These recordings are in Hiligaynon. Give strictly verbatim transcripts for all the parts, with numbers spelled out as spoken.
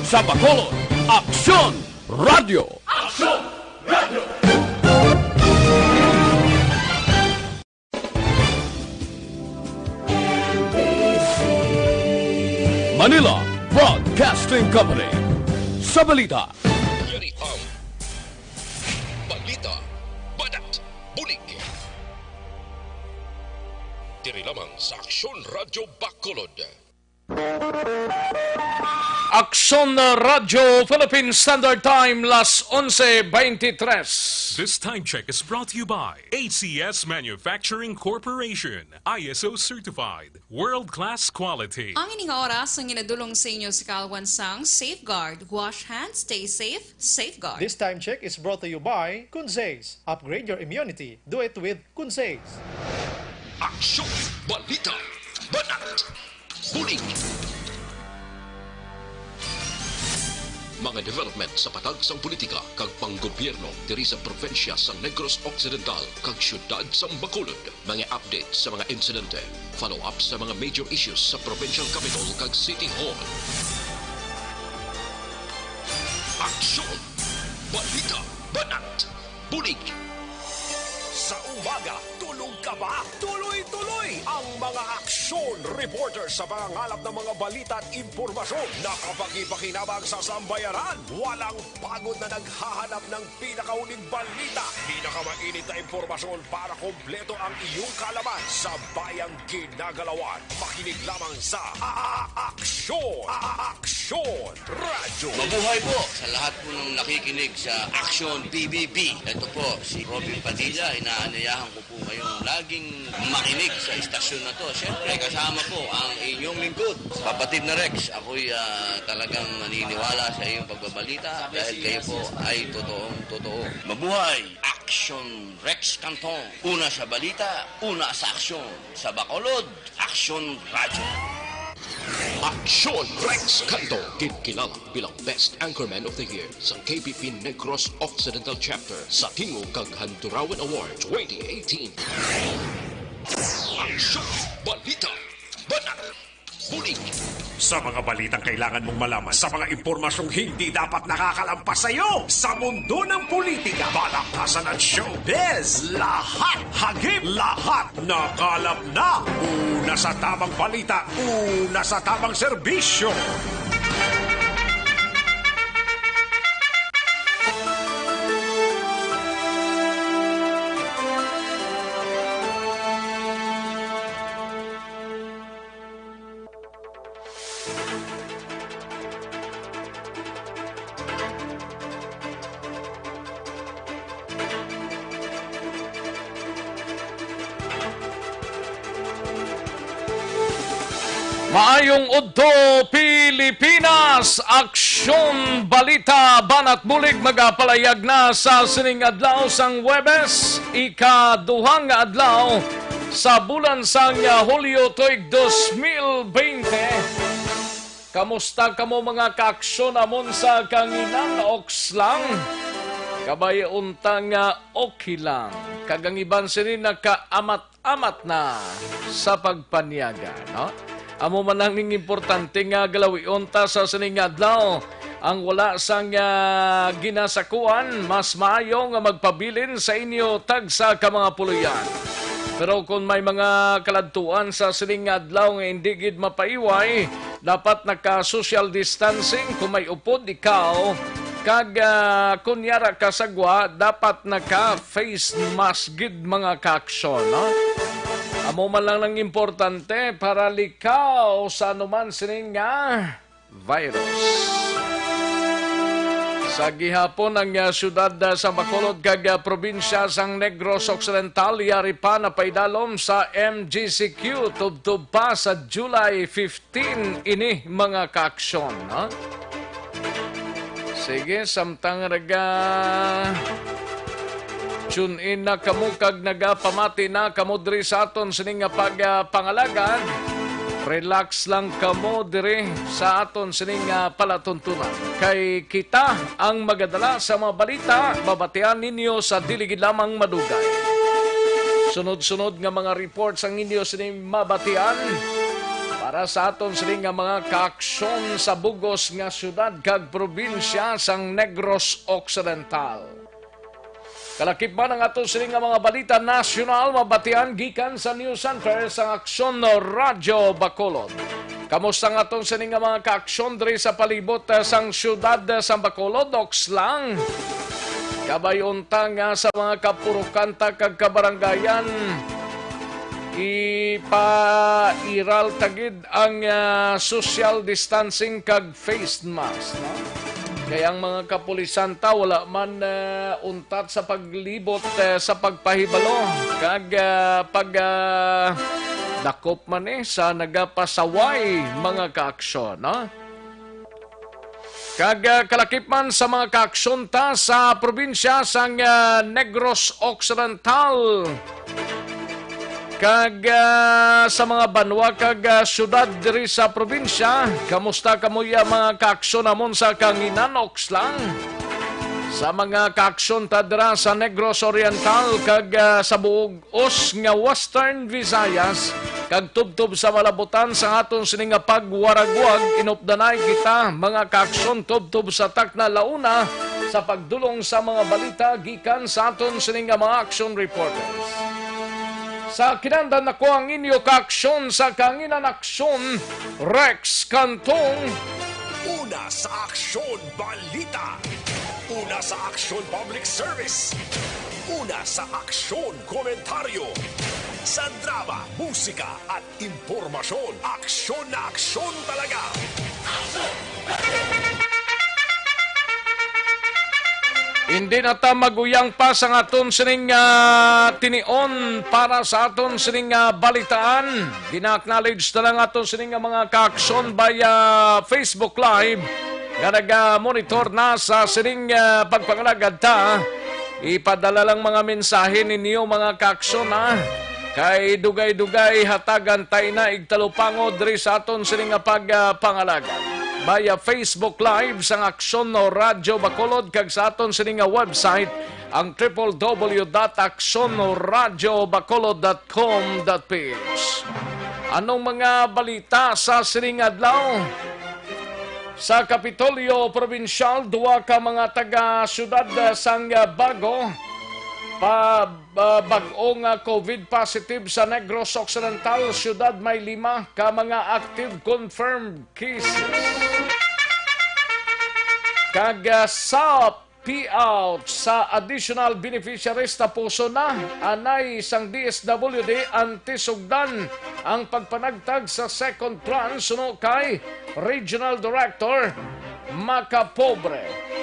Sa Bacolod, Aksyon Radyo. Manila Broadcasting Company. Sa balita. Yari ang balita, banat, bulig. Diri lamang sa Aksyon Radyo Bacolod. Aksyon Radyo Philippine Standard Time, las onse veintitrés. This time check is brought to you by A C S Manufacturing Corporation, I S O certified, world-class quality. Ang ining oras ang ginadulong sa inyo sa kalwan sang Safeguard. Wash hands, stay safe, Safeguard. This time check is brought to you by Kunsays. Upgrade your immunity. Do it with Kunsays. Aksyon, balita, banat, bulig. Mga development sa patag sang politika kag panggobyerno diri sa probinsya sang Negros Occidental kag siyudad sang Bacolod. Mga update sa mga insidente, follow-up sa mga major issues sa provincial capitol kag city hall. Aksyon, balita, banat, bulig. Sa umaga, tulog ka ba? Tuloy-tuloy ang mga aksyon reporter sa pangangalap ng mga balita at impormasyon. Nakapakipakinabang sa sambayanan. Walang pagod na naghahanap ng pinakahuling balita. Pinakamainit na impormasyon para kompleto ang iyong kaalaman sa bayang ginagalawan. Makinig lamang sa A-, A-, Aksyon. A-, A-, Aksyon Radyo. Mabuhay po sa lahat po ng nakikinig sa Aksyon P B B. Ito po si Robin Padilla. Inaanyayahan ko po kayong laging makinig sa istasyon na to. Siyempre, kasama po ang inyong lingkod, Papatid na Rex. Ako'y, ah, talagang naniniwala sa iyong pagbabalita dahil kayo po ay totoong totoo. Mabuhay! Aksyon Rex Canton. Una sa balita, una sa aksyon. Sa Bacolod, Aksyon Radyo. Aksyon Rex Canto, ginkilala bilang Best Anchorman of the Year sang K B P Negros Occidental Chapter sa Tingog kag Handurawan Award twenty eighteen. Aksyon, balita, banat, bulig. Sa mga balitang kailangan mong malaman, sa mga impormasyong hindi dapat nakakalampas sa iyo, sa mundo ng politika, balakasan at showbiz, lahat hagip, lahat nakalap na. Una sa tamang balita, una sa tamang serbisyo. Maayong udto, Pilipinas! Aksyon, balita, banat bulig magapalayag na sa sining adlaw sang Huwebes, ikaduha nga adlaw sa bulan sang Hulyo tuig dos mil bente. Kamusta kamo, mga kaaksyon namon sa kanginan? Oks lang. Kabay unta nga okay lang. Kag ang iban sini nakaamat-amat na sa pagpanyaga, no? Amo man ang ning importante nga galawion ta sa sining adlaw. Ang wala sang, ah, ginasakuan, mas maayo nga magpabilin sa inyo tagsa ka mga puloy-an. Pero kung may mga kaladtuan sa sining nga adlaw nga indi gid mapaiway, dapat naka-social distancing kung may upod ikaw, kag, ah, kung yara ka sa gwa, dapat naka-face mask gid, mga kaaksyon, no? Amo man lang ang importante para likaw sa anuman sining nga virus. Sa gihapon, ang, ah, siyudad, ah, sa Bacolod kag, ah, probinsya sang Negros Occidental yari pa napaidalom sa M G C Q tubtob pa sa July fifteen ini, mga kaaksyon, ha? Sige, samtang naga tune in na kamo kag nagapamati na kamo diri sa aton sini nga pagpangalagad, relax lang kamo diri sa aton sini nga palatuntunan. Kay kita ang magadala sa mga balita, mabatian ninyo sa dili gid lamang madugay. Sunod-sunod nga mga reports ang inyo sini mabatian. para sa aton sini nga mga kaaksyon sa bug-os nga syudad kag probinsya sang Negros Occidental. Kalakip man ang aton sini nga mga balita nasyonal mabatian gikan sa News Center sang Aksyon Radyo Bacolod. Kamusta ang aton sini nga mga kaaksyon diri sa palibot, eh, sang syudad, eh, sang Bacolod, Okslang? Kabay unta nga sa mga kapurukan ta kag kabarangayan, ipairal ta gid ang, ah, social distancing kag face mask, no? Kay ang mga kapulisan ta wala man, ah, untat sa paglibot, eh, sa pagpahibalo kag, ah, pag, ah, dakop man, eh, sa nagapasaway mga kaaksyon, no? Kag, ah, kalakip man sa mga kaaksyon ta sa probinsya sang, ah, Negros Occidental kag, ah, sa mga banwa kag, ah, syudad diri sa probinsya. Kamusta kamo ya mga kaaksyon namon sa Kanginan, Okslang? Sa mga kaaksyon ta dira sa Negros Oriental kag, ah, sa buog os nga Western Visayas, kag tubtob sa malabutan sa aton sini nga pagwaragwag, inupdanay kita, mga kaaksyon, tubtob sa takna launa sa pagdulong sa mga balita gikan sa aton sini nga mga action reporters. Sa kinandan nako ang inyo kaaksyon sa Kanginan Aksyon, Rex Cantong. Una sa Aksyon Balita. Una sa Aksyon Public Service. Una sa Aksyon Komentaryo. Sa drama, musika, at impormasyon, aksyon na aksyon talaga. Hindi na ta maguyang pa sa aton sining, ah, tinion para sa aton sining, ah, balitaan. Gina-acknowledge na lang aton sining nga mga kaaksyon via Facebook Live nga naga-monitor na sa sining, ah, pagpangalagad ta. Ipadala lang mga mensahe ninyo, mga kaaksyon, ha. Kay dugay-dugay hatagan tay na igtalupangod diri sa aton sini nga pagpangalagad via Facebook Live sang Aksyon Radyo Bacolod kag sa aton sini nga website, ang triple W dot aksyon radyo bacolod dot com dot P H. Anong mga balita sa sining adlaw? Sa Kapitolyo Probinsyal, duwa ka mga taga-siyudad, ah, sang, ah, bago pa, ah, bag-o nga COVID positive sa Negros Occidental Siyudad. May lima ka mga active confirmed cases. Kag, ah, sa payout sa additional beneficiaries, tapuson na anay sang D S W D ang tisugdan ang pagpanagtag sa second tranche suno kay Regional Director Macapobre.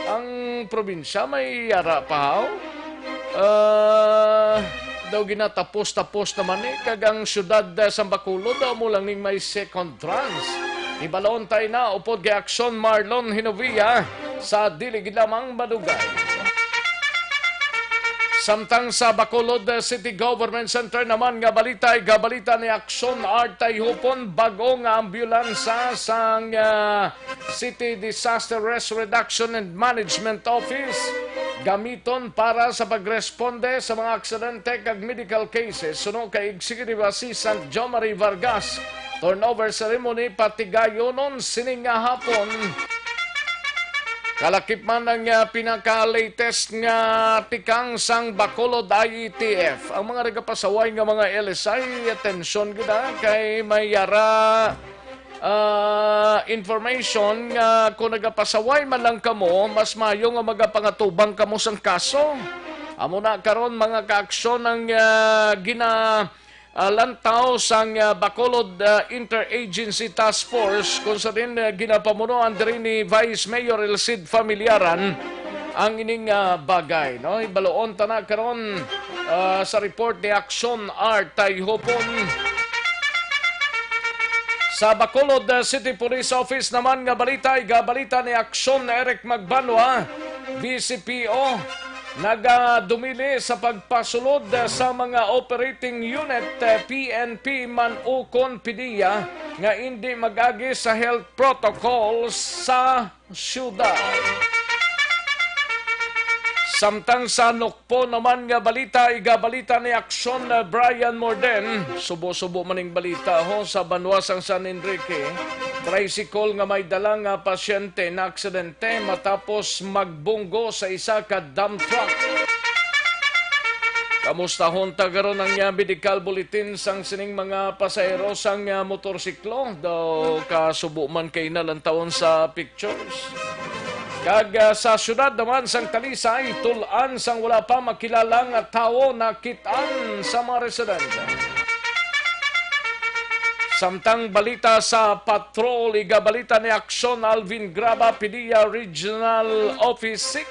Ang probinsya may yara pa, haw? Ah, daw ginatapos-tapos naman ni, kag ang siyudad, ah, sang Bacolod daw mo lang ning may second trans. Ibalon tay na upod kay Aksyon Marlon Hinovia sa dili gid lamang madugay. Samtang sa Bacolod City Government Center naman nga balita, igabalita ni Aksyon Art Tayhupon, bag-o nga ambulansa sang, ah, City Disaster Risk Reduction and Management Office gamiton para sa pagresponde sa mga aksidente kag medical cases suno kay Executive Assistant Jo Marie Vargas. Turnover ceremony patigayonon sini nga hapon. Kalakip man ang, ah, pinaka-latest nga tikang sang Bacolod I E T F. Ang mga nagapasaway nga mga L S I, atensyon gid, ah, kay may yara ah, information nga kung nagapasaway man lang kamo, mas maayo nga magapangatubang kamo sang kaso. Amo na karon, mga kaaksyon, ang, ah, gina, ah, lantaw sang, ah, Bacolod, ah, Interagency Task Force, kung sa din, ah, ginapamunuan diri ni Vice Mayor El Cid Familiaran ang ining, ah, bagay, no? Ibaloon ta na karon, ah, sa report ni Aksyon Art Tayhupon. Sa Bacolod, ah, City Police Office naman nga balita, igabalita ni Aksyon Eric Magbanwa, V C P O, nagadumili sa pagpasulod, ah, sa mga operating unit, ah, P N P man ukon PDEA nga indi mag-agi sa health protocols sa siyudad. Samtang sa Nokpo naman nga balita, igabalita ni Aksyon, uh, Brian Morden. Subo-subo man ning balita ho sa banwa sang San Enrique. Tricycle nga may dala nga pasyente na aksidente matapos magbunggo sa isa ka dump truck. Kamustahon ta karon ang, uh, medical bulletin sang sining mga pasahero sang, uh, motorsiklo. Daw kasubo man kay nalantawon sa pictures. Kag, ah, sa siyudad naman sang Talisay, tul-an sang wala pa makilala nga tawo nakit-an sa mga residente. Samtang balita sa patrol, igabalita ni Aksyon Alvin Graba, PDEA Regional Office six.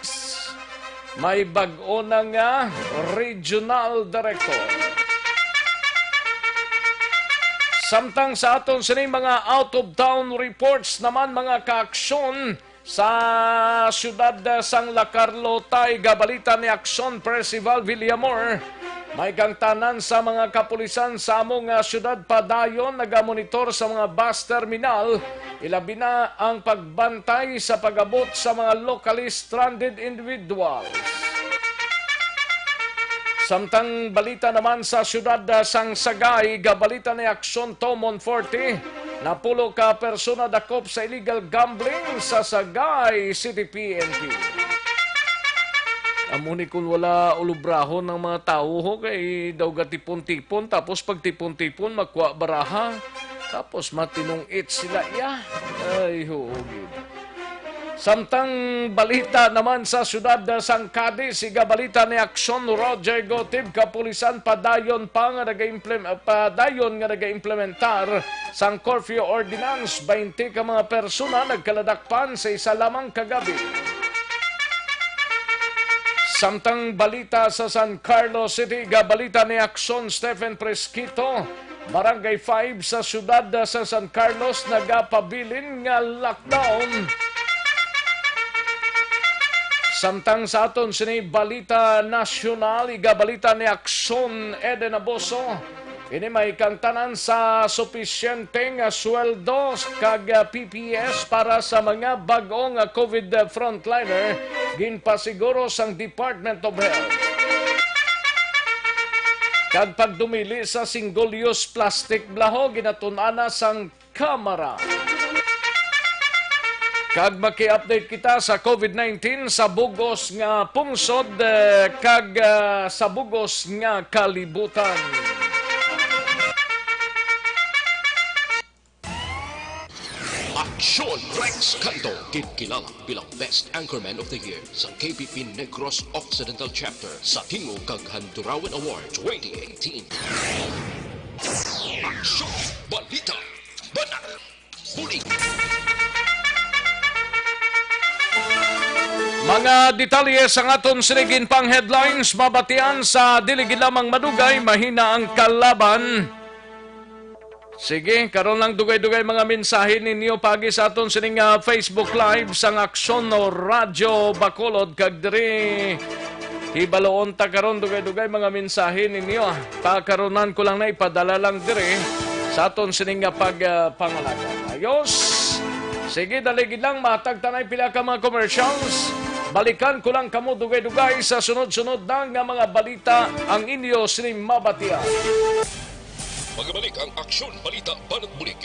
May bag-o na nga regional director. Samtang sa aton sini mga out-of-town reports naman, mga kaaksyon, sa siyudad sang La Carlota, igabalita ni Aksyon Percival Villamor, may kangtanan sa mga kapulisan sa amo nga siyudad padayon nagamonitor sa mga bus terminal, ilabi na ang pagbantay sa pag-abot sa mga locally stranded individuals. Samtang balita naman sa siyudad, ah, sang Sagay, gabalita ni Aksyon Tomon Forte, napulo ka persona dakop sa illegal gambling sa Sagay City P N P. Amo ni kun wala ulubrahon ang mga tawo, ho, kay daw gatipon-tipon, tapos pag tipon-tipon, makuha baraha, tapos matinong-it sila, iya. Ay, huugid. Samtang balita naman sa siyudad sang Cadiz, igabalita ni Aksyon Roger Gotib, kapulisan padayon pa nga nag-implem-, padayon nga nag-implementar sang curfew ordinance. Baynte ka mga persona nagkaladakpan sa isa lamang ka gabi. Samtang balita sa San Carlos City, igabalita ni Aksyon Stephen Presquito, Barangay five sa siyudad sa San Carlos nagapabilin nga lockdown. Samtang sa aton sini balita nasyonal, igabalita ni Aksyon Eden Aboso, ini may kangtanan sa supisyente nga sweldo kag P P S para sa mga bag-o nga COVID frontliner, ginpasiguro sang Department of Health. Kag pagdumili sa single-use plastic, bala ho, ginatun-an na sang Kamara. Kag maki-update kita sa COVID nineteen sa bug-os nga pungsod, eh, kag, ah, sa bug-os nga kalibutan. Aksyon Rex Canto, ginkilala bilang Best Anchorman of the Year sa K B P Negros Occidental Chapter sa Tingog kag Handurawan Award twenty eighteen. Aksyon, balita, banat, bulig. Mga detalye sang aton sini ginpang headlines, mabatian sa dili gid lamang madugay, mahina ang kalaban. Sige, karon lang dugay-dugay mga mensahe ninyo pagi sa aton sining, ah, Facebook Live sang Aksyon o Radyo Bacolod, kag diri hibaloon ta karon dugay-dugay mga mensahe ninyo, ah. Pakaronan ko lang na ipadala lang diri sa aton sining nga pag, ah, pangalaga. Ayos. Sige, dali gid lang, matag tanay pila ka mga commercials. Balikan ko lang kamo dugay-dugay sa sunod-sunod na nga mga balita ang inyo sining mabatian. Magabalik ang Aksyon Balita Banat Bulig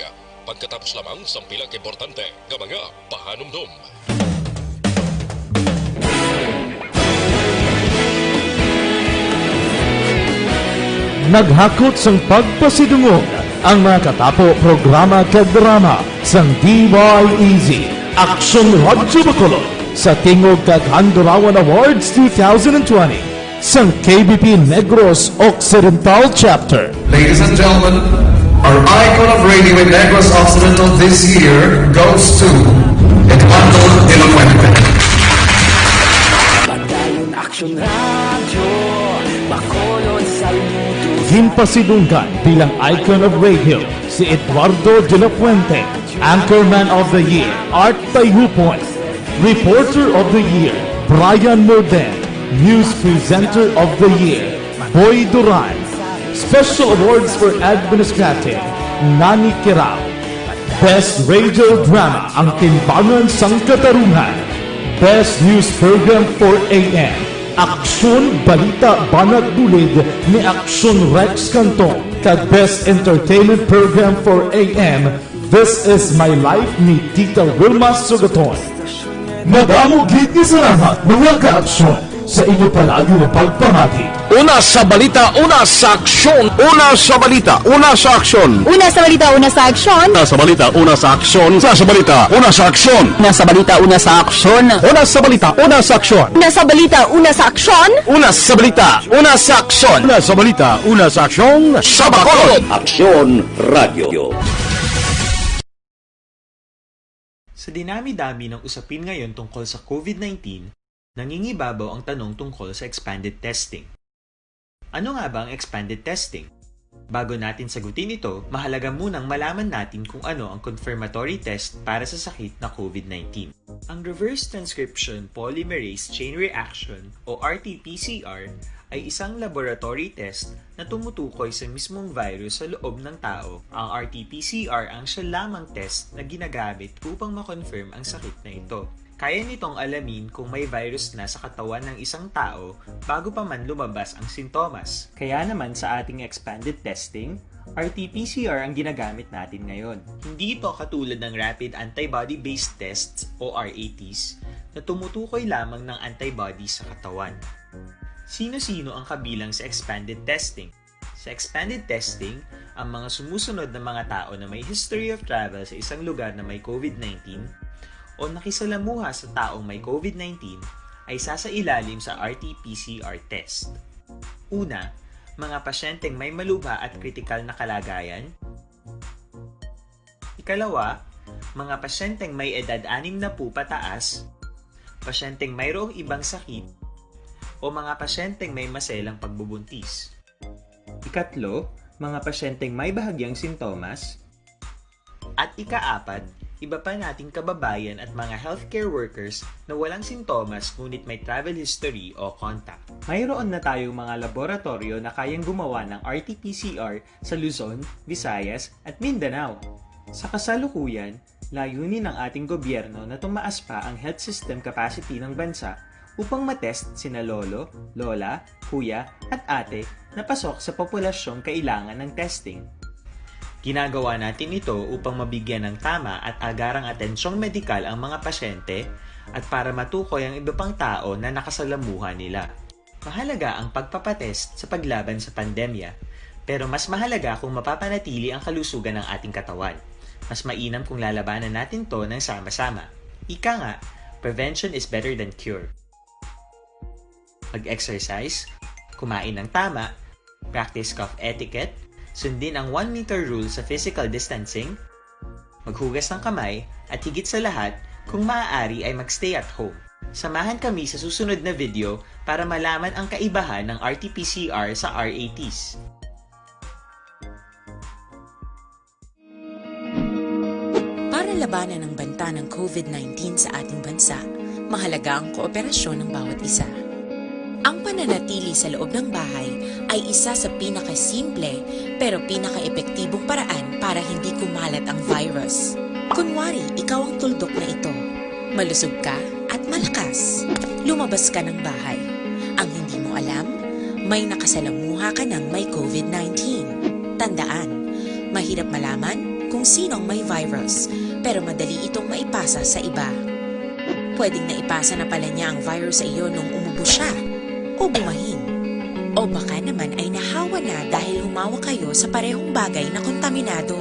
pagkatapos lamang sang pila ka importante nga mga pahanumdom. Naghakot sang pagpasidungog ang mga katapo programa kag drama sang D Y E Z, Aksyon Radyo Bacolod, sa Tingog kag Handurawan Awards two thousand twenty. Sang K B P Negros Occidental Chapter. Ladies and gentlemen, our icon of radio in Negros Occidental this year goes to Eduardo de la Fuente. Padayon Aksyon Radyo, Bacolod, saludo. Ginpasidunggan bilang icon of radio si Eduardo de la Fuente, Anchorman of the Year, Art Tayhupon, Reporter of the Year, Brian Morden, News Presenter of the Year, Boy Duran, Special Awards for Administrative, Nani Kirao, Best Radio Drama, Ang Timbangan sang Katarungan, Best News Program, four A M, Aksyon, balita, banat, bulig ni Aksyon Rex Canton, kag Best Entertainment Program for A M, This Is My Life ni Tita Wilma Sugaton. Madamo gid nga salamat, mga ka-aksyon, sa inyo palagi nga pagpamati. Una sa balita, una sa aksyon. Una sa balita, una sa aksyon. Una sa balita, una sa aksyon. Una sa balita, una sa aksyon. Una sa balita, una sa aksyon. Una sa balita, una sa aksyon. Una sa balita, una sa aksyon. Una sa balita, una sa aksyon. Una sa balita, una sa aksyon. Una sa balita, una sa aksyon. Sa Bacolod. Aksyon Radio. Sa dinami-dami ng usapin ngayon tungkol sa COVID nineteen, nangingibabaw ang tanong tungkol sa expanded testing. Ano nga ba ang expanded testing? Bago natin sagutin ito, mahalaga munang malaman natin kung ano ang confirmatory test para sa sakit na COVID nineteen. Ang reverse transcription polymerase chain reaction o R T P C R ay isang laboratory test na tumutukoy sa mismong virus sa loob ng tao. Ang R T P C R ang siya lamang test na ginagamit upang ma-confirm ang sakit na ito. Kaya nitong alamin kung may virus na sa katawan ng isang tao bago pa man lumabas ang sintomas. Kaya naman sa ating expanded testing, R T P C R ang ginagamit natin ngayon. Hindi ito katulad ng rapid antibody-based tests o R A Ts na tumutukoy lamang ng antibodies sa katawan. Sino-sino ang kabilang sa expanded testing? Sa expanded testing, ang mga sumusunod na mga tao na may history of travel sa isang lugar na may COVID nineteen o nakisalamuha sa taong may COVID nineteen ay sasailalim sa R T P C R test. Una, mga pasyenteng may malubha at kritikal na kalagayan. Ikalawa, mga pasyenteng may edad anim na po pataas, pasyenteng mayroong ibang sakit, o mga pasyenteng may maselang pagbubuntis. Ikatlo, mga pasyenteng may bahagyang sintomas. At ikaapat, iba pa nating kababayan at mga healthcare workers na walang sintomas ngunit may travel history o contact. Mayroon na tayong mga laboratoryo na kayang gumawa ng R T P C R sa Luzon, Visayas, at Mindanao. Sa kasalukuyan, layunin ng ating gobyerno na tumaas pa ang health system capacity ng bansa upang matest sina lolo, lola, kuya, at ate na pasok sa populasyong kailangan ng testing. Ginagawa natin ito upang mabigyan ng tama at agarang atensyong medikal ang mga pasyente at para matukoy ang iba pang tao na nakasalamuha nila. Mahalaga ang pagpapatest sa paglaban sa pandemya, pero mas mahalaga kung mapapanatili ang kalusugan ng ating katawan. Mas mainam kung lalabanan natin 'to ng sama-sama. Ika nga, prevention is better than cure. Mag-exercise, kumain ng tama, practice cough etiquette, sundin ang one meter rule sa physical distancing, maghugas ng kamay, at higit sa lahat, kung maaari ay mag-stay at home. Samahan kami sa susunod na video para malaman ang kaibahan ng R T P C R sa R A Ts. Para labanan ang banta ng COVID nineteen sa ating bansa, mahalaga ang kooperasyon ng bawat isa. Ang pananatili sa loob ng bahay ay isa sa pinakasimple pero pinakaepektibong paraan para hindi kumalat ang virus. Kunwari, ikaw ang tuldok na ito. Malusog ka at malakas. Lumabas ka ng bahay. Ang hindi mo alam, may nakasalamuha ka ng may COVID nineteen. Tandaan, mahirap malaman kung sino ang may virus, pero madali itong maipasa sa iba. Pwedeng naipasa na pala niya ang virus sa iyo nung umubo siya o bumahin. O baka naman ay nahawa na dahil humawak kayo sa parehong bagay na kontaminado.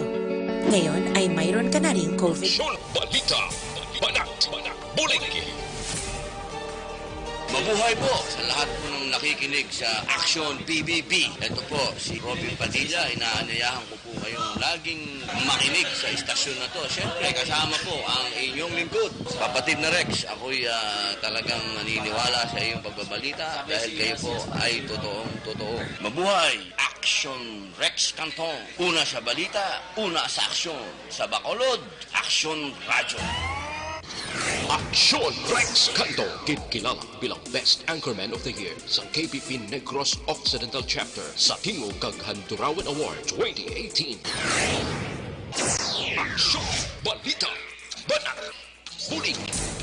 Ngayon ay mayroon ka na ring COVID. Aksyon, balita, banat, bulig. Mabuhay po sa lahat po ng nakikinig sa Action P B B. Ito po si Robin Padilla, inaanyayahan ko po kayong laging makinig sa istasyon na 'to. Siyempre, kasama po ang inyong lingkod, Kapatid na Rex. Ako'y, ah, talagang naniniwala sa iyong pagbabalita dahil kayo po ay totoong totoo. Mabuhay! Action Rex Canton. Una sa balita, una sa aksyon. Sa Bacolod, Action Radyo. Aksyon Rex Canton, ginkilala bilang Best Anchorman of the Year sa K P P Negros Occidental Chapter sa Tingog kag Handurawan Award twenty eighteen. Aksyon, balita, banat, bulig.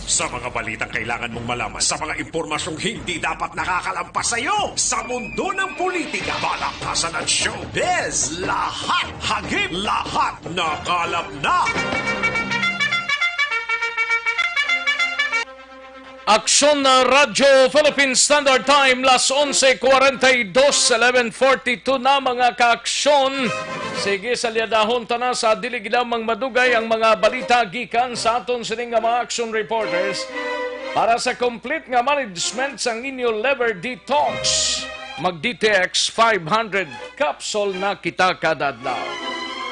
Sa mga balitang kailangan mong malaman, sa mga impormasyong hindi dapat nakakalampas sa iyo, sa mundo ng politika, balakasan at showbiz, lahat, hagip, lahat, nakalap na. Aksyon na Radyo Philippine Standard Time, las onse cuarenta y dos, eleven forty-two na, mga kaaksyon. Sige, salyadahon ta na sa dili lamang madugay ang mga balita gikan sa aton sining nga mga action reporters. Para sa complete nga management sang inyo liver detox, mag D T X five hundred capsule na kita kada adlaw.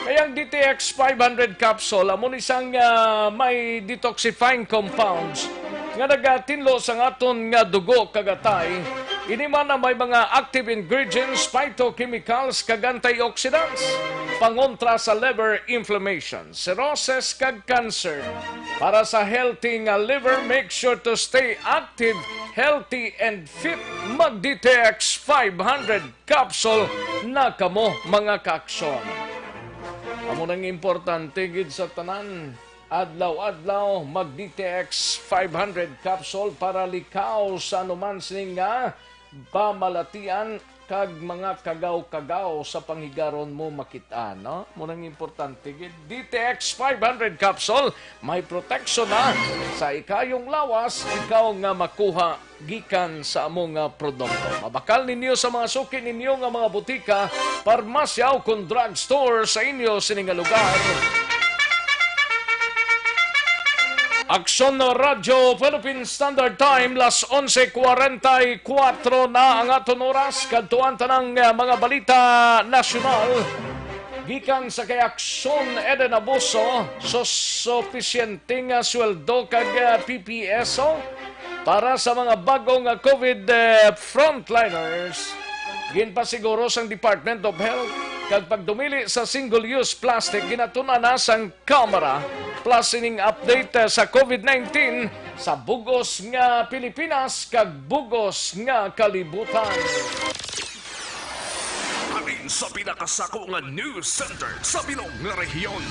Kay ang D T X five hundred capsule amo ni sang, ah, may detoxifying compounds nga nagatinlo sang aton nga dugo kag atay. Ini man ang may mga active ingredients, phytochemicals, kag antioxidants, pangontra sa liver inflammation, cirrhosis, kag cancer. Para sa healthy nga liver, make sure to stay active, healthy, and fit. Mag D T X five hundred capsule na kamo, mga kaaksyon. Amo nang importante gid sa tanan. Adlaw-adlaw, mag D T X five hundred capsule para likaw sa anuman sini nga pamalatian kag mga kagaw-kagaw sa panghigaron mo makit-an, no? Mo nang importante gid. D T X five hundred capsule, may proteksyon na sa ikayong lawas, ikaw nga makuha gikan sa amo nga produkto. Mabakal ninyo sa mga suki ninyo nga mga butika, parmasya, o kon drugstore sa inyo sini nga lugar. Aksyon Radyo Philippine Standard Time, las onse cuarenta y cuatro na ang aton oras. Kadtuan ta na ang, ah, mga balita nasyonal. Gikan sa kay Aksyon Eden Abuso, so supisyente nga sweldo kag, ah, P P S O para sa mga bag-o nga COVID, eh, frontliners. Ginpasiguro sang Department of Health kag pagdumili sa single-use plastic ginatun-an na sang Kamara, plus sining update, eh, sa COVID nineteen sa bug-os nga Pilipinas kag bug-os nga kalibutan. Halin sa pinakasako nga news center sa bilog nga rehiyon.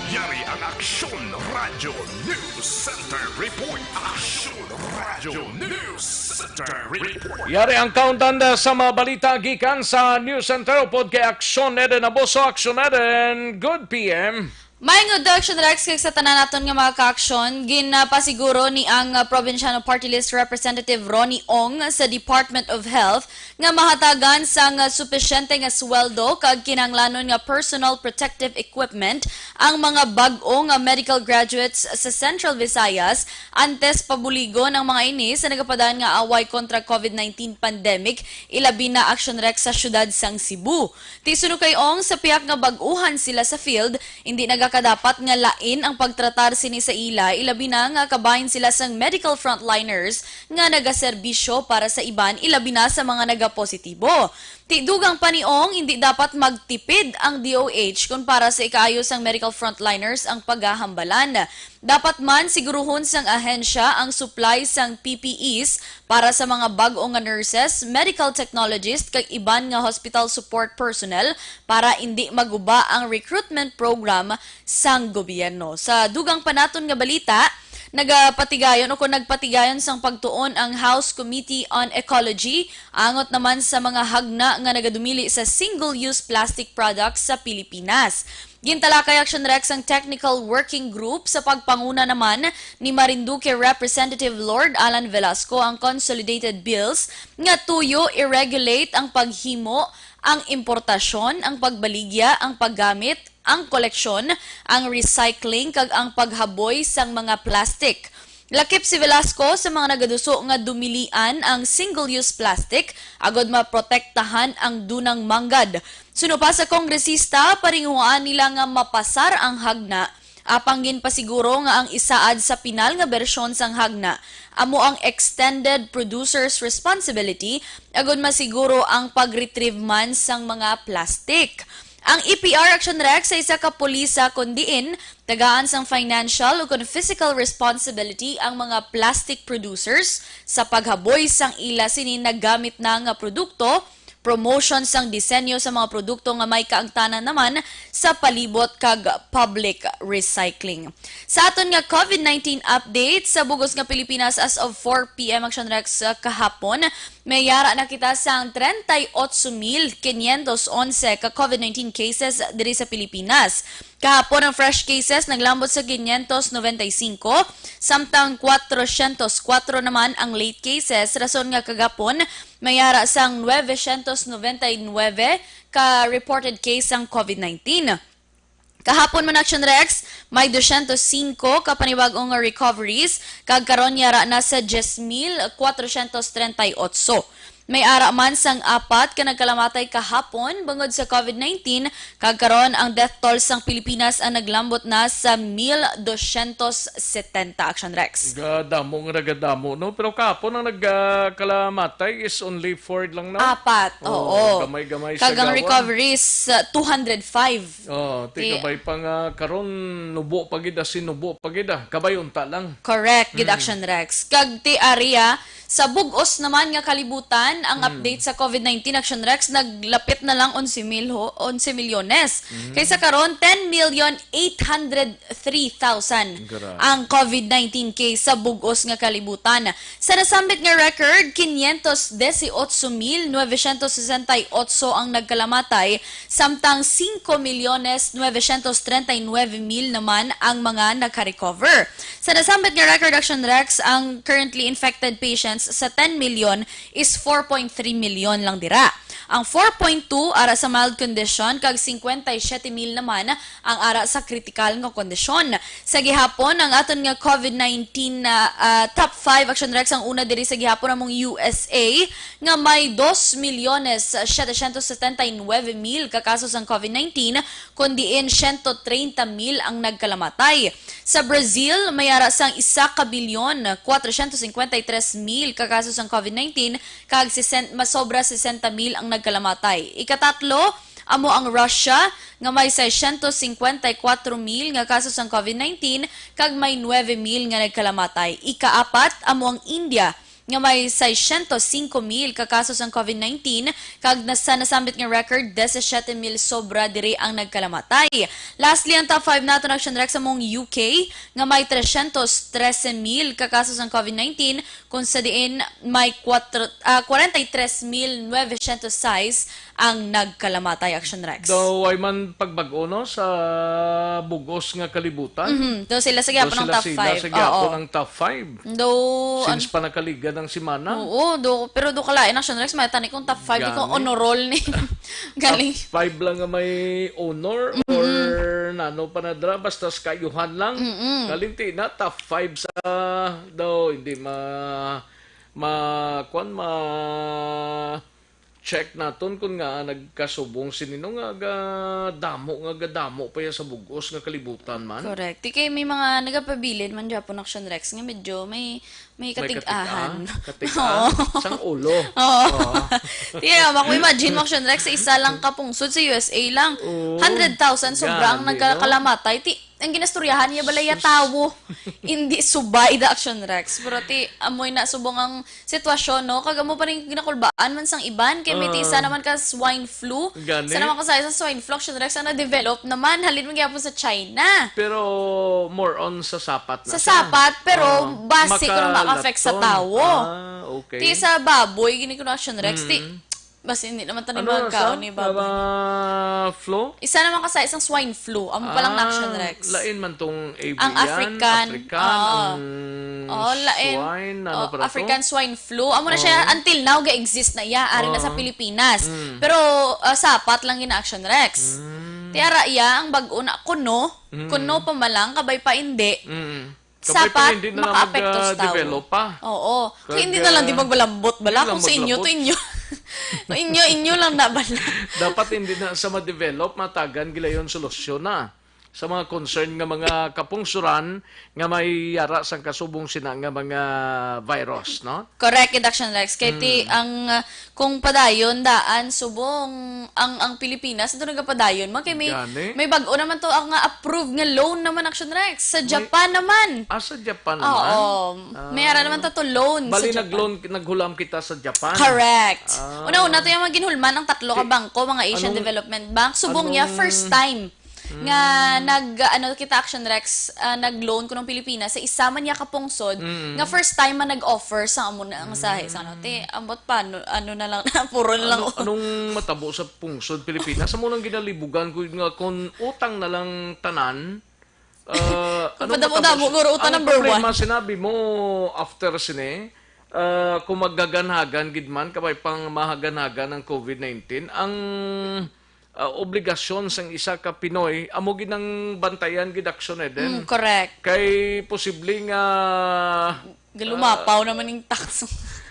Yari ang Aksyon Radyo News Center Report. Aksyon Radyo News Center Report. Yari ang countdown, uh, sa mga balita gikan sa News Center upod kay Aksyon Eden Abuso. Aksyon Eden, good P M. Maayong udto, Aksyon Rex, kag sa tanan naton nga mga kaaksyon. Ginapasiguro ni ang, uh, Probinsyano Party List Representative Ronnie Ong sa Department of Health nga mahatagan sang supisyente nga sweldo kag kinahanglanon nga personal protective equipment ang mga bag-o nga medical graduates sa Central Visayas, antes pabuligon ang mga ini sa nagapadaan nga away kontra COVID nineteen pandemic, ilabi na, Aksyon Rex, sa siyudad sang Cebu. Ti suno kay Ong, sa pihak nga bag-uhan sila sa field, indi nagakadapat nga lain ang pagtratar sini sa ila, ilabi na nga kabahin sila sang medical frontliners nga nagaserbisyo para sa iban, ilabi na sa mga nagapositibo. Ti dugang pa ni Ong, indi dapat magtipid ang D O H kon para sa ikaayo sang medical frontliners ang paghahambalan. Dapat man siguruhon sang ahensya ang supply sang P P Es para sa mga bag-o nga nurses, medical technologist, kag iban nga hospital support personnel para indi maguba ang recruitment program sang gobyerno. Sa dugang pa naton nga balita, nagapatigayon o kon nagpatigayon sang pagtuon ang House Committee on Ecology angot naman sa mga hagna nga nagadumili sa single-use plastic products sa Pilipinas. Gintalakay, Aksyon Rex, ang Technical Working Group sa pagpanguna naman ni Marinduque Representative Lord Alan Velasco ang consolidated bills nga tuyo i-regulate ang paghimo, ang importasyon, ang pagbaligya, ang paggamit, ang koleksyon, ang recycling, kag ang paghaboy sang mga plastic. Lakip si Velasco sa mga nagaduso nga dumilian ang single-use plastic agod maprotektahan ang dunang manggad. Suno pa sa kongresista, paringuhaan nila nga mapasar ang hagna, apang ginpasiguro nga ang isaad sa pinal nga bersyon sang hagna amo ang extended producer's responsibility agud masiguro ang pag-retrieve man sang mga plastic. Ang E P R, Action Rec, sa isa ka pulisa kon diin tagaan sang financial o kon physical responsibility ang mga plastic producers sa paghaboy sang ila sini nagamit na nga produkto promotion sang disenyo sa mga produkto nga may kaangtanan naman sa palibot kag public recycling. Sa aton nga COVID nineteen update, sa bugos nga Pilipinas, as of four p m, Action Rex, uh, kahapon, may yara na kita sang treinta y ocho mil quinientos once ka COVID nineteen cases diri sa Pilipinas. Kahapon, ang fresh cases naglambot sa quinientos noventa y cinco, samtang cuatrocientos cuatro naman ang late cases, rason nga kagapon may yara sang novecientos noventa y nueve ka reported case sang COVID nineteen. Kahapon man, Action Rex, may dosyentos singko ka panibag-o nga recoveries, kag karon yara na sa diyes mil kwatrocientos treinta y ocho. May ara man sang apat ka nagkalamatay kahapon bangod sa COVID nineteen, kag karon ang death toll sang Pilipinas ang naglambot na sa mil dosyentos setenta, Action Rex. Gadamo nga nagadamo, no? Pero kahapon ang nagkalamatay is only four lang, no? Apat, oo, oo. Gamay-gamay sa gawa. Kag ang recoveries, uh, two hundred five. Oh, ti kabay pa nga karon, nubo pa gid, as in, nubo pa gid, ah. Kabay unta lang. Correct, gid, Action Rex. Kag ti area, sa bug-os naman nga kalibutan, ang update sa COVID nineteen, Action Rex, naglapit na lang onse mil ho, onse milyones. Kaysa karon, ten million eight hundred three thousand ang COVID nineteen case sa bug-os nga kalibutan. Sa nasambit nga record, quinientos dieciocho mil novecientos sesenta y ocho ang nagkalamatay, samtang singko milyones novecientos treinta y nueve mil naman ang mga nakarecover. Sa nasambit nga record, Action Rex, ang currently infected patients sa ten million is four point three million lang dira. Ang four point two ara sa mild condition, kag singkwenta y siyete mil naman ang ara sa kritikal nga kondisyon. Sa gihapon, ang aton nga COVID nineteen na, ah, top five, Action Rex, ang una diri sa gihapon among U S A, nga may dos milyones setecientos setenta y nueve mil ka kaso sang COVID nineteen, kun diin siyento treinta mil ang nagkalamatay. Sa Brazil, may ara sang isa ka bilyon, kwatrocientos singkwenta y tres mil ka kaso sang COVID nineteen, kag sesen-, masobra sesenta mil ang nagkalamatay. Ikatatlo, amo ang Russia, nga may seiscientos cincuenta y cuatro mil nga kaso sang COVID nineteen, kag may nuebe mil nga nagkalamatay. Ikaapat, amo ang India, nga may seiscientos cinco mil ka kaso sang COVID nineteen, kag nas-, sa nasambit nga record, disisiete mil sobra diri ang nagkalamatay. Lastly, ang top five naton, Action Rex, among U K, nga may trescientos trese mil ka kaso sang COVID nineteen, kung sa diin may kuwatro, ah, kwarenta y tres mil nuwesyentos sais ang nagkalamatay, Action Rex. Daw way man pagbag-o, no, sa bug-os nga kalibutan. Mhm. Daw sila sa gihapon ang top five. Daw sila sa gihapon ang top five. Daw, since an-, pa nakaligad ang semana. Oo, do, pero do kalain, Action Rex, may tani kong top five, di ko honor roll ni. Galing. Top five lang nga may honor or nano pa na dra, basta sa kayuhan lang. Mm-mm. Galing ti na, top five sa daw, hindi ma-, ma-, kwan, ma-check naton kung nga nagkasubong sini, no, nga gadamo, nga gadamo pa ya sa bug-os nga kalibutan man. Correct. Di kay may mga nagapabilin man gyapon, Action Rex, nga medyo may, may katig-ahan. May katig-a-, katig-a sang ulo. Oo. Oo. Tiya, mako imagine mo, Action Rex, sa isa lang ka pungsod sa U S A lang. Oo. Hundred thousand sobra ang nagkakalamatay. Ti, ang ginastoryahan niya balay ya tawo. Hindi subay da, Action Rex. Pero ti, amoy na subong ang sitwasyon, no? Kag amo pa rin ginakulbaan man sang iban. Kay may ti isa naman ka swine flu. Gani? Isa naman ka sa isang swine flu, Action Rex, ang na-develop naman. Halin man gyapon sa China. Pero more on sa sapat na siya. Sa sapat, pero basi kung maka-affect sa tawo. Ah, okay. Ti sa baboy, gini ko na, Action Rex. Ti, basi hindi naman tani magkaon ni baboy. Ano na sa? Flow? Isa naman ka sa isang swine flu. Amo pa lang na, Action Rex. Ah, lain man tong avian, African, African, ang swine, ano pa to? African swine flu. Amo na siya, until now, ga-exist na iya. Ari na sa Pilipinas. Pero, ah, sapat lang gina, Action Rex. Ti ara iya, ang bag-o na, kuno, kuno pa man lang, kabay pa hindi. Sapat, makaapekto sa tawo. Kabay pa hindi na lang mag-, ah, develop pa. Oo. Kay hindi na lang di magbalambot bala kung sa inyo to inyo. Kung inyo, inyo lang na bala. Dapat hindi na sa ma-develop, matagan gilayon solusyon na. sa mga concern nga mga kapungsuran nga may yara sang kasubong sina nga mga virus, no? Correct, gid, Action Rex. Kay ti, Mm. ang, uh, kung padayon, daan, subong, ang, ang Pilipinas, ito nagapadayon, man, kay may, Gani? may bag-o naman to, ang, uh, approved nga loan naman, Action Rex. Sa May Japan naman. Ah, sa Japan naman? Oo. Ah. May ara naman to, to loan sa Bali, Japan. nag-loan, naghulam kita sa Japan. Correct. Ah. Una-una, to yung mga ginhulman ang tatlo ka Ti-, bangko, mga Asian anong, Development Bank. Subong niya, anong first time nga Mm. nag, ano, kita, Action Rex, ah, nag-loan ko ng Pilipinas sa isa man niya kapungsod Mm. nga first time man nag-offer sa amo na ang sahi. Sa ano, Mm. ti, ambot pa, ano, ano na lang, puro na lang. Ano, anong matabo sa pungsod Pilipinas? Amo nang ginalibugan ko nga kung utang na lang tanan, ah, Kung anong padamo-damo, matabo sa, guro, utang ang number problema, one. sinabi mo after sini, ah, kung maghaganhagan gid man, kabay pang mahaganhagan ang covid nineteen, ang ah, obligasyon sang isa ka Pinoy, amo gid ang bantayan gid, Action Eden. Mm, correct. Kay posible nga, Galumapaw ah, naman yung tax.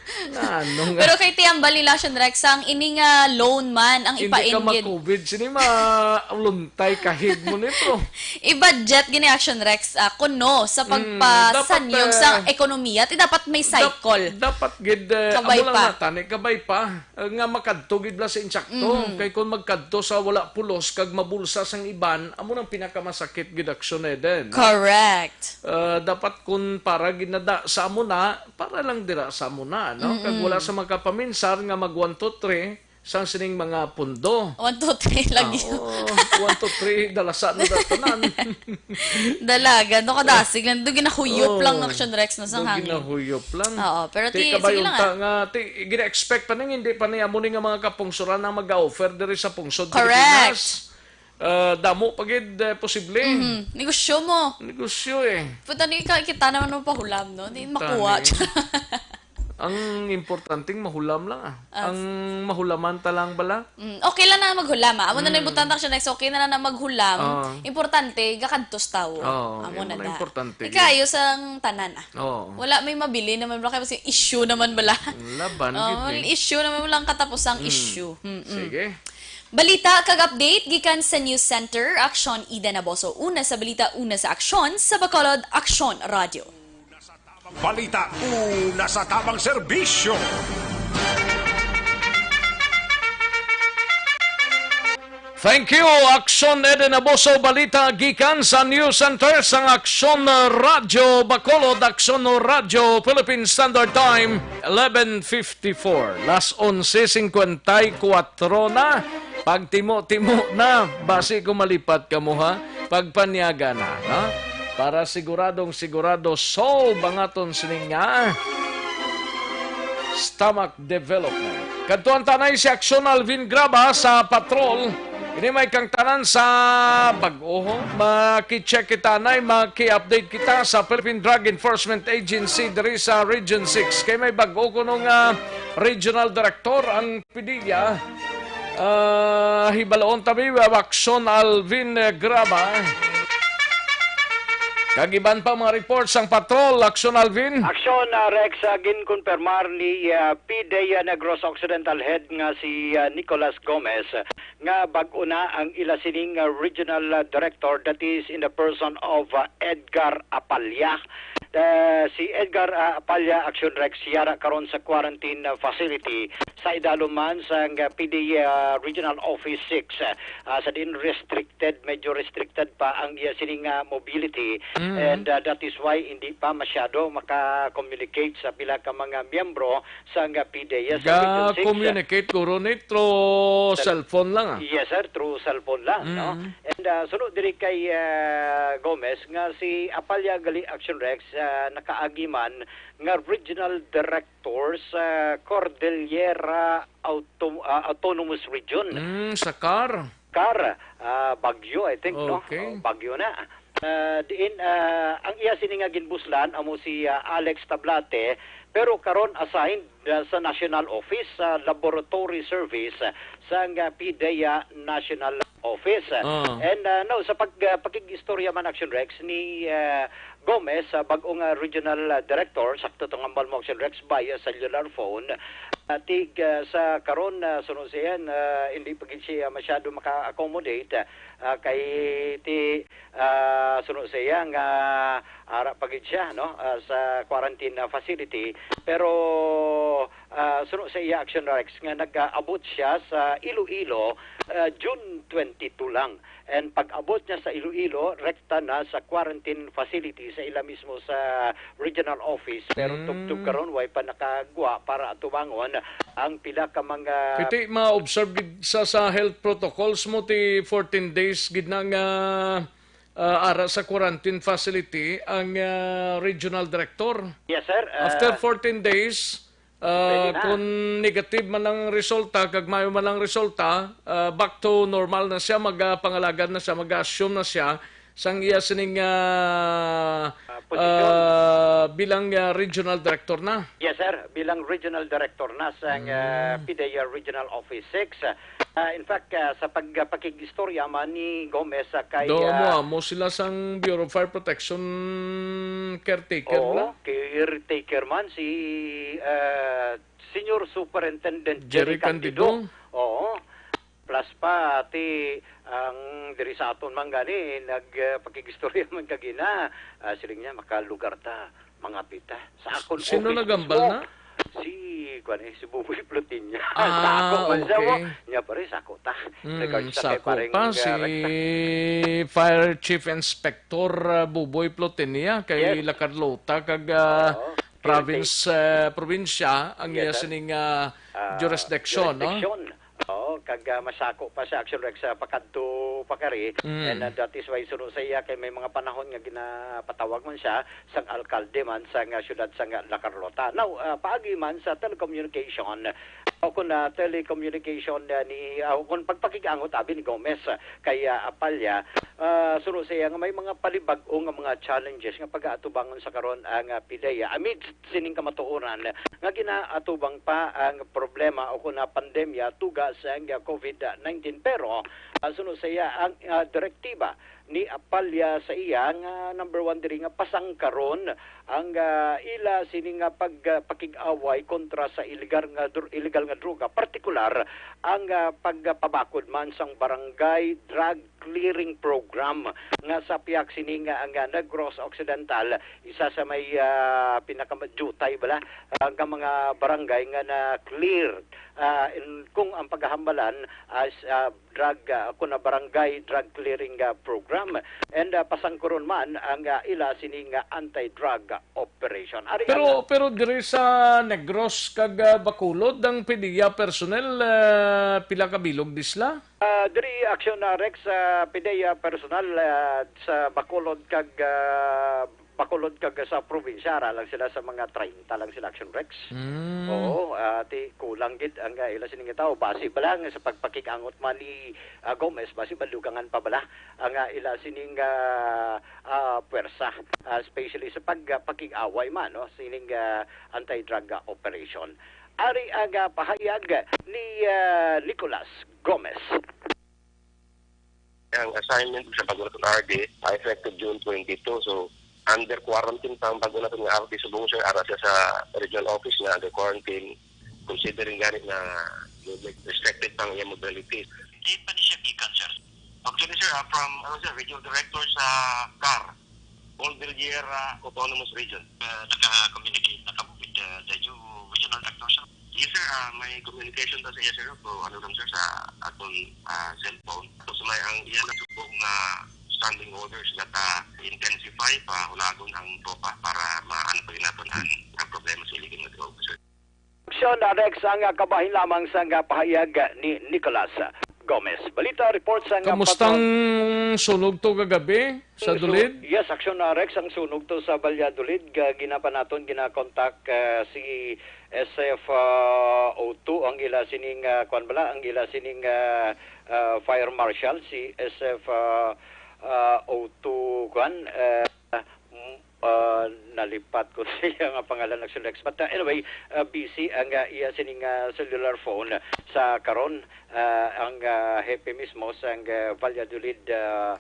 Nga, ano nga? Pero kay Tiambal nila, Action Rex, ang ini nga loan man, ang Hindi ka ipain gid. ma-covid, sini maluntay kahig mo nito. I-budget gini, Action Rex, ah, kuno sa Mm, dapat, pagpasanyog sa eh, ekonomiya, ti dapat may dap-, cycle. dapat gid, eh, Kabay amo lang pa. na, tani, kabay pa. Ah, nga makadto gid bala sa insakto. Mhm. Kay kung magkadto sa wala pulos kag mabulsa sang iban, amo nang pinakamasakit gid, Action Eden, no? Correct. Ah, dapat kung para gid na da sa amo na, para lang dira sa amo na, no? Kag Mm-mm. wala sa makapaminsar nga mag one, two, three sang sining mga pundo. One, two, three lagi. Ah, oo. One, two, three, dalasa na da tanan. Dalaga, no, kadasig lang. Do ginahuyop lang, Oo. Action Rex, no, sang Do hangin. ginahuyop lang. Oo, pero Ti, ti, kabay sige lang, unta ah. nga, ti, gina-expect pa ning hindi pa ni amo ni nga mga kapungsuran ang mag-offer diri sa pungsod Correct. Pilipinas. Ah, damo pa gid, eh, posible. Mhm. Negosyo mo. Negosyo, eh. Puta, ni ka-, kita naman mo pahulam, no? Di Puta makuha. ni. Ang importanteng mahulam lang, ah. Ah, Ang mahulaman ta lang bala. Mm, okay lang na maghulam, ah. Amo na Mm. nang butang ta siya next, okay na lang na maghulam. Oo. Importante, gakadtos tawo. Oo, Amo yun na na da. importante, Ikayo sang tanan, ah. Oo. Wala may mabili naman bala, kay basi issue naman bala. Laban, Oo, gid, eh. issue naman lang katapusang Mm. issue. Mm-mm. Sige. Balita kag update gikan sa News Center, Action Eden Aboso. Una sa balita, una sa aksyon, sa Bacolod, Action Radio. Balita, una sa tabang serbisyo. Thank you, Action Eden Aboso. Balita gikan sa News Center sang Action Radyo Bacolod, Action Radyo Philippine Standard Time, eleven fifty-four. Las onse cincuenta y cuatro na. Pagtimo-timo na. Basi ko malipat kamo, ha? Pagpanyaga na, ha? Para siguradong sigurado, solve ang aton sining nga stomach development. Kadtuan ta anay si Action Alvin Graba sa patrol. Ini may kangtanan sa bag-o. Maki-check kita anay, maki-update kita sa Philippine Drug Enforcement Agency diri sa Region six. Kay may bag-o kuno nga regional director ang P D E A. Ah, hibaloon ta mi, Action Alvin, eh, Graba. Kag iban pa mga report sang patrol, Action Alvin. Action, ah, Rex, ah, ginkonfirmar ni, ah, P D E A Negros Occidental Head nga si, ah, Nicolas Gomez, ah, nga bag-o na ang ila sining, ah, regional, ah, director, that is in the person of, ah, Edgar Apalla. Ah, si Edgar, ah, Apalla, Action Rex, yara karon sa quarantine, ah, facility sa idalom man sang, ah, P D E A, ah, Regional Office six, ah, ah, sa diin restricted, medyo restricted pa ang iya sining, ah, mobility. Mm. And, ah, that is why hindi pa masyado maka-communicate sa pila ka mga miyembro sang, ah, P D E A sa Region six, ah. Ga-communicate guro ni through Cell- cellphone lang, ah. Yes, sir, through cellphone lang, no? Mm. And, ah, suno diri kay, ah, Gomez, nga si Apalla gali, Action Rex, ah, nakaagi man nga regional director sa Cordillera Auto-, ah, Autonomous Region. Mm, sa car. Car, ah, Baguio, I think, no? Okay. Oh, Baguio na. Ah, diin, ah, ang iya sini nga ginbuslan amo si, ah, Alex Tablate, pero karon assigned, ah, sa National Office, sa Laboratory Service, ah, sang, ah, P D E A National Office. Ah. And, ah, no, sa pag-, ah, pakig-istorya man, Action Rex, ni, ah, Gomez, ah, bag-o nga regional, ah, director, sakto tong hambal mo, Action Rex, via cellular phone, Ah, ti, ah, sa karon, ah, suno sa iya, ah, hindi pa gid siya masyado maka-accommodate, ah, kay ti, ah, suno sa iya nga ara pa gid siya, no, ah, sa quarantine, ah, facility. Pero, ah, suno sa iya, Action Rex, nga nag-abot siya sa Iloilo, ah, June twenty-two lang. And pag-abot niya sa Iloilo, rekta na sa quarantine facility sa ila mismo sa regional office. Pero Mm. tubtob karon, way pa nakagwa para atubangon ang pila ka mga Iti ma-observe gid sa, sa health protocols mo, ti fourteen days gid na nga, ah, ara sa quarantine facility ang, ah, regional director. Yes, sir. Ah, After fourteen days, ah, Pwede na. kung negative man ang resulta, kag mayo man ang resulta, ah, back to normal na siya, mag, ah, pangalagad na siya, mag-assume na siya sang iya sining, ah, Ah, posisyon. ah, bilang, ah, regional director na. Yes, sir. Bilang regional director na sa, ah, Mm. PDEA Regional Office six. Ah, in fact, ah, sa pag-, pakig-istorya man ni Gomez, ah, kay, Do ah, mo, mo sila sang Bureau of Fire Protection caretaker Oo, na? caretaker man si, ah, Senior Superintendent Jerry Jerry Candido. Candido. Oo. Plus pa, ti, ang diri sa aton man gani, nag, ah, pakig-istorya man kagina, ah, siling niya, "Makalugar ta, mangapit ta." Sa akon Sino office nagambal mismo, na? Si, kuwan eh, si Buboy Plutinia. Ah, Sa ako man siya mo. okay. Niya, pare, sa ako ta. Mm, Regards sa sa kay ako pareng, pa, ah, si Rex, ah. Fire Chief Inspector, ah, Buboy Plutinia, kay Yes. Lacarlota, kag, ah, Oo. province, Caretaker. ah, probinsya, ang Yes, iya sir. sining, ah, Ah, jurisdiction, no? jurisdiction. Oo, kag, ah, masako pa sa Action Rex sa pakadto pa kari. Mm. And, ah, that is why suno sa iya kay may mga panahon nga ginapatawag man siya sang alkalde man sang, ah, siyudad sang, ah, La Carlota. Now, ah, paagi man sa telecommunication, o kun, ah, telecommunication, ah, ni, ah, o kun pagpakig-angot abi ni Gomez, ah, kay, ah, Apalla, ah, suno sa iya nga may mga palibag-o nga mga challenges nga pagaatubangon sa karon ang, ah, PDEA amidst sining kamatuoran nga ginaatubang pa ang problema o kun, ah, pandemya tuga sang, ah, COVID nineteen. Pero, ah, suno sa iya ang, ah, direktiba ni Apalla sa iya nga number one diri nga pasangkaron ang, ah, ila sini nga pag, ah, pakig-away kontra sa iligar nga dr-, iligal nga droga, partikular ang, ah, pagpabakod man sang barangay drug clearing program nga sa pihak sini nga ang, ah, Negros Occidental, isa sa may, ah, pinakamadiyutay bala, ah, nga mga barangay nga na-clear. Ah, in, kung ang paghahambalan as, ah, drug, ah, kung na barangay drug clearing, ah, program. And, ah, pasangkuron man ang, ah, ila sini nga anti-drug operation. Ari Pero, ang pero diri sa Negros kag, ah, Bacolod, ang PDEA personnel, ah, pila ka bilog di sila? Ah, diri, Action, ah, Rex, ah, PDEA personnel, ah, sa Bacolod kag, ah, Bacolod kag sa probinsya, ara lang sila sa mga treinta lang sila, Action Rex. Mm. Oo, ah, ti kulang gid ang, ah, ila sining tawo. Basi ba lang sa pagpakig-angot man ni, ah, Gomez, basi ba dugangan pa bala ang, ah, ila sining, ah, ah, pwersa, ah, especially sa pag, ah, pakig-away man, no, sining, ah, anti-drug, ah, operation. Ari ang, ah, pahayag ni, ah, Nicolas Gomez. Ang assignment sa Bacolod R D, ah, effective June twenty-two. So, under quarantine pa ang Bacolod nga R D subong, sir, ara siya sa regional office nga under quarantine, considering gani na restricted pa ang iyang mobility. Diin pa ni siya gikan, sir? Actually, sir, ah, from, ano, sir, regional director sa car. Paul Villiera Autonomous Region. Uh, naka-communicate na kamo with, uh, the new regional director, sir? Yes, sir. Ah, may communication ta sa iya, sir, pero ano lang, sir, sa aton, ah, cellphone. Tapos may ang iya na subong nga standing orders nga ta intensify pa hulagon ang tropa para maano pa naton ang, ang problema sa illegal nga droga, sir. Action, Rex, ang, ah, kabahin lamang sa, ah, pahayag ni Nicolas Gomez. Balita report sa, ah, Kamustang sunog to kagabi sa Ang su-, Dulid? Yes, Action, ah, Rex, ang sunog to sa Valladolid. Ga-, gina pa naton, gina-contact, ah, si S F, ah, O two, ang ila sining, ah, kwan bala, ang ila sining, ah, ah, fire marshal, si S F, ah, ah, O two, kwan, ah, mm, ah, nalipat ko sa iya nga pangalan, Action Rex. But, ah, anyway, ah, busy ang, ah, iya sining, ah, cellular phone sa karon. Ah, ang, ah, hepe mismo sa, ah, Valladolid, ah,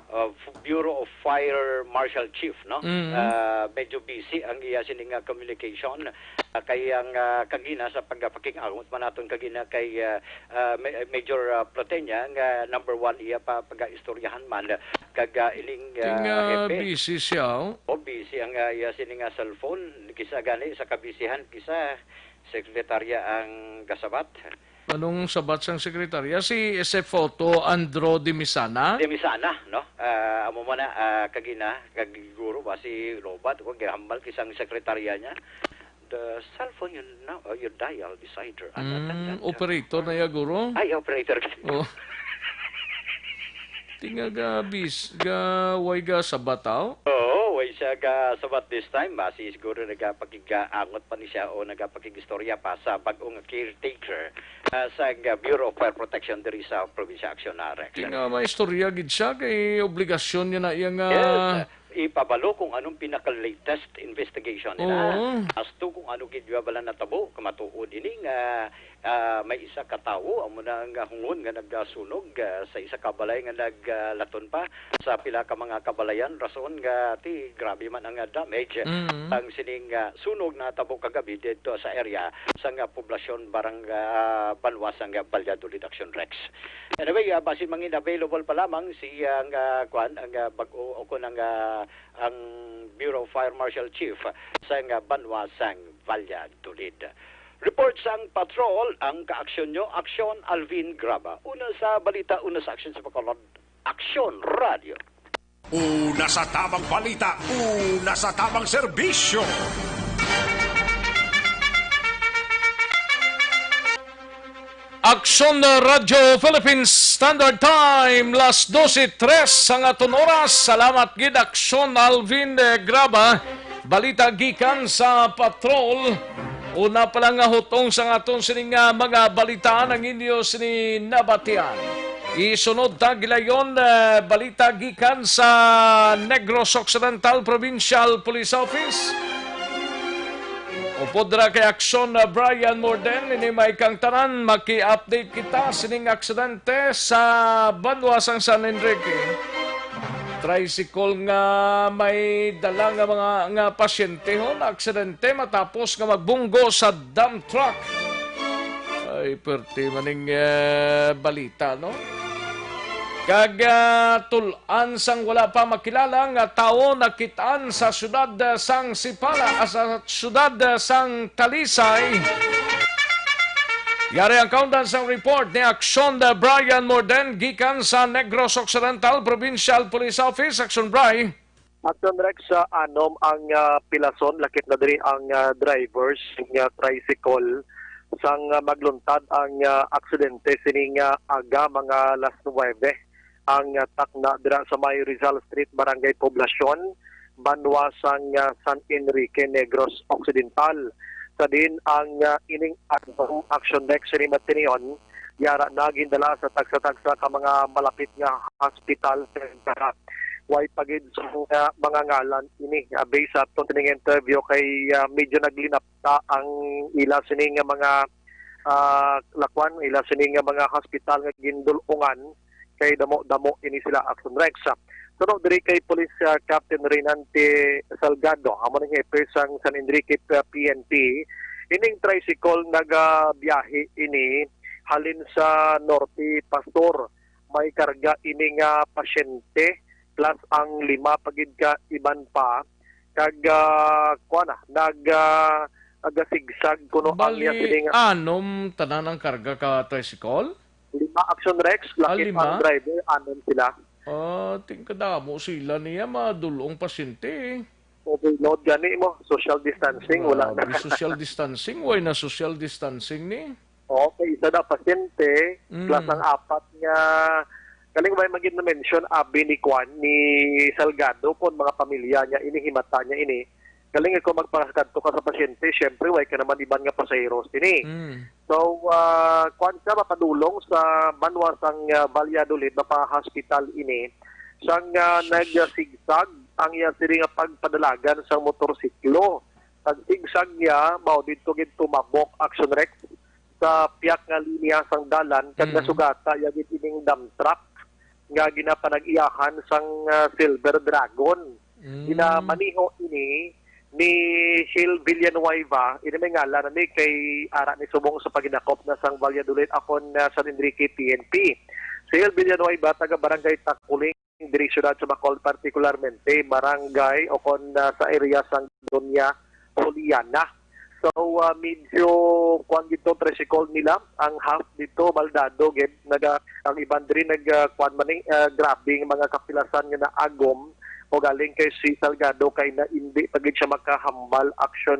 uh, Bureau of Fire Marshal Chief, no? Mm. Ah, medyo busy ang iya sini nga communication. Ah, kay ang, ah, kagina sa pagpakig-angot man naton kagina kay, ah, ah, Ma-, Major, ah, Platenia nga number one iya pa pagaistoryahan man kag, ah, ining, Ting, ah, ah, hepe. Busy siya, oh. O, busy ang, ah, iya sini nga cellphone. Kisa gani sa kabisihan, kisa sekretarya ang gasabat. Anong sabat sang sekretarya? Si S F Photo Andro Dimisana? Dimisana, no? Ah, amo man na, ah, kagina, kagiguro ba si Robert, kung ginahambal kisang sekretarya niya. The cell phone you now, uh, you dial beside her. Ano, Mm, ano, ano, operator na ya, guro? Ay, operator. Oh. Tinga ga bis-, ga, way ga sabat, aw? Oo, way siya ga sabat this time. Basi siguro nagapakig-, angot pa ni siya o nagapakig-istorya pa sa bag-ong caretaker, ah, sa, ah, Bureau of Fire Protection diri sa probinsya. Aksyon na, Rex. Tinga may istorya gid siya, kay obligasyon niya na iya nga Yes, ah, ipabalo kung anong pinaka-latest investigation nila. Oo. As to kung ano gid ba bala natabo, kamatuod ini nga, ah, may isa ka tawo amo na nga hungon nga nagasunog, ah, sa isa ka balay nga naglaton pa sa pila ka mga kabalayan, rason nga ti grabe man ang, ah, damage Mm. ang sining, ah, sunog natabo kagabi didto sa area sa nga poblasyon barang, ah, banwa sang, ah, Valladolid, Aksyon Rex. Anyway, ah, basin mangin available pa lamang si, ah, ang, ah, kwan, ang, ah, bag-o o kon ang, ah, ang Bureau of Fire Marshal Chief sang, ah, banwa sang Valladolid. Report sang patrol, ang kaaksyon nyo, Aksyon Alvin Graba. Una sa balita, una sa aksyon sa Bacolod, Aksyon Radio. Una sa tamang balita, una sa tamang serbisyo. Aksyon na Radyo Philippine Standard Time, las dose tres ang aton oras. Salamat gid, Aksyon Alvin, eh, Graba. Balita gikan sa patrol. Una pa lang nga hutong sa aton sining, ah, mga balitaan ang inyo sini nabatian. Isunod ta gilayon, eh, balita gikan sa Negros Occidental Provincial Police Office. Upod ra kay Aksyon, ah, Brian Morden, ini may kang tanan, maki-update kita sining aksidente sa banwa sang San Enrique. Tricycle nga may dala nga mga, nga pasyente, ho, na aksidente matapos nga magbunggo sa dump truck. Ay, perti maning, eh, balita, no? Kag, ah, tul-an sang wala pa makilala nga tawo nakit-an sa siyudad, ah, sang Sipala, ah, sa siyudad, ah, sang Talisay. Yari ang kaundan sang report ni Aksyon, ah, Brian Morden gikan sa Negros Occidental Provincial Police Office. Aksyon, Bri. Aksyon, Rex, sa anom ang, ah, pilason, lakip na diri ang, ah, drivers nga tricycle sang, ah, magluntad ang, ah, aksidente sining, ah, aga mga las nuwebe ang, ah, takna dira sa may Rizal Street, Barangay Poblacion, banwa sang, ah, San Enrique Negros Occidental. Sa din ang, ah, ining aksyon, Rex, sini matinion, yara na gindala sa tagsa-tagsa ka mga malapit nga hospital sa Way pa gid sa mga, mga ngalan ini. Ah, based sa aton sining interview kay, ah, medyo naglinapta ang ila sini nga mga, ah, lakwan, ila sini nga mga hospital nga gindul-ungan kay damo-damo ini sila, Aksyon Rex. Suno diri kay Police, ah, Captain Renante Salgado, amo ning hepe sang San Enrique, ah, P N P, ining tricycle nagabiyahe ini halin sa Norte Pastor. May karga ini nga pasyente plus ang lima pa gid ka iban pa kag, ah, kuan na, nag, ah, nagasigsag kuno ang iya Bali, sini nga anom tanan ang karga ka tricycle? Lima, Aksyon Rex, Ah, lakip lima? ang driver, anom sila. Ah, tingkadamo sila niya, madulong pasyente, eh. Overload gani mo, social distancing, wala na. Grabe, social distancing, way na social distancing ni? Okay, isa na pasyente, Mm. plus ang apat nga, kaling may magid na-mention, abi ni Kwan, ni Salgado, kung mga pamilya niya, ini himata niya ini. Kaling ikaw magpakadto ka sa pasyente, syempre, way ka naman iban nga pasahero sini. Mm. So, ah, kwan siya, mapadulong sa banwa sang, ah, Valladolid, mapahospital ini, sang, ah, nagsigsag ang iya sini nga pagpadalagan sa motorsiklo. Pagsigsag niya, mao didto gid tumabok, Action Rex, sa piyak nga linya sang dalan kag Mm. nasugata iya gid ining dump truck. nga ginapanag-iyahan sang, ah, Silver Dragon. Mm. Ginamaneho ini ni Shil Villanueva, ini may ngalan ni kay ara ni subong sa paghinakop na sang Valladolid akon na San Enrique P N P. Si Shil Villanueva, taga Barangay Takuling, diri siyudad sa Bacolod, partikularmente barangay o kon, ah, sa area sang Doña Juliana. So, ah, medyo kuan dito, tricycle nila, ang half dito, baldado gid. Naga, ang iban diri nag, ah, kuan man ni, ah, grabe nga mga kapilasan nga naagom o galing kay si Salgado kay na hindi pa gid siya makahambal, Action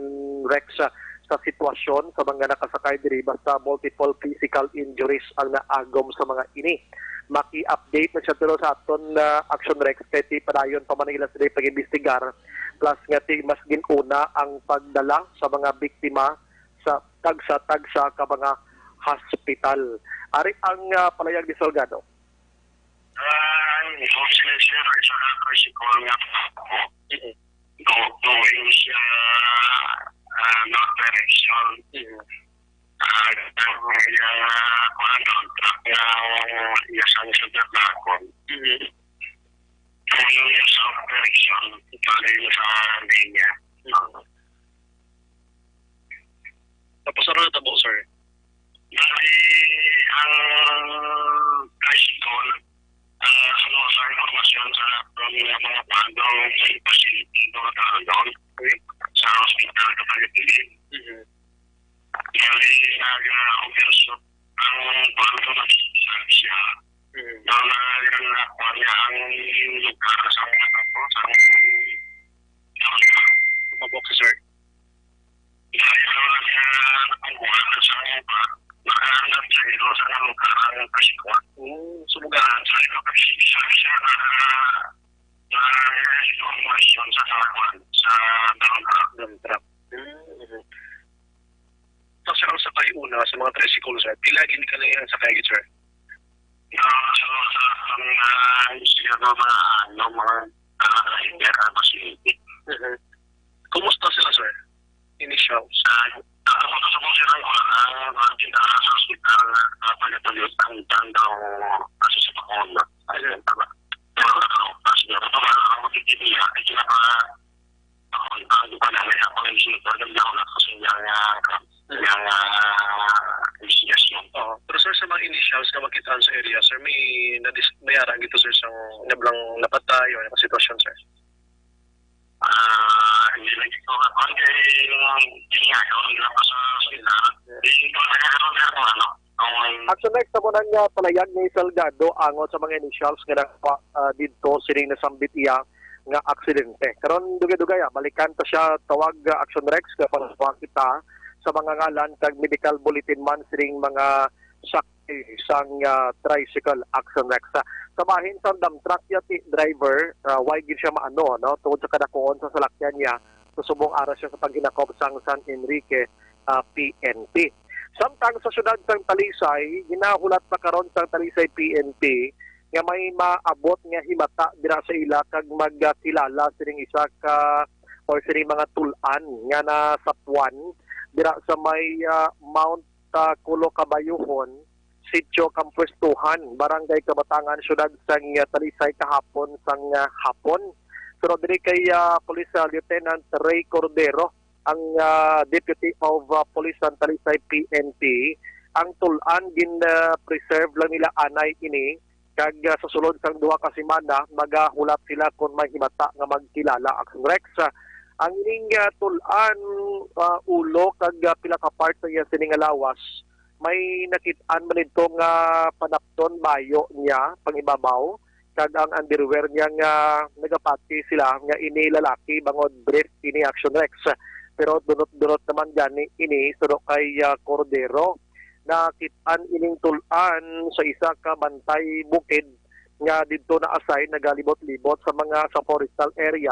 Rex, ah, sa sitwasyon sa mga nakasakay diri, basta multiple physical injuries ang naagom sa mga ini. Maki-update na siya, pero sa aton, ah, Action Rex, kay ti padayon pa man nila sila pag-imbestigar, plus nga ti mas gin-una ang pagdala sa mga biktima sa tagsa-tagsa ka mga hospital. Ari ang, ah, palayag ni Salgado. Ah, ang sila, sir, isa ka tricycle nga go-, going siya, ah, north direction. Mm. Ah, ang iya, kuwan, ang truck nga iya sa San Dragon. Mm. Tuyo niya sa operation, tuloy niya sa linya. Tapos ano natabo, sir? Bali, ang tricycle, ah, sa mga sa impormasyon sa from mga, mga bandong sa pasyente, mga tao doon, sa hospital, kapag Mhm. Bali, nag-overshoot ang bangko ng distansya. Mm. Daw na yun na kuha niya ang lugar sa mga po, sa mga Tumabok si sir. Dahil daw na siya nakuha sa mga, nakahanap sa ilo sa lugar ang Pasko. Oo, sumuga. Sa ilo kasi siya, siya na, na, na, sa, sa, sa, Dump truck. Mm. Sa, sir, ang sakay una sa mga tricycle, sir, pila gid ka na ang sakay, sir? Ah, sa, sa, ang, ah, siya nga mga, ano, mga, ah, driver, ah, pasyente. Mhm. Kumusta sila, sir? Initials? Ah, tapos sa mga sila, ah, mga tindahan sa hospital, ah, pagkatapos ang daw, kasi sa Bacolod. Ayun. Tama. Pero, ano, kasi nga, ano, ang magiging niya, ay kinaka-, Ang, ang di pa namin ako yung sinigaw ng yaw na kasi yang, ah, yang, ah, investigasyon. Oo. Pero, sir, sa mga initials nga makitaan sa area, sir, may nadis-, may ara gito, sir, sa nablang napatay o sitwasyon, sir? Ah, hindi lang ito. Ang kay, yung, yung nga, yung nila pa sa sila. Hindi ko na nagkaroon, sir, kung ano. Ang Action Rex, sa munang, ah, palayag ni Salgado angot sa mga initials nga nakuha, ah, didto sining nasambit iya nga aksidente. Karon, dugay-dugay, ah, balikan ta siya tawag, ah, Action Rex, nga pagkuha kita sa mga ngalan kag medical bulletin man sining mga sakay sang, ah, tricycle, Action Rex. Ah, sa bahin sang dump truck, ya ti driver, ah, way gid siya maano, no, tungod sa kadakuon sa salakyan niya, sa subong ara siya sa paghinakop sang San Enrique, ah, P N P. Samtang sa siyudad sang Talisay, ginahulat pa karon sang Talisay P N P nga may maabot nga himata dira sa ila kag magkilala sining isa ka or sining mga tul-an nga nasapuan dira sa may, ah, Mount, ah, Kulo Kabayuhon, Sitio Kampuestuhan, Barangay Kabatangan, Siyudad sang, ah, Talisay kahapon sang, ah, hapon. Pero diri kay, ah, Police, ah, Lieutenant Ray Cordero, ang, ah, Deputy of, ah, Police sa Talisay P N P, ang tul-an gin, ah, preserve lang nila anay ini, kag, ah, sa sulod sang duha ka semana magahulat sila kon may himata nga magkilala, Action Rex. Ah, ang ining, ah, tul-an, ah, ulo kag, ah, pila ka part sa iya sini nga lawas, may nakit-an man didto nga panapton bayo niya, pangibabaw, kag ang underwear niya nga nagapati sila nga ini lalaki bangod brief ini, Action Rex. Pero dunot-dunot naman gani ini suno kay, ah, Cordero. Nakit-an ining tul-an sa isa ka bantay bukid nga didto na asay nagalibot-libot sa mga sa forestal area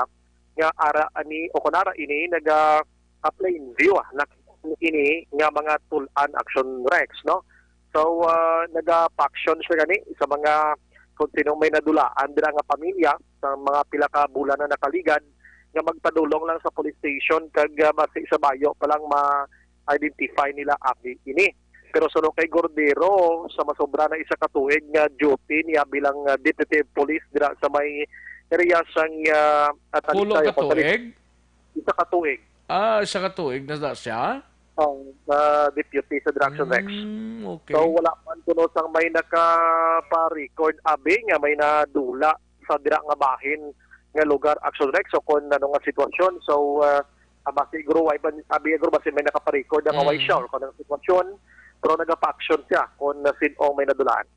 nga ara ani o kon ara ini naga, ah, plain view, ah, nakit-an ini nga mga tul-an, Action Rex, no? So, ah, naga-faction siya gani sa mga kung sino may nadulaan dira nga pamilya sa mga pila ka bulan na nakaligad nga magpadulong lang sa police station kag, ah, basi sa bayo pa lang ma-identify nila abi ini. Pero suno kay Cordero, sa masobra na isa ka tuig nga duty niya bilang, ah, deputy police dira sa may area sang, ah, Pulo Atalisay, ka Atalisay. Tuig? Isa ka tuig. Ah, isa ka tuig na da siya? Ang, ah, deputy sa Direction Rex. Mm, okay. So, wala man kuno sang may nakaparecord, abi, nga may nadula sa dira nga bahin nga lugar, Action Rex, o kung ano nga sitwasyon. So, ah, ah, basi, guro, way ba, abi, guro, basi may nakaparecord nga way Mm. siya or kung anong sitwasyon, pero nagapa-action siya kung, ah, sin-o may nadulaan.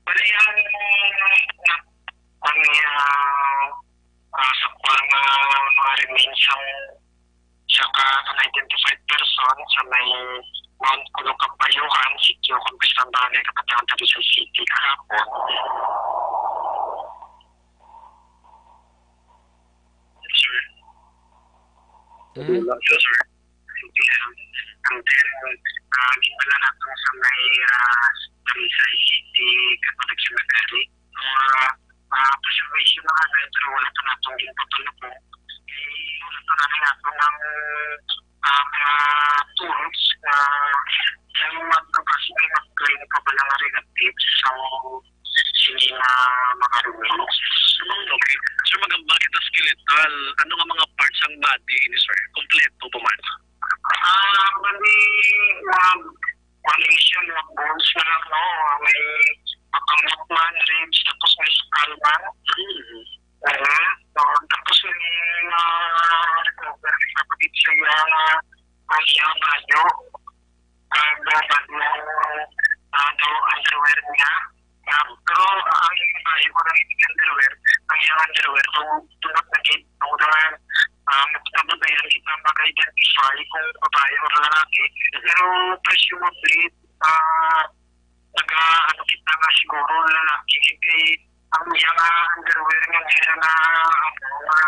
Wala yung, ang, ah, ah, sa kuwan nga mga remains ang sa ka unidentified person sa may Mount Kulukabayuhan, Sitio Conquistan, Barangay Kapatayon, Talisay City, kahapon. Yes, sir. Hmm? Wala siya, sir. And then, ah, ginbala nato sa may, ah, Talisay City, Catholic Seminary. Ah, ah, preservation na nga, pero wala pa natong ginpatulog. Eh, wala pa namin ato ng, ah, mga tools na yung mag-, kasi may mag-claim pa ba lang relatives sa sini nga mga remains. Okay. So, magambal kita skeletal. Ano nga mga parts ang body ini, sir? Kompleto pa man? Ah, bali, um, combination ng bones na lang, no? May makamot man, ribs, tapos may skull man. Mm. Oo. So, tapos may mga recovery sa kapatid sa iya nga ang iyang bayo. Ang dapat mo, ano, underwear niya. Ah, pero, ah, ang bayo ko lang yung underwear, ang iyang underwear, kung tunod na gid, ang unang, ah, magpapatayan kita maka-identify kung babae o lalaki. Pero presumably, ah, taga, ano, kita nga siguro lalaki, kay ang iya nga underwear nga meron na, ano, nga,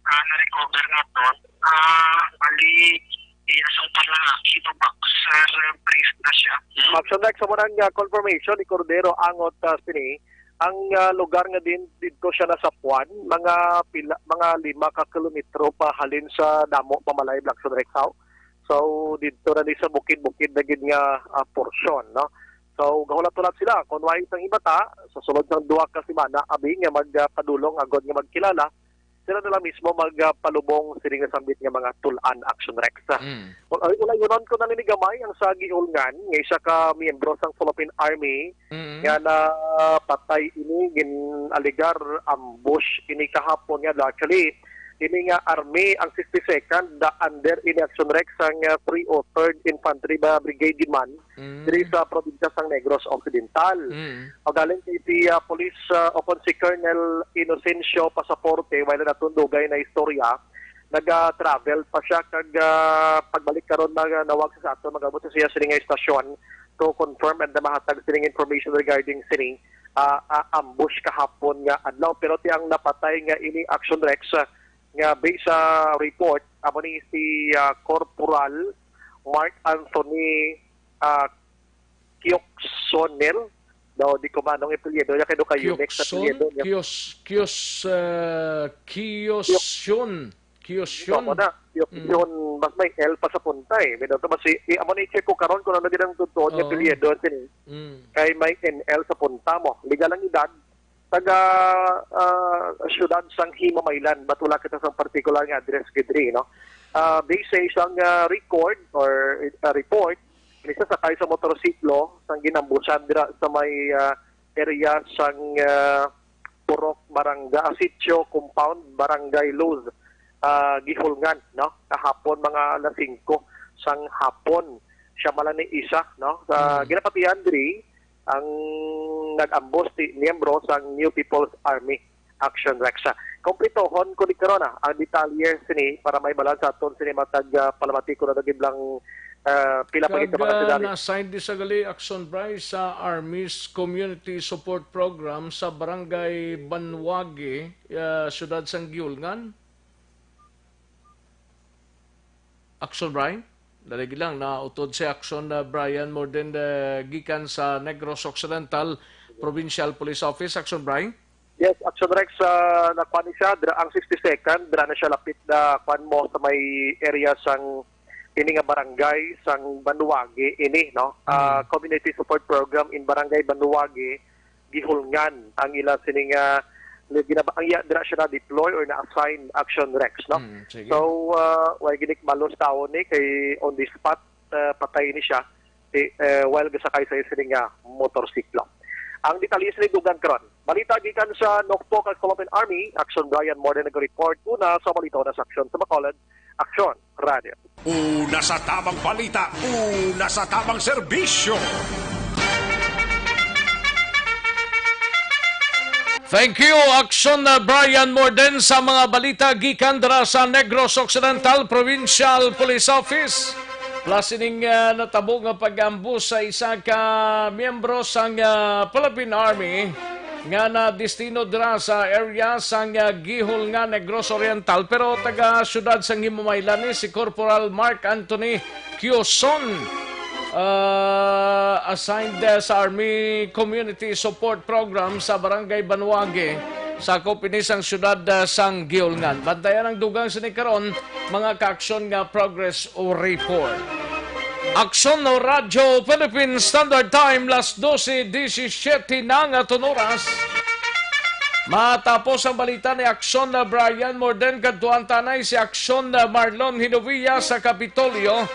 ah, na-recover naton, ah, bali, iya sang panlalaki, no, boxer brief na siya. Action Rex, sa muna nga confirmation ni Cordero Angot, ah, sini, ang, ah, lugar nga din dito siya nasapuan, mga pila, mga lima ka kilometro pa halin sa damo, Mamalay, Blackson Rexao. So, dito na ni sa bukid-bukid na gid nga, ah, porsyon, no? So, gahulat-hulat sila. Kung way isang himata, sa sulod sang duha ka semana, abi nga magpadulong agod nga magkilala, sila na lang mismo magpalubong sini nga sambit nga mga tul-an, Action Rex. Mm. Ul-, ay, ulayonon ko na nini gamay ang sa Gihulngan, nga isa ka miyembro sang Philippine Army, Mm. nga napatay ini, gin-alegar ambush ini kahapon nga. Actually, ini nga army ang sixty-second, the under ini, Action Rex, ang, uh, three oh third Infantry ba Brigade man, Mm. diri sa probinsya sang Negros Occidental. Mm. O galing kay si, uh, Police, uh, o kon si Colonel Inocencio Pasaporte, wala na tundugay na istorya, naga-travel pa siya kag, uh, pagbalik karon, mga nawag sa ato, mag-abot sa siya sini nga istasyon to confirm and mahatag sining information regarding sining, uh, uh, ambush kahapon nga adlaw. Pero ti ang napatay nga ini, Action Rex, uh, nga based sa report, amo ni si, ah, Corporal Mark Anthony, ah, Kioksonel. Daw, di ko manong apelyido niya, kay do ka Unix sa Kiokson? Apelyido niya. Kios-, Kios-, ah, Kiosyon. Kiosyon? Ito mo na. Kiokson, Mm. mas may L pa sa punta eh. May daw to, mas i-, i-, amo na i-check ko karon kung ano din ang totoo niya Oo. Apelyido. Sini. Mm. Kay may N L sa punta mo. Legal ang edad, taga, ah, siyudad sang Himamaylan, but wala kita sang partikular nga address gid diri, no? Ah, based sa isang, ah, record or, ah, report, isa sakay sa motorsiklo sang ginambusan dira sa may, ah, area sang, ah, Purok Barangay, ah, Sitio Compound, Barangay Luz, ah, Gihulngan, no? Kahapon mga alas singko sang hapon. Siya man lang ni isa, no? Sa Mm. ginapatihan diri, ang nag-ambos ti miyembro sang New People's Army Action Rex. Kompletohon ko ni karon, ah, ang detalye sini para may balansa aton sini matag, ah, palamati ko na gid lang, ah, pila pa Kag, gid ka mga ah, scenario. Na-assign di sa gali, Action Bry, sa Army's Community Support Program sa Barangay Banwagi, ah, Siyudad sang Giulngan. Action, Brian? Daligi lang, nautod si Action, uh, Brian Morden, uh, gikan sa Negros Occidental Provincial Police Office. Action, Brian? Yes, Action Rex, uh, nakuha ni siya, dra-, ang sixty-second, dra na siya lapit na, kuan mo, sa may area sang ini nga barangay sang Banuwagi ini, no? Ah, Mm. Community Support Program in Barangay Banuwagi, Gihulngan ang ila sini nga ginaba-, ang iya dira siya na-deploy or na-assign, Action Rex, no? Mm, sige. So, ah, way gini kabalo sa tawo ni kay on the spot, ah, patay ni siya. Ti, eh, while gasakay sa iya sini nga motorsiklo. Ang detalye sini dugang karon. Balita gikan sa Nokpo kag Philippine Army, Action Brian Morden nag-report una sa balita na sa Action sa Bacolod. Action Radio. Una sa tamang balita, una sa tamang serbisyo. Thank you, Action na Brian Morden, sa mga balita gikan dira sa Negros Occidental Provincial Police Office. Plus ining, ah, natabo nga pag-ambush sa isa ka miyembro sang, ah, Philippine Army nga nadestino dira sa area sang, ah, Gihol nga Negros Oriental, pero taga siyudad sang Himamaylan ni si Corporal Mark Anthony Quioson, ah, assigned, ah, sa Army Community Support Program sa Barangay Banuwagi, sakop ini sang siyudad, ah, sang Gihol nga. Bantayan ang dugang sini karon, mga kaaksyon, nga progress report. Aksyon, no, Radyo Philippine Standard Time, las dose disisiete na nga aton oras. Matapos ang balita ni Aksyon na Brian Morden, kadtuan ta anay si Aksyon na Marlon Hinovia sa Kapitolyo.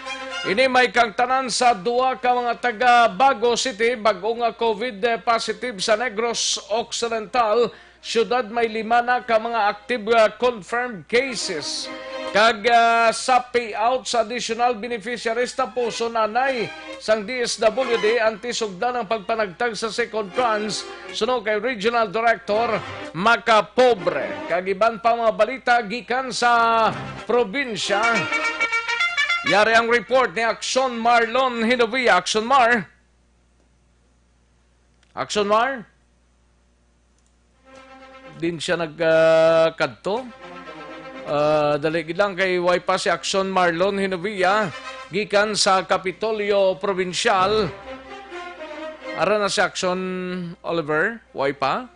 Ini may kaangtanan sa duha ka mga taga Bago City, bag-o nga COVID positive sa Negros Occidental. Siyudad may lima na ka mga active, ah, confirmed cases. Kag, ah, sa payout sa additional beneficiaries, tapuson anay sang D S W D antes sugdan ang pagpanagtag sa second tranche, suno kay Regional Director Macapobre. Kag iban pa mga balita gikan sa probinsya. Yari ang report ni Action Marlon Hinovia. Action Mar? Action Mar? Din siya nag, ah, kadto. Ah, dali gid lang kay way pa si Action Marlon Hinovia gikan sa Kapitolyo Provincial. Ara na si Action Oliver, way pa.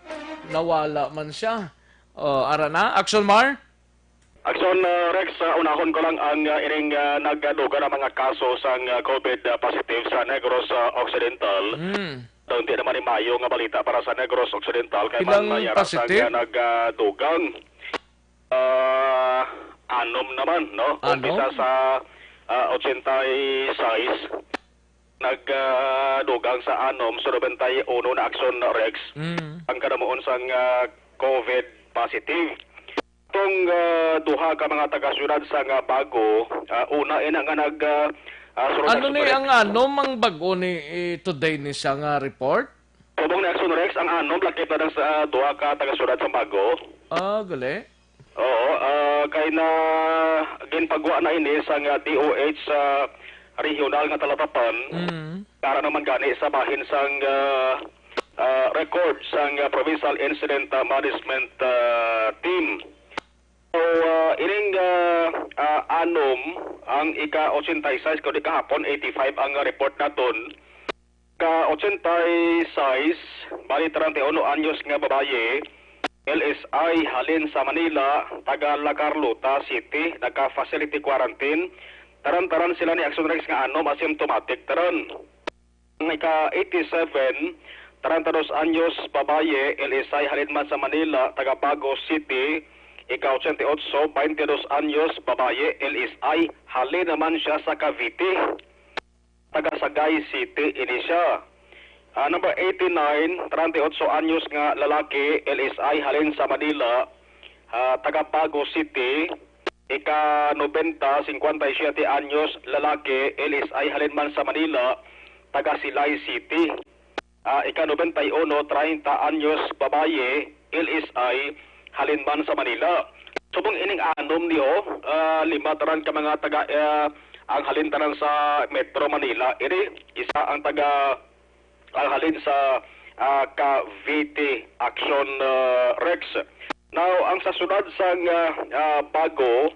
Nawala man siya. Oh, ara na, Action Mar? Action, ah, Rex, ah, unahon ko lang ang, ah, ining, ah, nagdugang nga mga kaso sang, ah, COVID, ah, positive sa Negros, ah, Occidental. Mm. Daw hindi naman ni mayo nga balita para sa Negros Occidental kay Ilang man mayara sang, positive? Ah, nagdugang. Ah, anom naman, no? Anom? Umpisa sa, ah, ochenta y seis, nagdugang sa anom, so noventa y uno na, Action, Rex, Mm. ang kadamuon sang, ah, COVID positive. Tong, ah, duha ka mga taga-siyudad sang Bago, ah, una ina nga nag, ah, ah, sulod Ano sa ni Subalit. Ang anom ang bag-o ni, eh, today ni siya nga report? Subong ni Action Rex, ang anom lakip na sa, ah, duha ka taga-siyudad sang Bago. Ah, gali. Oo, ah, kay na ginpagwa na ini sang D O H sa regional nga talatapan. Mm. Para naman gani sa bahin sang, ah, ah, record sang, ah, Provincial Incident, ah, Management, ah, Team. So, ah, ining, ah, ah, anom, ang ika ochenta y seis, kundi kahapon, eighty-five ang report naton. Ka ochenta y seis, bali treinta y uno anyos nga babayi, L S I halin sa Manila, taga La Carlota City, nagka-facility quarantine. Taran-taran sila ni Action Rex nga anom asymptomatic taran. Ang ika eighty-seven, treinta dos anyos, babayi, L S I halin man sa Manila, taga Bago City, ika ochenta y ocho, bainte dos anyos, babayi, L S I halin naman siya sa Cavite. Taga Sagay City ini siya. Ah, number eighty-nine, treinta y ocho anyos nga lalaki, L S I halin sa Manila, ah, taga Bago City. Ika nobenta, cincuenta y siete anyos, lalaki, L S I halin man sa Manila, taga Silay City. Ah, ika nobenta y uno, treinta anyos, babayi, L S I, halin man sa Manila. Subong ining anom niyo, ah, lima tanan ka mga taga, ah, ang halin tanan sa Metro Manila. Ini, isa ang taga, ang halin sa, ah, Cavite, Action, ah, Rex. Now, ang sa siyudad sang, ah, ah, Bago,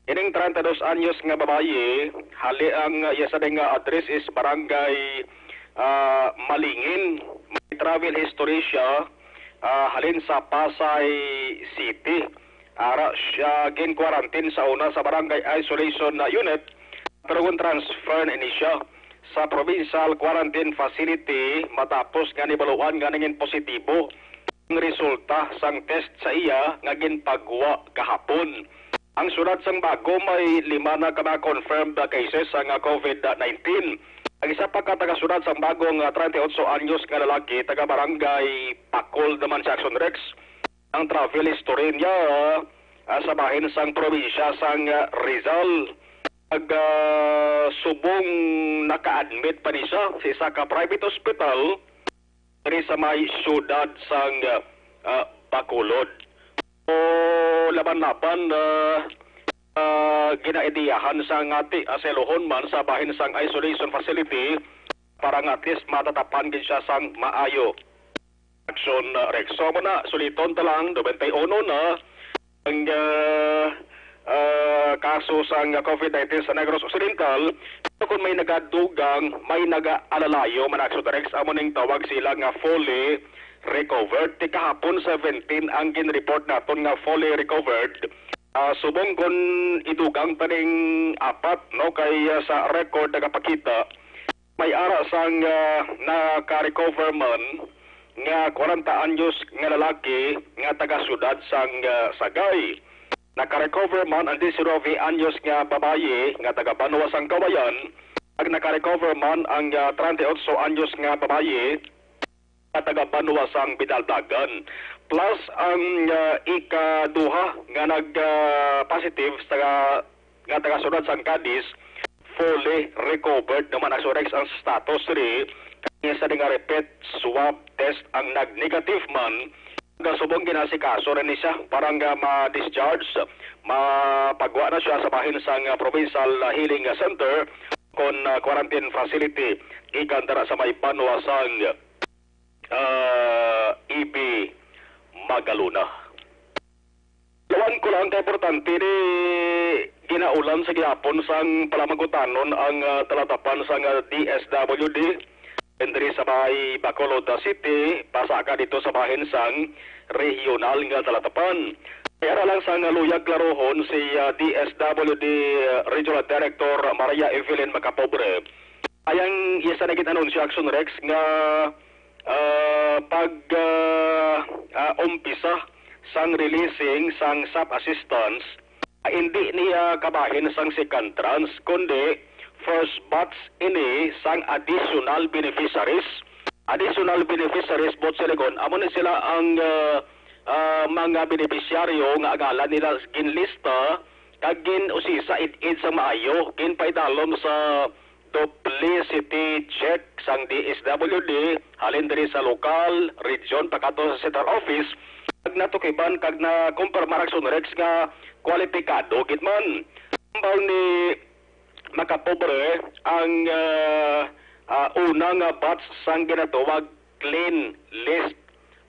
ining treinta y dos anyos nga babayi, hali ang, ah, iya sa nga address is Barangay, ah, Malingin. May travel history siya, ah, halin sa Pasay City. Ara siya gin-quarantine sa una sa Barangay Isolation na Unit. Pero kon transfer na ini siya sa provincial quarantine facility matapos nga nahibaluan nga nangin positibo ang resulta sang test sa iya nga ginpagwa kahapon. Ang siyudad sang Bago may lima na ka mga confirmed cases sang COVID nineteen. Ang isa pa ka taga-siyudad sang Bago nga treinta y ocho anyos nga lalaki, taga Barangay Pakol naman si Action Rex, ang travel history niya, ah, sa bahin sang probinsya sang, ah, Rizal. Nag, ah, subong naka-admit pa ni siya sa isa ka private hospital diri sa may siyudad sang, ah, ah, Bacolod. O laban-laban, ah, ah, ginaidiyahan sa ngati, ah, sa iluhon man sa bahin sang isolation facility para nga at least matatapan gid siya sang maayo. Action, uh, Rex. So, amo na, suliton ta lang, nobenta y uno na ang, uh, uh, kaso sang COVID nineteen sa Negros Occidental. Pero kung may nagadugang, may nagaalalayo man, Action, Rex, amo ning tawag sila nga fully recovered. Ti kahapon, seventeen ang gin-report naton nga fully recovered. Ah, subong kon idugang pa ning apat, no, kay, ah, sa record nagapakita may ara sang, ah, naka-recover man nga kwarenta anyos nga lalaki nga taga-siyudad sang, ah, Sagay. Naka-recover man ang diecinuebe anyos nga babayi nga taga-banwa sang Kawayan, kag naka-recover man ang, ah, treinta y ocho anyos nga babayi nga taga-banwa sang Binaldagan. Plus ang, ah, ikaduha nga nag, ah, positive sa nga taga-siyudad sang Cadiz, fully recovered naman, Action Rex, ang status diri. Kani sa nga repeat swab test ang nag-negative man, subong ginasikaso na ni siya para nga ma-discharge, mapagwa na siya sa bahin sang, ah, provincial, ah, healing, ah, center kon, ah, quarantine facility gikan dira sa may banwa sang, ah, E B Magalona. Lawan ko lang ka importante ni ginaulan sa gihapon sang palamagutanon ang, ah, talatapan sang, ah, D S W D diri sa may Bacolod City, pasaka dito sa bahin sang regional nga talatapan. Kaya lang sang luyag klarohon si, ah, D S W D Regional Director Maria Evelyn Macapobre. Ayang iya sa naging anunsyo, Action Rex, nga, ah, pag, ah, ah, umpisa sang releasing sang sap assistance, ah, hindi niya kabahin sang second tranche, kundi first batch ini sang additional beneficiaries. Additional beneficiaries, buot silingon, amo ni sila ang, ah, ah, mga benepisyaryo nga ang ngalan nila ginlista kag gin-usisa id-id sang maayo, ginpaidalom sa duplicity check sang D S W D halin diri sa lokal, region, pagkadto sa central office, kag natukiban kag nakumpirmar, Action Rex, nga kwalipikado gid man. Hambal ni Macapobre ang, ah, ah, una nga batch sang ginatawag clean list.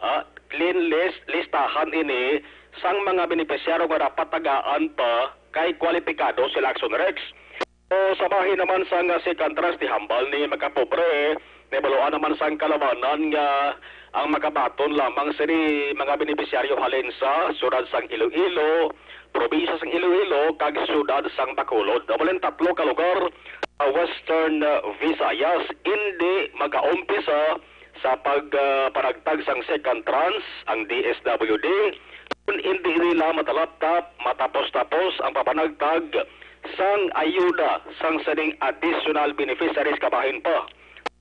Ah, clean list, listahan ini sang mga benepisyaryo nga dapat tagaan pa kay kwalipikado sila, Action Rex. O sa bahin naman sang second tranche, hambal ni Macapobre, nahibaluan naman sang kalabanan nga ang makabaton lamang sini mga benepisyaryo halin sa siyudad sang Iloilo, probinsya sang Iloilo, kag siyudad sang Bacolod. Amo lang tatlo ka lugar sa Western, uh, Visayas indi magaumpisa sa pag, uh, panagtag sang second tranche ang D S W D, kung indi nila matalaptap, matapos-tapos ang papanagtag sang ayuda sang sining additional beneficiaries kabahin pa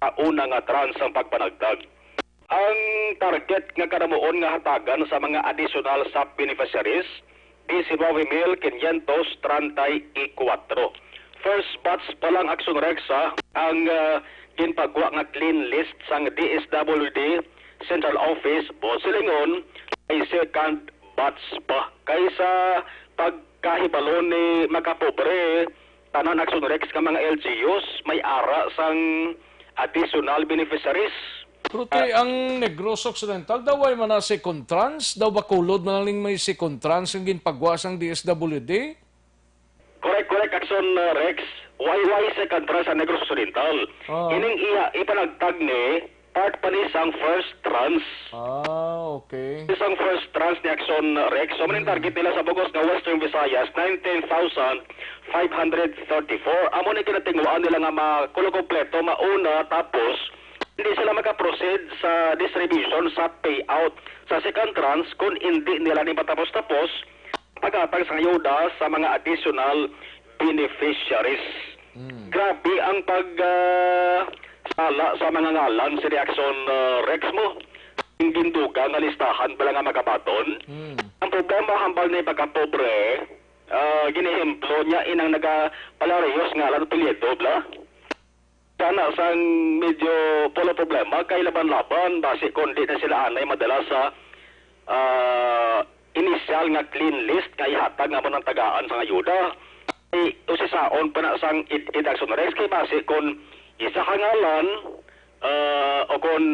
sa una nga tranche sang pagpanagtag. Ang target nga kanamuon nga hatagan sa mga additional sap beneficiaries, diecinueve mil quinientos treinta y cuatro. First batch pa lang, Action Rex, ha, ang, ah, ginpagwa nga clean list sang D S W D Central Office, buot silingon, ay second batch pa. Kay sa pagkahibalo ni Macapobre, tanan, Action Rex, nga mga L G Us may ara sang additional beneficiaries. Pero ti, ah, ang Negros Occidental daw ay man na second tranche, daw Bacolod man lang may second tranche ang ginpagwa sang D S W D? Correct, correct, Action, uh, Rex. Why, why second tranche sa Negros Occidental? Ah. Ining iya ipanagtag ni part pa ni sang first tranche. Ah, okay. Isang first tranche ni Action, Rex. So, maning, hmm, target nila sa bug-os nga Western Visayas, nineteen thousand five hundred thirty-four. Amo ni ginatinguhaan nila nga makulo kompleto, mauna, tapos hindi sila makaproceed sa distribution sa payout sa second tranche kung hindi nila ni matapos-tapos paghatag sang ayuda sa mga additional beneficiaries. Mm. Grabe ang pag, ah, sala sa mga ngalan sa reaksyon, ah, Rex mo. Ang ginduga nga listahan pala nga magabaton. Mm. Ang problema, hambal ni pagkapobre, ah, ginehemplo niya inang nagapalarehos nga ngalan, apelyido, bla. Sana sang medyo puro problema kay laban-laban, basi kung di na sila anay madala sa, ah, inisyal nga clean list nga ihatag nga amo nang tagaan sang ayuda. Ay, usisaon pa na sang id-, id action, Rex, kay basi kung isa ka ngalan, ah, o kung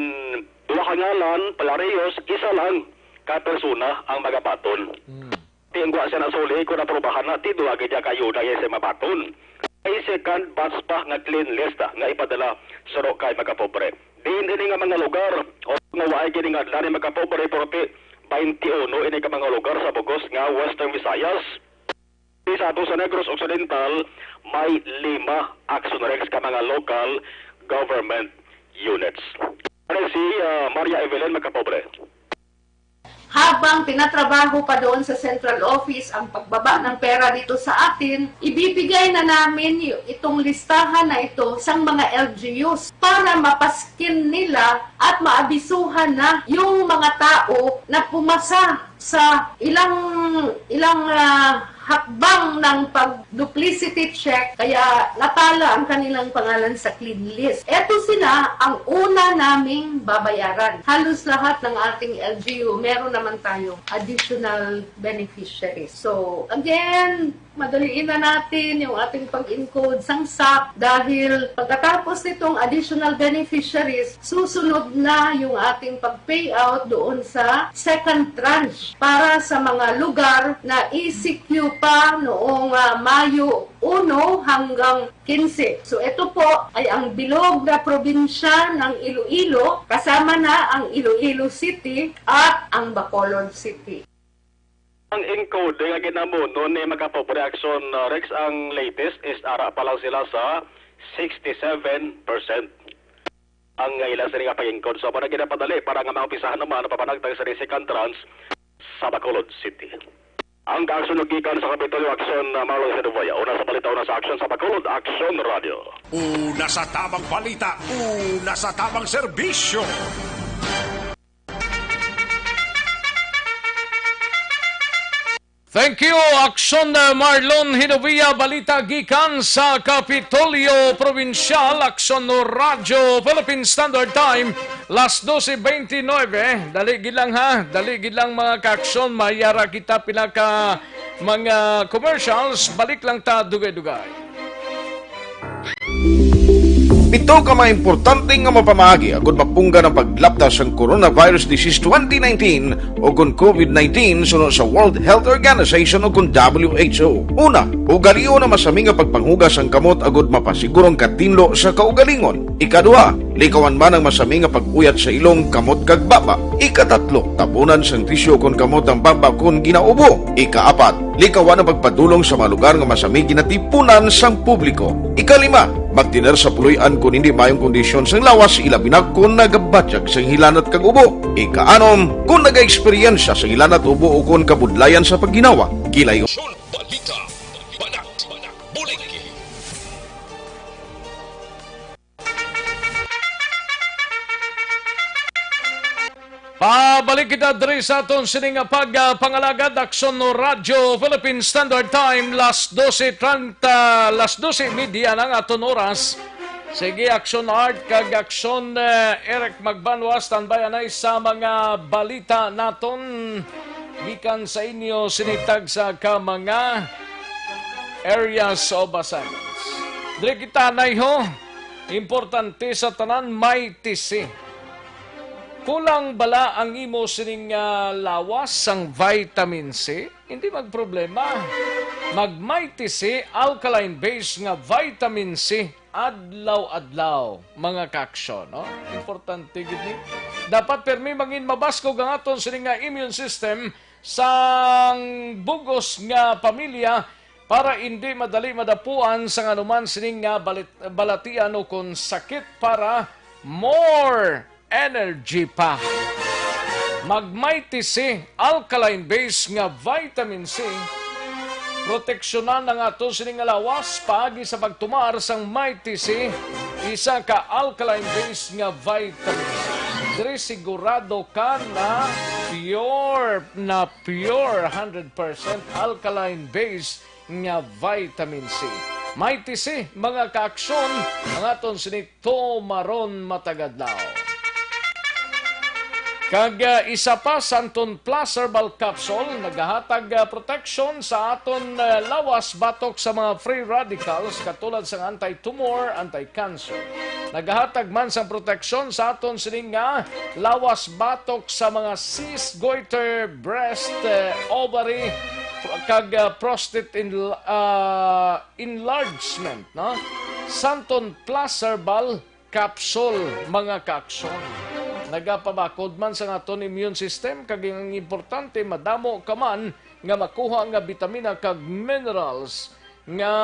duha ka ngalan, palarehos, isa lang ka persona ang magabaton. Hmm. Ti ang gwa siya nasuli, kung aprubahan na, ti duha gid ka ayuda nga siya mabaton. Ay second batch pa nga clean list, ah, nga ipadala suno kay mga pobre. Diin ini nga mga lugar, o nga waay gid nga adlaw ni mga pobre, pero ti twenty-one ini ka mga lugar sa bugos nga Western Visayas. Di sa ato sa Negros Occidental, may lima action, Rex, ka mga local government units. Ano si, ah, Maria Evelyn, mga pobre? Habang tinatrabaho pa doon sa central office ang pagbaba ng pera dito sa atin, ibibigay na namin y-, itong listahan na ito sa mga L G Us para mapaskin nila at maabisuhan na yung mga tao na pumasa sa ilang, ilang, ah, hakbang ng pag-duplicity check, kaya natala ang kanilang pangalan sa clean list. Eto sila ang una naming babayaran. Halos lahat ng ating L G U, meron naman tayong additional beneficiaries. So, again, madaliin na natin yung ating pag-encode sang SAP dahil pagkatapos nitong additional beneficiaries, susunod na yung ating pag-payout doon sa second tranche para sa mga lugar na E C Q pa noong, ah, Mayo uno hanggang quince. So, ito po ay ang bilog na probinsya ng Iloilo, kasama na ang Iloilo City at ang Bacolod City. Ang encode nga ginamuno ni mga pobre, action, uh, Rex, ang latest is ara pa lang sila sa sixty-seven percent ang ila sini nga pag-encode. So, para ginapadali, para nga maumpisahan naman ang papanagtang sa second tranche sa Bacolod City. Ang kaaksyon gikan sa Kapitolyo, action, uh, Marlon Sedovoya. Una sa balita, una sa action sa Bacolod, Action Radio. Una sa tabang balita, una sa tabang serbisyo. Thank you, Action, uh, Marlon Hinovia. Balita gikan sa Kapitolyo Probinsyal, Action Radyo, Philippine Standard Time, las doce veintinueve. Dali gid lang, ha, dali gid lang, mga ka-action. Mayara kita pila ka mga commercials. Balik lang ta dugay-dugay. Pito ka mga importante nga mapamaagi agud mapunggan ang paglapta sang coronavirus disease twenty nineteen o kon COVID nineteen suno sa World Health Organization o kon W H O. Una, ugalion ang masami nga pagpanghugas sang kamot agud mapasiguro ang katinlo sa kaugalingon. Ikaduha, likawan man ang masami nga pag-uyat sa ilong, kamot, kag baba. Ikatatlo, tabunan sang tisyu kon kamot ang baba kon ginaubo. Ikaapat, likawan ang pagpadulong sa mga lugar nga masami ginatipunan sang publiko. Ikalima, magtener sa puloy-an kon hindi maayong kondisyon sang lawas, ilabi na kon nagabatyag sang hilanat kag ubo. Ikaanom, kon nagaeksperyensya sang hilanat, ubo, o kon kabudlayan sa pagginawa, kilayo. Balita, balita, balita, bulig. Pabalik kita diri sa aton sini nga pag, ah, pangalagad, Aksyon Radyo Philippine Standard Time, las doce treinta, las doce y media na ang aton oras. Sige, Aksyon Art kag Aksyon, eh, Eric Magbanwa, standby anay sa mga balita naton gikan sa inyo sini tagsa ka mga areas of assignments. Diri kita, anay, ho. Importante sa tanan, may tisi. Kulang bala ang imo sining, ah, lawas sang vitamin C? Hindi magproblema. Mag Mighty C, alkaline base nga vitamin C, adlaw-adlaw, mga kaaksyon, no? Importante gid ni. Dapat permi mangin mabaskog ang aton sining nga immune system sang bugos nga pamilya para indi madali madapuan sang anuman sining nga balit-, balatian o kon sakit, para more energy pa. Mag Mighty C, alkaline base nga vitamin C, proteksyonan ang ato sini nga lawas paagi sa pagtumar sang Mighty C, isa ka alkaline base nga vitamin C. Diri sigurado ka na pure, na pure, hundred percent alkaline base nga vitamin C. Mighty C, mga kaaksyon, ang aton sini tumaron matag adlaw. Kag, ah, isa pa, Santon Plus Herbal Capsule, nagahatag, ah, proteksyon sa aton, ah, lawas batok sa mga free radicals katulad sang anti-tumor, anti-cancer. Nagahatag man sang proteksyon sa aton sining nga lawas batok sa mga cyst, goiter, breast, eh, ovary, kag, ah, prostate in-, ah, enlargement, no? Santon Plus Herbal Capsule, mga kaaksyon. Nagapabakod man sa aton immune system, kag ang importante, madamo ka man nga makuha nga bitamina kag minerals nga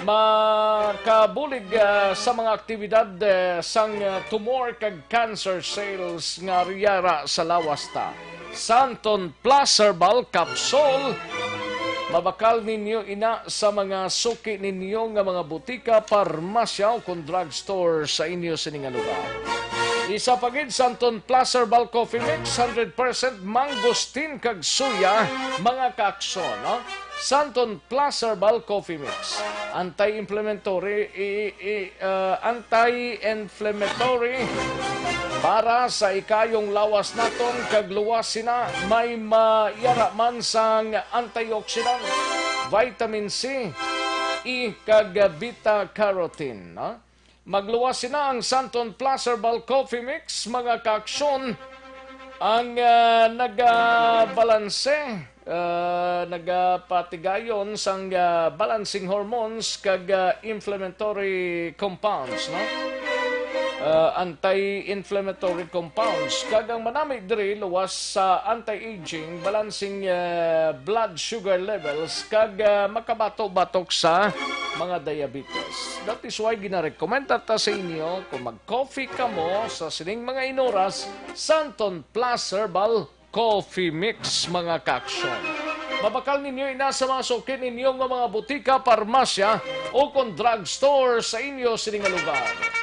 makabulig, ah, sa mga aktibidad, eh, sang, ah, tumor kag cancer cells nga yara sa lawas ta. Santon Plus Herbal Capsule. Mabakal ninyo ina sa mga suki ninyo nga mga butika, parmasya, o kon drugstore sa inyo sini nga lugar. Isa pa gid, Santon Plus Herbal Coffee Mix, hundred percent mangosteen kag soya, mga kaaksyon, no? Santon Plus Herbal Coffee Mix. Anti-inflammatory, i-, i-, ah, anti-inflammatory para sa ikayong lawas naton, kag luwas sina may mayara man sang antioxidant, vitamin C, E, kag beta carotene, no? Magluwas sina ang Santon Plus Herbal Coffee Mix, mga kaaksyon, ang, ah, nagabalanse, ah, nagapatigayon sang, ah, balancing hormones kag, ah, inflammatory compounds, no? Ah, anti-inflammatory compounds, kag ang manami diri luwas sa anti-aging, balancing, ah, blood sugar levels, kag, ah, makabato-batok sa mga diabetes. That is why ginarekomenda ta sa inyo, kung mag-coffee kamo sa sining mga inuras, Santon Plus Herbal Coffee Mix, mga kaaksyon. Mabakal ninyo ina sa mga suki ninyo nga mga butika, parmasya, o kon drugstore sa inyo sini nga lugar.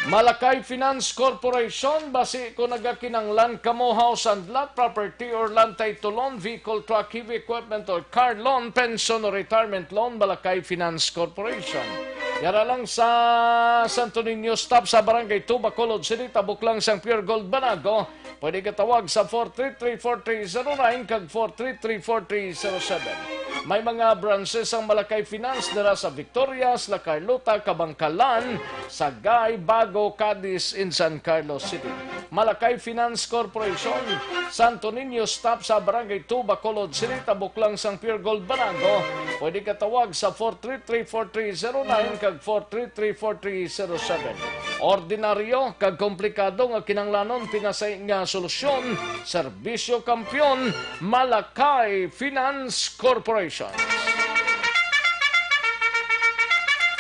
Malakay Finance Corporation, basi kung nagakinanglan kamo house and lot, property or land title loan, vehicle, truck, heavy equipment or car loan, pension or retirement loan, Malakay Finance Corporation. Yara lang sa Santo Niño Stop sa Barangay two, Bacolod City, tabok lang sang Pure Gold Banago. Pwede ka tawag sa four three three, four three zero nine kag four three three, four three zero seven. May mga branches ang Malakay Finance dira sa Victorias, La Carlota, Kabankalan, Sagay, Bago, Cadiz, in San Carlos City. Malakay Finance Corporation, Santo Niño Stop sa Barangay two, Bacolod City, tabok lang sang Pure Gold Banago. Pwede ka tawag sa four three three, four three zero nine kag four three three, four three zero seven. Ordinaryo kag komplikado nga kinanglanon, pinasay nga solusyon, serbisyo kampiyon, Malakay Finance Corporation.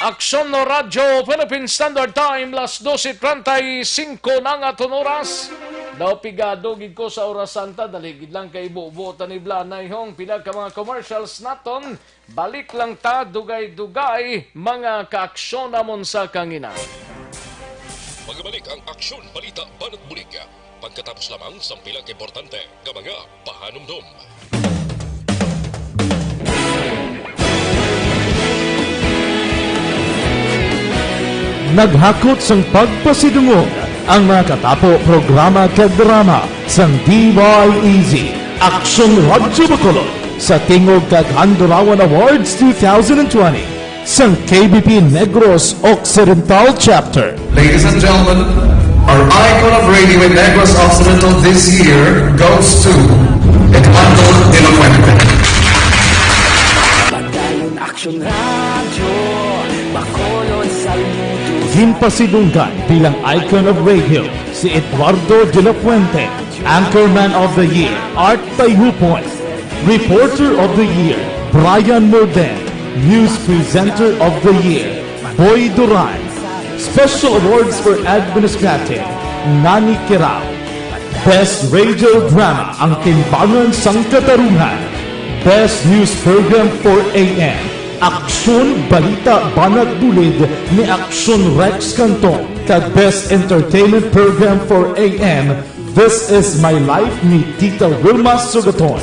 Aksyon no Radyo Philippine Standard Time, las doce treinta y cinco na nga aton oras. Daw pigado gid ko sa oras santa, dali gid lang kay bubo ta ni Blanay hong pila ka mga commercials naton. Balik lang ta dugay-dugay, mga kaaksyon namon sa kanginan. Magabalik ang aksyon, balita, banat bulig. Pagkatapos lamang sang pila ka importante nga mga pahanumdom. Naghakot sang pagpasidungog ang mga katapo programa kag drama sang D Y E Z, Aksyon Radyo Bacolod, sa Tingog kag Handurawan Awards two thousand twenty sang K B P Negros Occidental Chapter. Ladies and gentlemen, our icon of radio in Negros Occidental this year goes to Eduardo de la Fuente. Padayon Aksyon Radyo Bacolod, saludo. Ginpasidunggan bilang icon of radio si Eduardo de la Fuente. Anchorman of the Year, Art Tayhupon. Reporter of the Year, Brian Morden. News Presenter of the Year, Boy Duran. Special Awards for Administrative, Nani Kirao. Best Radio Drama, Ang Timbangan sang Katarungan. Best News Program for A M, Aksyon, Balita, Banat, Bulid ni Aksyon Rex Cantong. Kag Best Entertainment Program for A M, This Is My Life ni Tita Wilma Sugaton.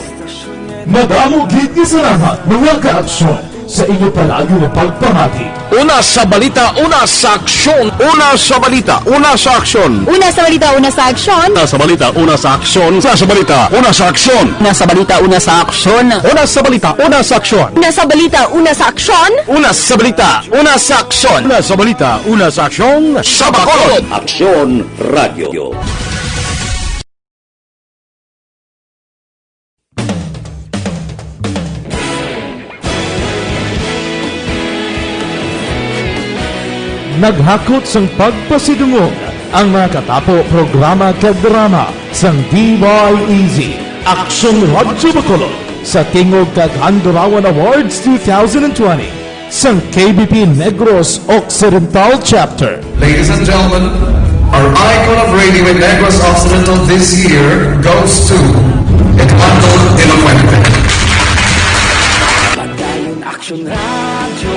Madamo gid nga salamat, mga ka-aksyon, sa inyo palagi nga pagpamati. Una sa balita, una sa aksyon. Una sa balita, una sa aksyon. Una sa balita, una sa aksyon. Una sa balita, una sa aksyon. Una sa balita, una sa aksyon. Una sa balita, una sa aksyon. Una sa balita, una sa aksyon. Una sa balita, una sa aksyon. Una sa balita, una sa aksyon. Una sa balita, una sa aksyon. Sa Bacolod. Aksyon Radio. Naghakot sang pagpasidungog ang mga katapo, programa kag drama sang D Y E Z, Aksyon Radyo Bacolod, sa tingog kag Handurawan Awards two thousand twenty sang K B P Negros Occidental Chapter. Ladies and gentlemen, our icon of radio in Negros Occidental this year goes to Eduardo de la Fuente. Padayon Aksyon Radyo,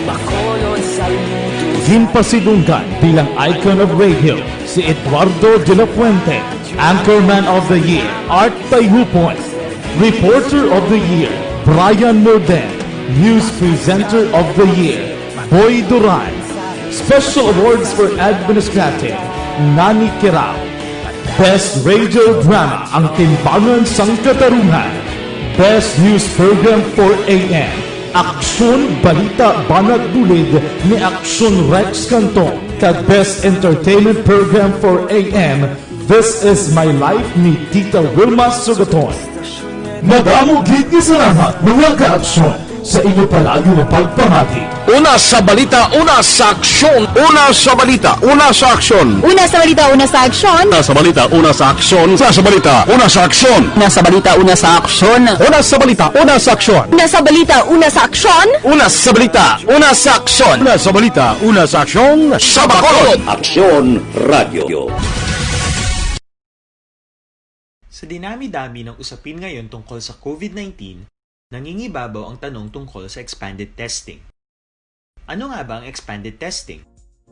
Bacolod, saludo. Ginpasidunggan bilang icon of radio si Eduardo de la Fuente, Anchorman of the Year, Art Tayhupon, Reporter of the Year, Brian Morden, News Presenter of the Year, Boy Duran. Special Awards for Administrative, Nani Kirao. Best Radio Drama, Ang Timbangan sang Katarungan. Best News Program for A M, Aksyon, Balita, Banat, Bulid ni Aksyon Rex Cantong. Kag Best Entertainment Program for A M, This Is My Life ni Tita Wilma Sugaton. Madamo gid nga salamat, mga ka-aksyon, sa inyo palagi nga pagpamati. Una sa balita, una sa aksyon. Una sa balita, una sa aksyon. Una sa balita, una sa aksyon. Una sa balita, una sa aksyon. Una sa balita, una sa aksyon. Una sa balita, una sa aksyon. Una sa balita, una sa aksyon. Una sa balita, una sa aksyon. Una sa balita, una sa aksyon. Una sa balita, una sa aksyon. Sa Bacolod. Aksyon Radio. Sa dinami-dami ng usapin ngayon tungkol sa COVID nineteen, nangingibabaw ang tanong tungkol sa expanded testing. Ano nga ba ang expanded testing?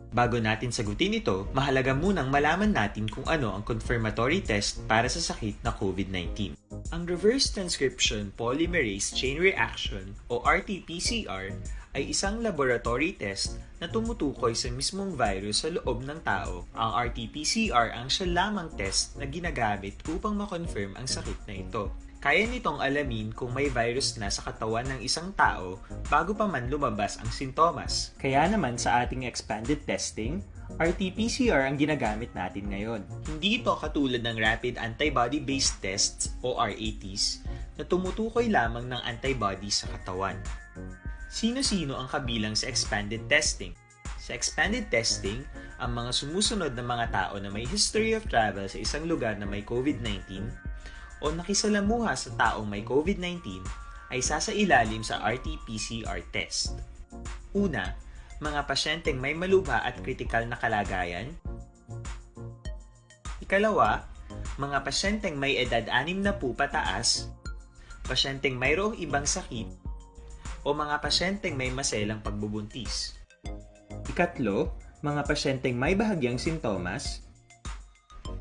Bago natin sagutin ito, mahalaga munang malaman natin kung ano ang confirmatory test para sa sakit na COVID nineteen. Ang reverse transcription polymerase chain reaction o R T P C R ay isang laboratory test na tumutukoy sa mismong virus sa loob ng tao. Ang R T P C R ang siya lamang test na ginagamit upang ma-confirm ang sakit na ito. Kaya nitong alamin kung may virus na sa katawan ng isang tao bago pa man lumabas ang sintomas. Kaya naman sa ating expanded testing, R T P C R ang ginagamit natin ngayon. Hindi ito katulad ng rapid antibody-based tests o R A Ts na tumutukoy lamang ng antibody sa katawan. Sino-sino ang kabilang sa expanded testing? Sa expanded testing, ang mga sumusunod na mga tao na may history of travel sa isang lugar na may COVID nineteen o nakisalamuha sa taong may COVID nineteen ay sasailalim sa R T P C R test. Una, mga pasyenteng may malubha at kritikal na kalagayan. Ikalawa, mga pasyenteng may edad anim na po pataas, pasyenteng mayroong ibang sakit, o mga pasyenteng may maselang pagbubuntis. Ikatlo, mga pasyenteng may bahagyang sintomas.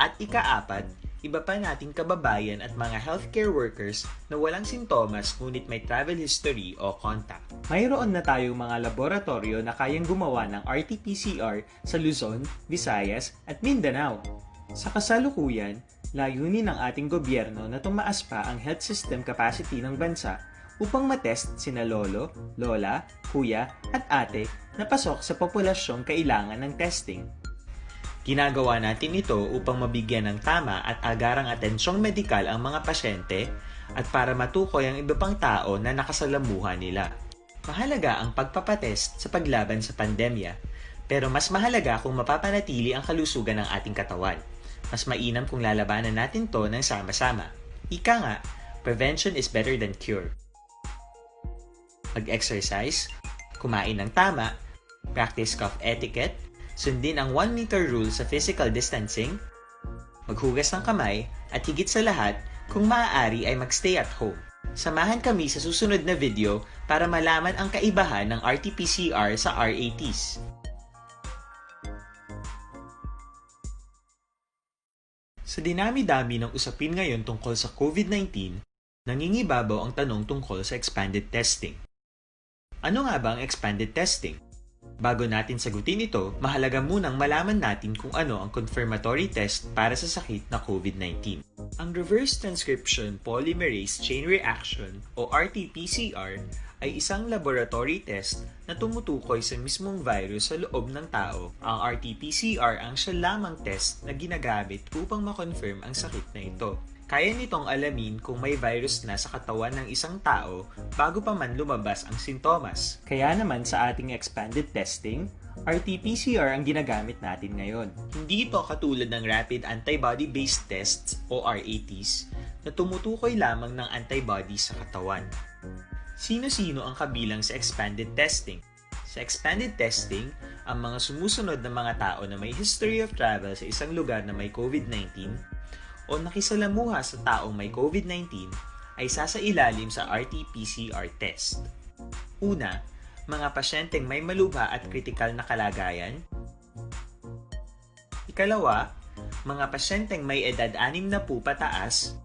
At ikaapat, iba pa nating kababayan at mga healthcare workers na walang sintomas ngunit may travel history o contact. Mayroon na tayong mga laboratoryo na kayang gumawa ng R T P C R sa Luzon, Visayas, at Mindanao. Sa kasalukuyan, layunin ng ating gobyerno na tumaas pa ang health system capacity ng bansa upang matest sina lolo, lola, kuya, at ate na pasok sa populasyong kailangan ng testing. Ginagawa natin ito upang mabigyan ng tama at agarang atensyong medikal ang mga pasyente at para matukoy ang iba pang tao na nakasalamuha nila. Mahalaga ang pagpapatest sa paglaban sa pandemya, pero mas mahalaga kung mapapanatili ang kalusugan ng ating katawan. Mas mainam kung lalabanan natin 'to ng sama-sama. Ika nga, prevention is better than cure. Mag-exercise, kumain ng tama, practice cough etiquette, sundin ang one meter rule sa physical distancing, maghugas ng kamay, at higit sa lahat, kung maaari ay mag-stay at home. Samahan kami sa susunod na video para malaman ang kaibahan ng R T P C R sa R A Ts. Sa dinami-dami ng usapin ngayon tungkol sa COVID nineteen, nangingibabaw ang tanong tungkol sa expanded testing. Ano nga ba ang expanded testing? Bago natin sagutin ito, mahalaga munang malaman natin kung ano ang confirmatory test para sa sakit na COVID nineteen. Ang reverse transcription polymerase chain reaction o R T P C R ay isang laboratory test na tumutukoy sa mismong virus sa loob ng tao. Ang R T P C R ang siya lamang test na ginagamit upang ma-confirm ang sakit na ito. Kaya nitong alamin kung may virus na sa katawan ng isang tao bago pa man lumabas ang sintomas. Kaya naman sa ating expanded testing, R T P C R ang ginagamit natin ngayon. Hindi ito katulad ng rapid antibody-based tests o R A Ts na tumutukoy lamang ng antibody sa katawan. Sino-sino ang kabilang sa expanded testing? Sa expanded testing, ang mga sumusunod na mga tao na may history of travel sa isang lugar na may COVID nineteen o nakisalamuha sa taong may COVID nineteen ay sasailalim sa R T P C R test. Una, mga pasyenteng may malubha at kritikal na kalagayan. Ikalawa, mga pasyenteng may edad anim na po pataas,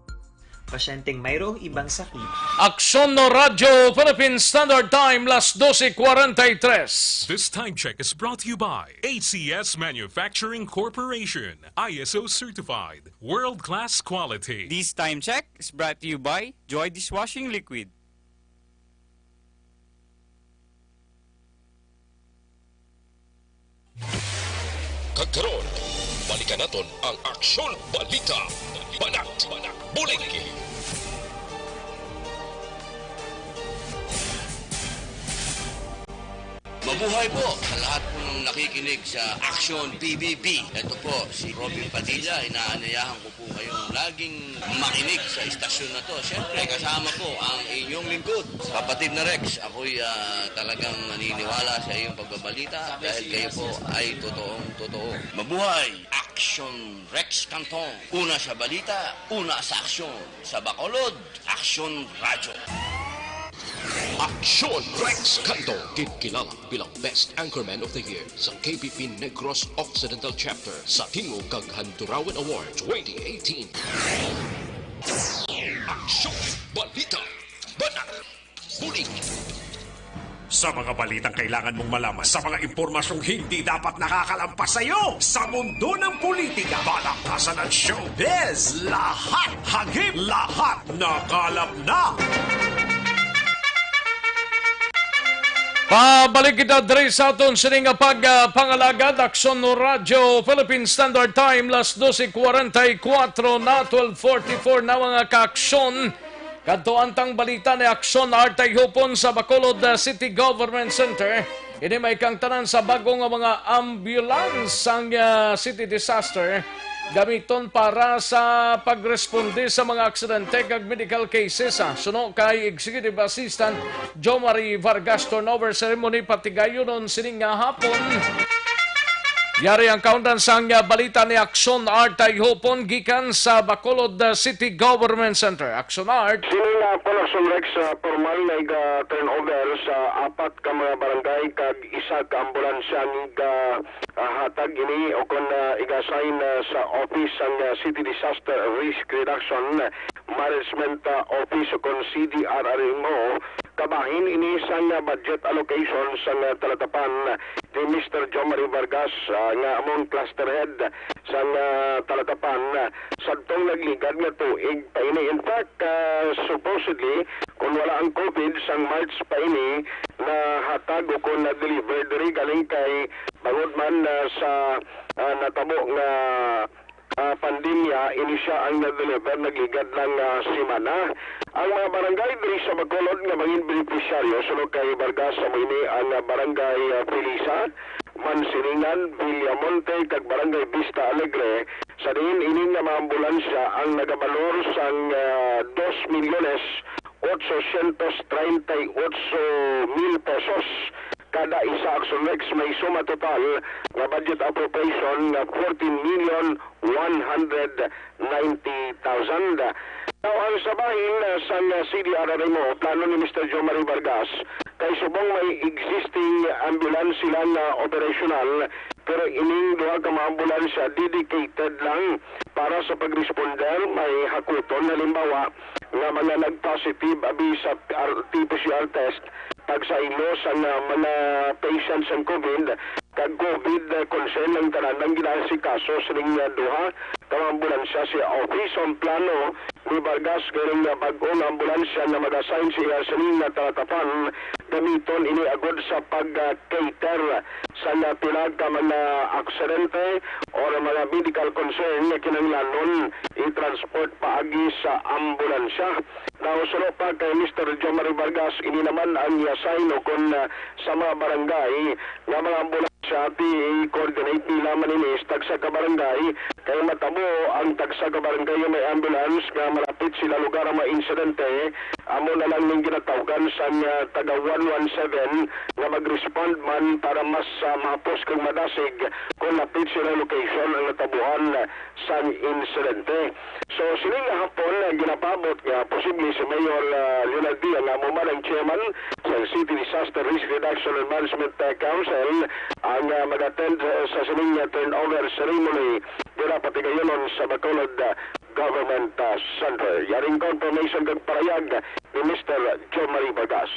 pasyenteng mayroong ibang sakit, Aksyon no Radyo Philippine Standard Time, las doce cuarenta y tres. This time check is brought to you by A C S Manufacturing Corporation, I S O certified, world-class quality. This time check is brought to you by Joy Dishwashing Liquid. Kag karon, balikan naton ang Aksyon Balita. Banat, Bulig. Mabuhay po sa lahat po ng nakikinig sa Aksyon P B B. Ito po si Robin Padilla. Inaanyayahan ko po kayong laging makinig sa istasyon na 'to. Siyempre, kasama po ang inyong lingkod, kapatid na Rex. Ako'y, ah, talagang naniniwala sa iyong pagbabalita dahil kayo po ay totoong totoo. Mabuhay! Aksyon Rex Cantong. Una sa balita, una sa aksyon. Sa Bacolod, Aksyon Radyo. Aksyon Rex Cantong, ginkilala bilang Best Anchorman of the Year sa K P P Negros Occidental Chapter sa Tingog kag Handurawan Award twenty eighteen. Aksyon, balita, banat, bulig. Sa mga balitang kailangan mong malaman, sa mga impormasyong hindi dapat nakakalampas sa iyo, sa mundo ng politika, palakasan at showbiz, lahat hagip, lahat nakalap na. Pabalik kita diri sa aton sini nga pag, ah, pangalagad. Aksyon no Radyo Philippine Standard Time, las doce cuarenta y cuatro na, twelve forty-four na, mga kaaksyon. Kadto ang tang balita ni Aksyon Artay Hupon sa Bacolod, ah, City Government Center. Ini may kangtanan sa bago nga mga ambulance sang, ah, city disaster gamiton para sa pagresponde sa mga aksidente kag medical cases, ah. Suno kay Executive Assistant Jomari Vargas, turnover ceremony patigayunon sining nga hapon. Yari ang kaundan sang, ah, balita ni Aksyon Artay Hupon gikan sa Bacolod, ah, City Government Center. Aksyon Art. Sini nga Aksyon Rex, ah, formal nga iga-turnover sa apat ka mga barangay kag isa ka ambulansya nga iga, ah, hatag ini o kon, ah, iga-assign, ah, sa office sang, ah, City Disaster Risk Reduction Management, ah, Office o kon C D R R M O. Kabahin ini sang, ah, budget allocation sang, ah, talatapan ni Mister Jomari Vargas, ah, nga among cluster head sang, ah, talatapan, ah, sadtong nagligad nga tuig pa ini. In fact, ah, supposedly, kung wala ang COVID, sang March pa ini nahatag o kung na-deliver diri galing kay bangod man, ah, sa, ah, natabo nga, ah, pandemya, ini siya ang na-deliver nagligad lang, ah, semana. Ang mga barangay diri sa Bacolod nga mangin benepisyaryo, sulod kay Vargas, amo ini ang, ah, Barangay, ah, Felisa, Mansilingan, Villamonte, kag Barangay Vista Alegre, sa diin ini nga mga ambulansya ang nagabalor sang, ah, dos milyones otsosyentos treinta y ocho mil pesos kada isa. Action Rex, may suma total nga budget appropriation nga fourteen million one hundred ninety thousand. Now, ang sa bahin, ah, sang, ah, C D R R M O, plano ni Mister Jomari Vargas, kay subong may existing ambulance sila nga operational, pero ining duha ka mga ambulansya dedicated lang para sa pag-responder, may hakuton, halimbawa, nga mga nag-positive abi sa R T P C R test, pagsaylo sang, ah, mga patients sang COVID, kag COVID, ah, concern ang tanan ang ginaasikaso sining, ah, duha ka mga ambulansya sa office. Ang plano ni Vargas, kining, ah, bag-o nga ambulansya nga mag-assign sa iya sining, ah, talatapan, gamiton ini agod sa pag, ah, cater sa nga pila ka mga aksidente or mga medical concern nga kinahanglanon i-transport paagi sa ambulansya. Nasuno pa kay Mister Jomari Vargas, ini naman ang i-assign o kon, ah, sa mga barangay nga mga ambulansya, ti i-coordinate nila man ini sa tagsa ka barangay, kay matabo ang tagsa ka barangay nga may ambulance nga malapit sila lugar ang mga insidente, amo na lang ning ginatawgan sang, ah, taga one one seven nga mag-respond man para mas, ah, mahapos kag madasig kon lapit sila location ang natabuhan sang insidente. So, sining nga hapon, ah, ginapaabot nga posible si Mayor, ah, Leonard Dia, nga amo man ang chairman sa City Disaster Risk Reduction and Management, ah, Council, ang, ah, mag-attend, ah, sa sining nga turnover ceremony dira patigayonon sa Bacolod, ah, Government, ah, Center. Yaring confirmation kag parayag ni Mister Jomari Vargas.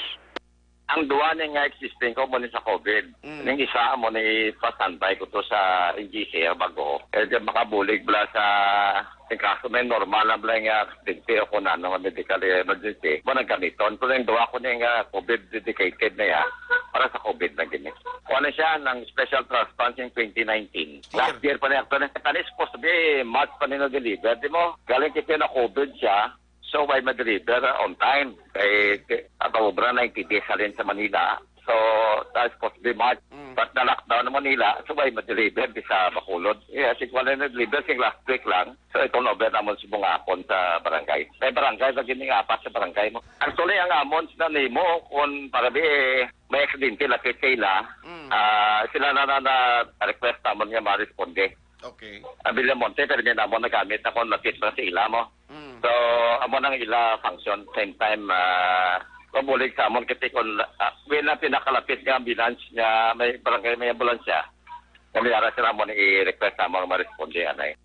Ang duwa ni nga existing ko mo ni sa COVID. Mm. Ning isa mo ni pa-standby ko to sa N G C, ah, bago. Eh, di makabulig bala sa, yung kaso may normal lang bala nga aksidente o kung ano nga medical emergency. Mo nagkamiton. Pero yung duwa ko ni nga COVID dedicated na ya, para sa COVID na gini. Kuha na siya ng special trust fund yung twenty nineteen. Last year pa na actually. Kani supposed to be March pa nila deliver, di mo? Galing kasi na COVID siya. So, why ma-deliver on time? Kay, kay, ah, obra ninety days halin sa Manila. So, that's supposed to be March. Mm. But na-lockdown na Manila, so why ma-deliver di sa Bacolod? Yeah, si wala na-deliver, sing last week lang. So, itong over naman sa mga hapon sa barangay. May barangay, lagi ni apat sa barangay mo. Actually, ang amon sila nimo, kung para di, eh, may aksidente, lapit sa ila, Mm. ah, sila na, na, na request naman nga ma-responde. Okay. Ang Villamonte, pero may namon nagamit na kung lapit na sa ila mo. Mm. So, amo nang ila function. Same time, ah, pabulig sa amon kasi kung, ah, when ang pinakalapit nga ambulance nga may barangay, may ambulansya, nga may ara sila mo i-request sa amon nga ma-responde, anay.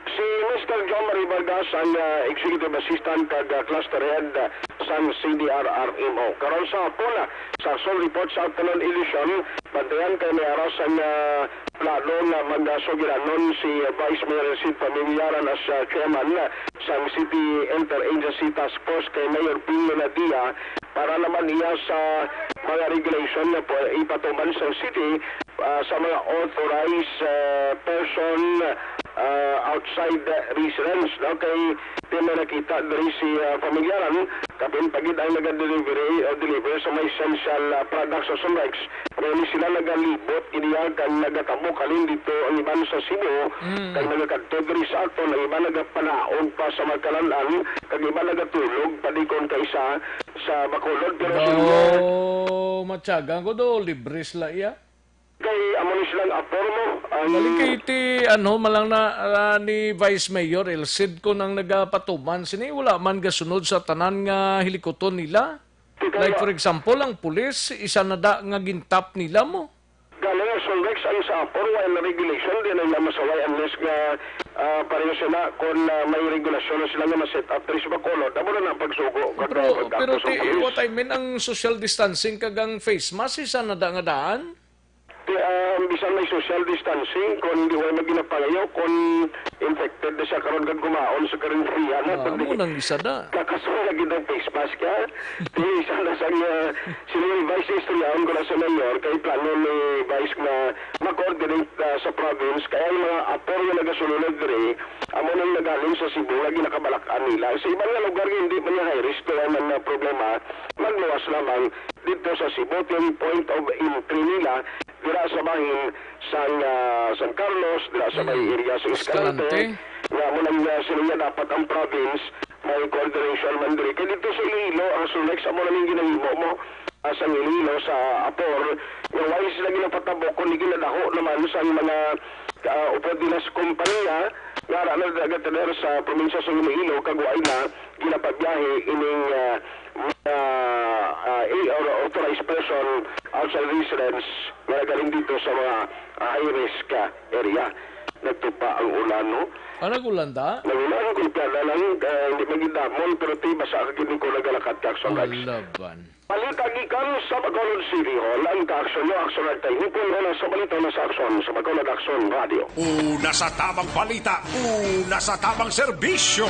Si Mister John Marie Vargas ang, ah, Executive Assistant kag, ah, Cluster Head, ah, sang C D R R M O. Karon sa hapon, ah, sa Action Report sa Afternoon Edition, bantayan kay may ara sang, ah, plano nga magasugilanon si Vice Mayor Sid Familiaran as, ah, chairman, ah, sang City Interagency Task Force kay Mayor Pino Nadia para naman iya sa mga regulation nga po ipatuman sa city, ah, sa mga authorized, ah, person, ah, outside the residence, no? Kay di may nakita diri si, ah, Familiaran, kapin pa gid ang naga-delivery o deliver sa mga essential, ah, products o Sunrex. Pero ni sila nagalibot, iniya kag nagatabok halin dito ang iban sa Cebu, Mm. kag nagakadto diri sa aton, ang iban nagapanaog pa sa Magkalan-an, kag iban nagatulog pa di kon kaisa sa Bacolod. Pero sila Daw, matyaga ko do, libre sila iya. Kay amo ni silang apor mo, ang Balik kay ti, ano, malang na, ah, ni Vice Mayor Elcid ko nang nagapatuman sini, wala man gasunod sa tanan nga hilikuton nila. Like, for example, ang pulis, isa na da nga gintap nila mo. Galing ang Sunrex ang sa apor, wala na regulation, di na nila masaway unless nga, ah, pareho sila kung, ah, may regulasyon na sila nga ma-set up diri sa Bacolod. Amo na ang pagsugo. Pero, kag, kag pero sa ti, pulis. What I mean, ang social distancing kag ang face mask, isa na da nga daan? Ti, ah, bisan may social distancing, kung hindi, wala na ginapangayo, kung infected na siya karon kag kumaon sa karinderya na, Ah, kundi amo nang isa da. Kakasuya gid ang face mask, ha? Ti, isa na sa nga, sila yung vice istoryahan ko na sa mayor, kay plano ni vice na ma-coordinate, ah, sa province, kaya ang mga apor nga nagasulod diri, amo nang nagaling sa Cebu, nga ginakabalak-an nila. Sa iban nga lugar, hindi man nga high risk, wala man na problema, mag Gawas lamang dito sa Sibutin point of entry nila, dira sa bahin sang, ah, San Carlos, dira sa may Mm. area sa Escalante, Escalante. Nga mo lang, ah, sila nga dapat ang province may coordination man diri. Kay dito sa Iloilo, ang Sulex, amo na ning ginahimo mo, ah, sa Iloilo, sa Apor, nga why sila ginapatabok kung di ginadaho naman sa mga, ah, upod nila sa kompanya, nga ara na nagatener sa probinsya sa Iloilo, kag why na ginapabiyahe ining, ah, mga, ah, A R, authorized person outside residence nga nagaling dito sa mga, ah, high risk, ah, area. Nagtupa ang ulan, no? Ah, nag-ulan ta? Nag-ulan, kulkada lang, ah, hindi magidamon, pero ti basa ka gid ko nagalakad ka, Action Rights. Laban. Balita gikan sa Bacolod City Hall, ang ka-action nyo, Action Rights, tayo. Hipon, una sa balita, una sa aksyon, sa Bacolod Action Radio. Una sa tamang balita, una sa tamang serbisyo.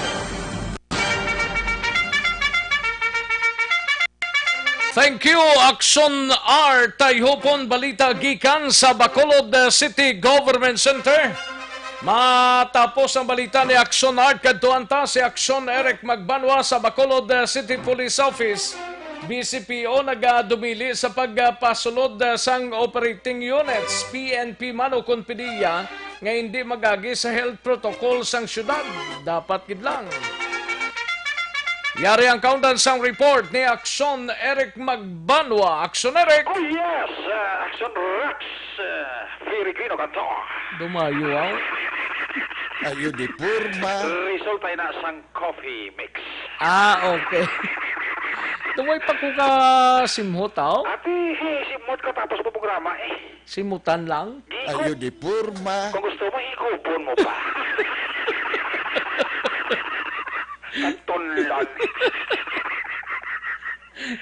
Thank you, Action Art. Tayhupon balita gikan sa Bacolod, uh, City Government Center. Matapos ang balita ni Action Art, kadtuan ta si Action Eric Magbanwa sa Bacolod, uh, City Police Office. B C P O nagadumili sa pagpasulod, uh, sang operating units, P N P man o kon P D E A, nga hindi mag-agi sa health protocol sang syudad. Dapat gid lang. Yari ang kaundan sang report ni Action Eric Magbanwa. Action Eric! Oh, yes! Uh, Action Rex, uh, Peregrino Cantor. Dumayo, aw. Ayo di purma. Resulta na sang coffee mix. Ah, okay. Tumoy pa ko ka simhot, aw? Ati, simhot ka tapos mo programa, eh. Simutan lang? Di ko Ayo di purma. Kung gusto mo, higupon mo pa. Ang tunlad.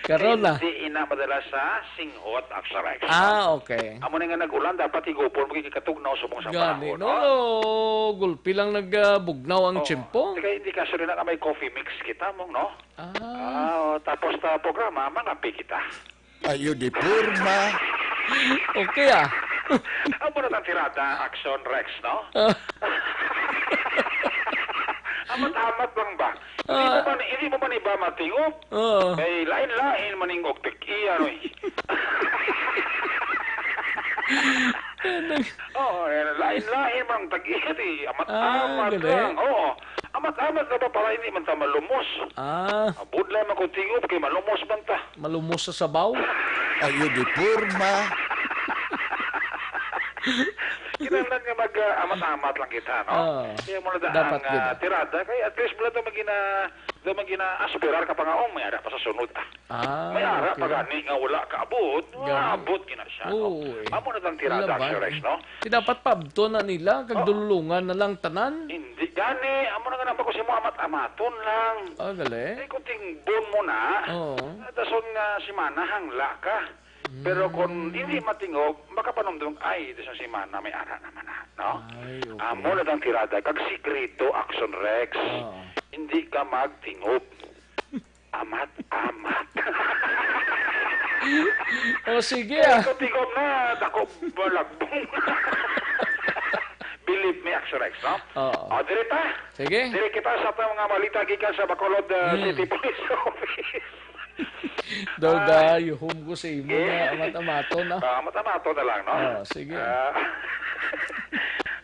Karon na. Hindi ina madala sa singhot, Action Rex. Ah, okay. Amo na nga nag-ulan, dapat higupon mo kay katugnaw subong sa Gani, baho, no? No? Gulpi lang nagbugnaw ang Oo. Tiyempo. Kaya hindi kaso rin na may coffee mix kita mong, no? Ah. Ah, oh, tapos na programa, mangapi kita. Ayo di purma. Okay, ah. Amo na ang tirada, Action Rex, no? Ah. Amat-amat lang ba? Hindi mo Ah. man, hindi mo man iba matingog. Oo. Kay lain-lain man ning og tag-iya, no, eh. Ano? Oo, eh, lain-lain man ang tag-iya, eh. Amat-amat Ah, gali. lang. Oo. Amat-amat na ba para hindi man ta malumos? Ah. Abot lang man kung tingog kay malumos man ta. Malumos sa sabaw? Ayo di purma. Kinahanglan nga mag, ah, amat-amat lang kita, no? Oo. Kaya mo na daan Dapat ang, gid. ah, tirada. Kay at least wala daw magina-, daw magina-aspirar ka pa nga, "Oh, may ara pa sa sunod, ah." Ah, May ara okay. pa gani nga wala kaabot. Gani. Maabot gina siya, no? Oo, eh. Amo na lang tirada, Wala ba? Sir Rex, no? Di dapat paabto na nila, kag Oo. dululungan na lang tanan. Hindi gani, amo na nga nang bago si mo amat-amaton lang. Ah, gali? Eh, kung tingbon mo na, Oo. dason nga simana hangla ka. Pero kung Mm. hindi matingog, makapanumdum, "Ay, dason simana, may ara naman na," no? Ay, okay. Amo na lang tirada, kag sikreto, Action Rex. Oo. Hindi ka magtingob. Amat, amat. O, sige, ah. Ikaw, tigom na, dako, balagbong. Believe me, Action Rex, no? Oo. O, diri ta. Sige. Diri kita sa atong mga balita gikan sa Bacolod, uh, Hmm. City Police Office. Daw Ah. dayuhom ko sa imo Eh. nga amat-amaton, ah. Ah, amat-amaton na lang, no? Ah, sige. Ah,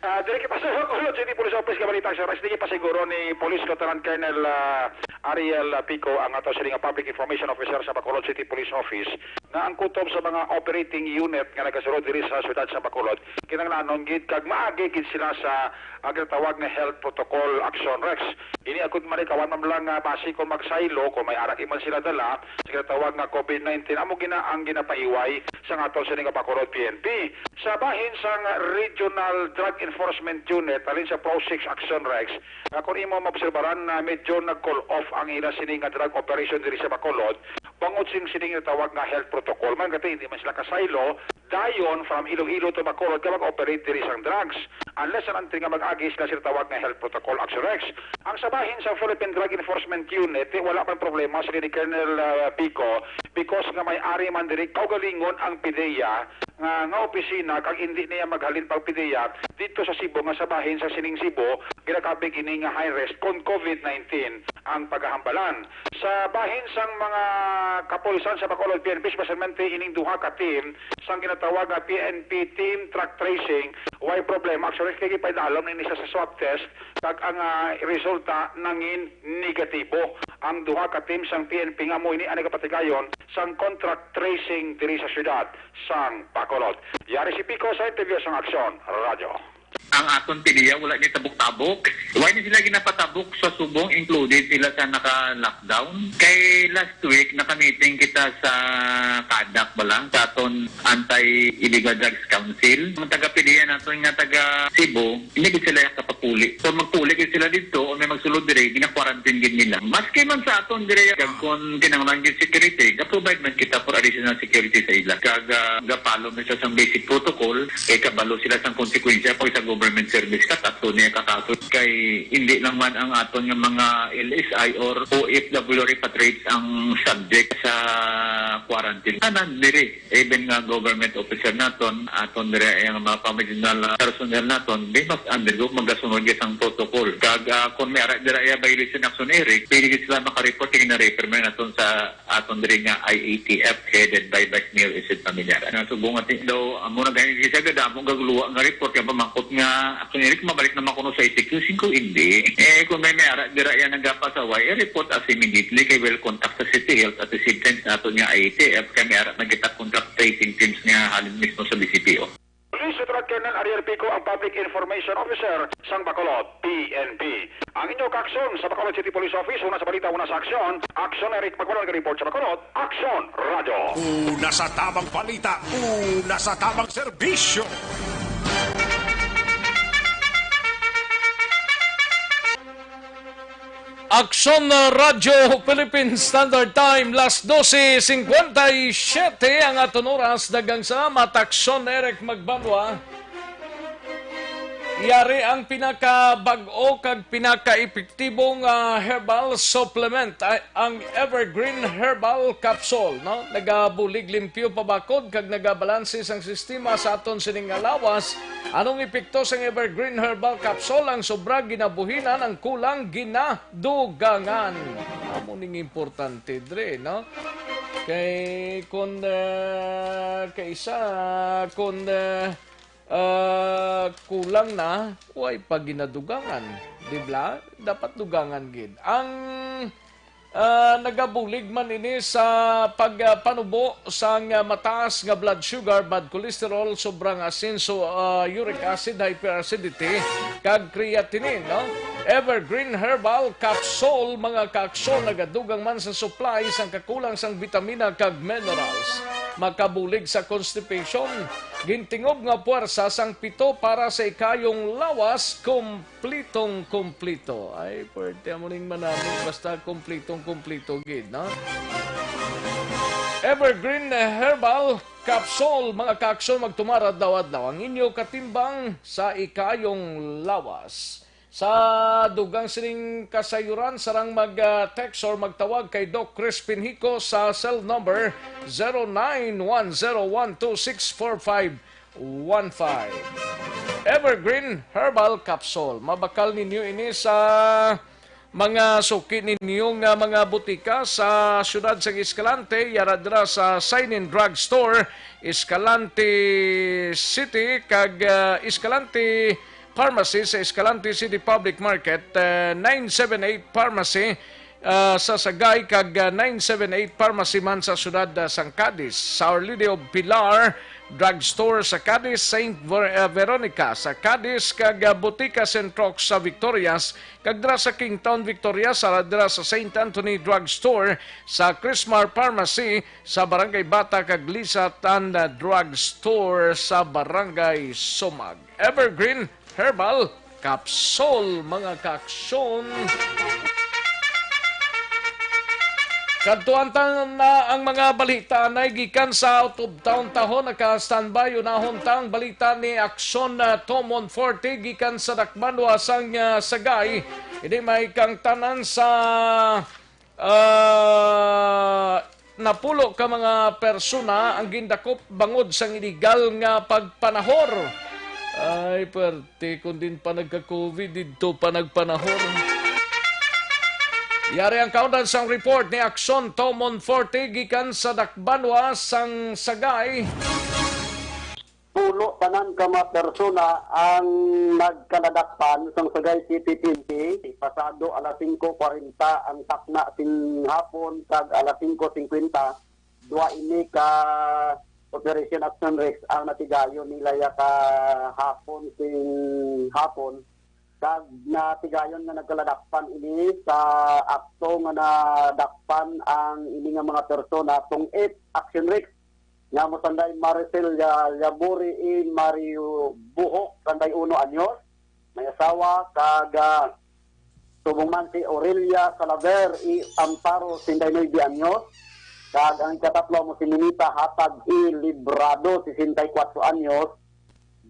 ah, diri kita sa Bacolod City Police Office nga balita, Action Rex, diri pasiguro ni Police Lieutenant Colonel, ah, Ariel Pico, ang ato sini nga Public Information Officer sa Bacolod City Police Office, nga ang kutob sa mga operating unit nga nagasulod diri sa siyudad sa Bacolod, kinahanglanon gid kag maagi gid sila sa, ah, ginatawag nga health protocol, Action Rex. Ini agud man ikawan man lang nga basi kung magsaylo, kung may ara man sila dala sa ginatawag nga COVID nineteen, amo gina ang ginapaiway sa aton sini nga Bacolod P N P. Sa bahin sang Regional Drug Enforcement Unit, halin sa Pro Six, Action Rex, Ah, kung imo maobserbaran na medyo nag-cool off ang ila sini nga drug operation diri sa Bacolod, bangod sing sini nga tawag nga health protocol man, kay hindi man sila kasaylo dayon from Iloilo to Bacolod nga mag-operate diri sang drugs. unless and until nga mag-agi sila sa tawag nga health protocol, Action Rex. Ang sa bahin sa Philippine Drug Enforcement Unit, eh, wala man problema sila ni Colonel, ah, Pico because nga may ari man diri kaugalingon ang PDEA nga, nga opisina, kag hindi niya maghalin pag PDEA dito sa Cebu, nga sa bahin sa sining Cebu ginakabig ini nga high risk kon COVID nineteen ang pagahambalan. Sa bahin sang mga kapulisan sa Bacolod P N P, especialmente ining duha ka team sang ginatawag nga P N P team track tracing, way problema. Actually, kay gipaidalom ni siya sa swab test, kag ang, ah, resulta nangin negatibo. Ang duha ka team sang P N P nga amo ini ang nagapatigayon sang contact tracing diri sa siyudad sang Bacolod. Yari si Pico sa interview sang Aksyon Radyo. Ang aton PDEA wala ni tabok-tabok. Why ni sila ginapatabok sa subong included sila sa naka-lockdown? Kay last week, nakamiting kita sa kadak ba lang, sa aton Anti-Illegal Drugs Council. Ang taga-PDEA naton nga taga Cebu, hindi gid sila kapapuli. So, magpuli gid sila dito o may magsulod dire, gina-quarantine gid nila. Maski man sa aton dire, kag kung kinahanglan gid security, ga-provide man kita for additional security sa ila. Kag, ah, ga-follow man sa sang basic protocol, kay kabalo sila sang konsekwensya pag sa government service ka, tatlo niya kakaso. Kay hindi lang man ang aton nga mga L S I or O F W repatriates ang subject sa quarantine. Tanan diri, even nga government officer naton, aton diri ang mga pamaginal, ah, personnel naton, they must undergo, magasunod gyud sang protocol. Kag, ah, kung may ara dira iya violation action, Eric, pwede gyud sila makareport, kay gina-refer man naton sa aton diri nga I A T F headed by Vice Mayor Isid Familiar. Nga subong ati daw, amo na gani siya gadamo gagluwa nga report nga pamangkot nga, action, Eric, mabalik naman kuno sa execution ko, hindi. Eh, kung may may ara dira iya nagapasaway, i-report as immediately kay will contact sa City Health at the same time sa aton nga I A T F kay may ara nagita contact tracing teams nga halin mismo sa B C P O. Police Lieutenant Colonel Ariel Pico ang Public Information Officer sang Bacolod P N P. Ang inyo kaakson sa Bacolod City Police Office, una sa balita, una sa aksyon. Aksyon, Eric Magbalon, report sa Bacolod. Aksyon, Radyo. Una sa tamang balita, una sa tamang serbisyo. Aksyon, uh, Radyo Philippine Standard Time, las doce cincuenta y siete ang aton oras. Daghang salamat, Aksyon Eric Magbanwa. Yari ang pinakabag-o kag pinakaepektibong, ah, herbal supplement, ay, ang Evergreen Herbal Capsule, no? Nagabulig limpyo pabakod kag nagabalanse sang sistema sa aton sining nga lawas. Anong epekto sang Evergreen Herbal Capsule? Ang sobra ginabuhinan, ang kulang gina dugangan. Amo ning importante dre, no? Kay kun, ah, kaysa kun, ah, ah, kulang na, way pa ginadugangan, di ba? Dapat dugangan gid. Ang, ah, nagabulig man ini sa pagpanubo sang, ah, mataas nga blood sugar, bad cholesterol, sobrang asin, so, ah, uric acid, hyperacidity, kag creatinine, no? Evergreen Herbal Capsule, mga kaaksyon, nagadugang man sa supply sang kakulang sang bitamina kag minerals. Makabulig sa constipation, gintingob nga puwersa sang pito para sa ikayong lawas, kumplitong-kumplito. Ay, pwerte amo ning manamig, basta kumplitong-kumplito gid, no? Evergreen Herbal Capsule, mga kaaksyon, magtumar adlaw-adlaw ang inyo katimbang sa ikayong lawas. Sa dugang sining kasayuran, sarang mag, ah, text or magtawag kay Doc Crispin Hico sa cell number zero nine one zero one two six four five one five. Evergreen Herbal Capsule. Mabakal ninyo ini sa mga suki ninyo nga mga butika sa siyudad sang Escalante, yara dira sa Sainin Drug Store, Escalante City, kag, ah, Escalante Pharmacy sa Escalante City Public Market, ah, nine seven eight Pharmacy, ah, sa Sagay, kag, ah, nine seven eight Pharmacy man sa siyudad, ah, sang Cadiz. Sa Our Lady of Pilar Drug Store sa Cadiz, Saint Ver-, ah, Veronica sa Cadiz, kag, ah, Butika Centrox sa Victorias, kag dira sa Kingtown, Victorias, sa, dira sa Saint Anthony Drug Store, sa Crismar Pharmacy, sa Barangay Bata, kag Lisatan Drug Store sa Barangay Sumag. Evergreen Herbal Capsule, mga kaaksyon. Kadtuan ta na ang mga balita na gikan sa out of town tahon. Naka-standby, unahon ta ang balita ni Aksyon, ah, Tomon Forte gikan sa Dakbanwa sang, ah, Sagay. Ini may kangtanan sa, ah, napulo ka mga persona ang gindakop bangod sang iligal nga pagpanahor. Ay, perte, kung din pa nagka-covid, didto pa nagpanahor. Yari ang kaundan sang report ni Aksyon Tomon Forte gikan sa Dakbanwa sang Sagay. Pulo tanan ka mga persona ang nagkaladakpan sang Sagay City P N P. Pasado alas singko kwarenta ang takna sing hapon kag alas singko singkwenta, dua ini ka Operation Action Rex ang natigayon nila ya ka hapon sing hapon. Kag natigayon nga nagkaladakpan ini sa akto nga nadakpan ang ini nga mga persona. Tong-it, Action Rex, nga mo sanday Maricel Ya-, Yaburi i Mario Buhok, sanday uno anyos, may asawa, kag, ah, subong man si Aurelia Salaver i Amparo, sesenta y nuebe anyos, kag ang ikatatlo mo si Minita Hatag i Librado, sesenta y kuwatro anyos,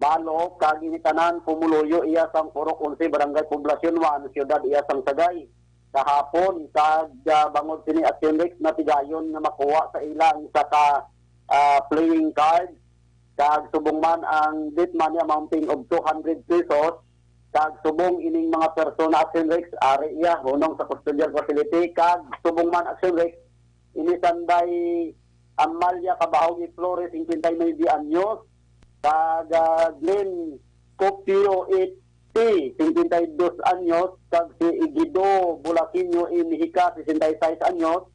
balo, kag ini tanan pumuluyo iya sang Purok Onse, Barangay Poblacion one, siyudad iya sang Sagay. Kahapon, kag, ah, bangod sini, Action Rex, natigayon nga makuha sa ila ang isa ka, ah, playing card, kag subong man ang death money amounting of two hundred pesos, kag subong ining mga persona, Action Rex, ari iya, hunong sa custodial facility, kag subong man, Action Rex, ini sanday Amalia Cabahog i Flores, singkwenta y nuebe anyos, kag, ah, Glenn Copio i T, singkwenta y dos anyos, kag si Egido Bulaqueño i Mexica, sesenta y seis anyos,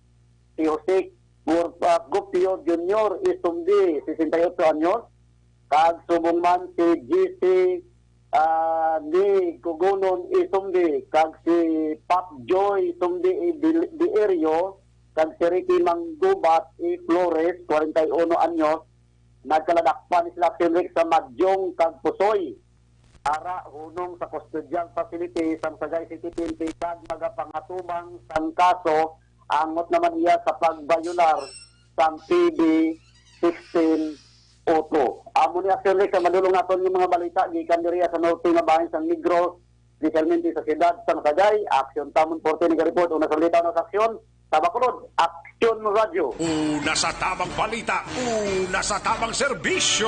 si Jose Gor-, ah, Gopio Junior i Sumbi, sesenta y ocho anyos, kag subong man si G C, ah, ni Kugunon i Sumbi, kag si Pop Joy Sumbi i Bil-, Bierio, kag si Ricky Manggubat i Flores, kwarenta y uno anyos, nagkaladakpan ni sila Action Rex sa Madyong kag Pusoy. Ara hunong sa custodial facility sang Sagay City P N P kag magapangatubang sang kaso, angot naman iya sa pagbayolar sang P B sixteen oh two. Amo ni Action Rex ang madulong naton nga mga balita gikan diri sa norte nga bahin sang Negros, especialmente sa siyudad sang Sagay. Action Tomon Forte nagareport, una sa balita, una sa aksyon. Sa Bacolod, Aksyon Radyo. Una sa tamang balita, una sa tamang serbisyo.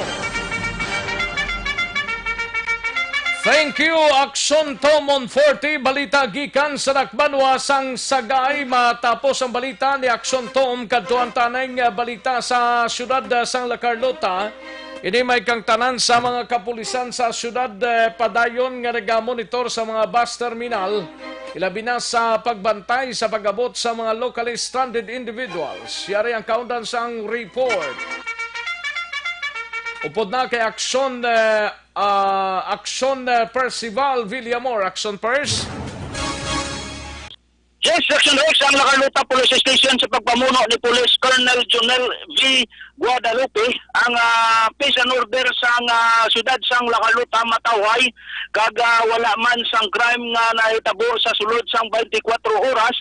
Thank you, Aksyon Tomon Forte. Balita gikan sa Dakbanwa sang Sagay. Matapos ang balita ni Aksyon Tom, kadtuan ta ning, ah, balita sa siyudad, ah, sang La Carlota. Ini may kangtanan sa mga kapulisan sa siyudad, eh, padayon nga nagamonitor sa mga bus terminal, ilabi na sa pagbantay sa pag-abot sa mga locally stranded individuals. Yari ang kaundan sang report. Upod na kay Aksyon, eh, ah, Aksyon, eh, Percival Villamor. Aksyon Pers. Yes, Action Rex, ang La Carlota Police Station sa pagpamuno ni Police Colonel Jonel V Guadalupe ang, ah, peace and order sa, ah, siyudad sang La Carlota matawhay, kag, ah, wala man sang crime nga nahitabo sa sulod sang twenty-four oras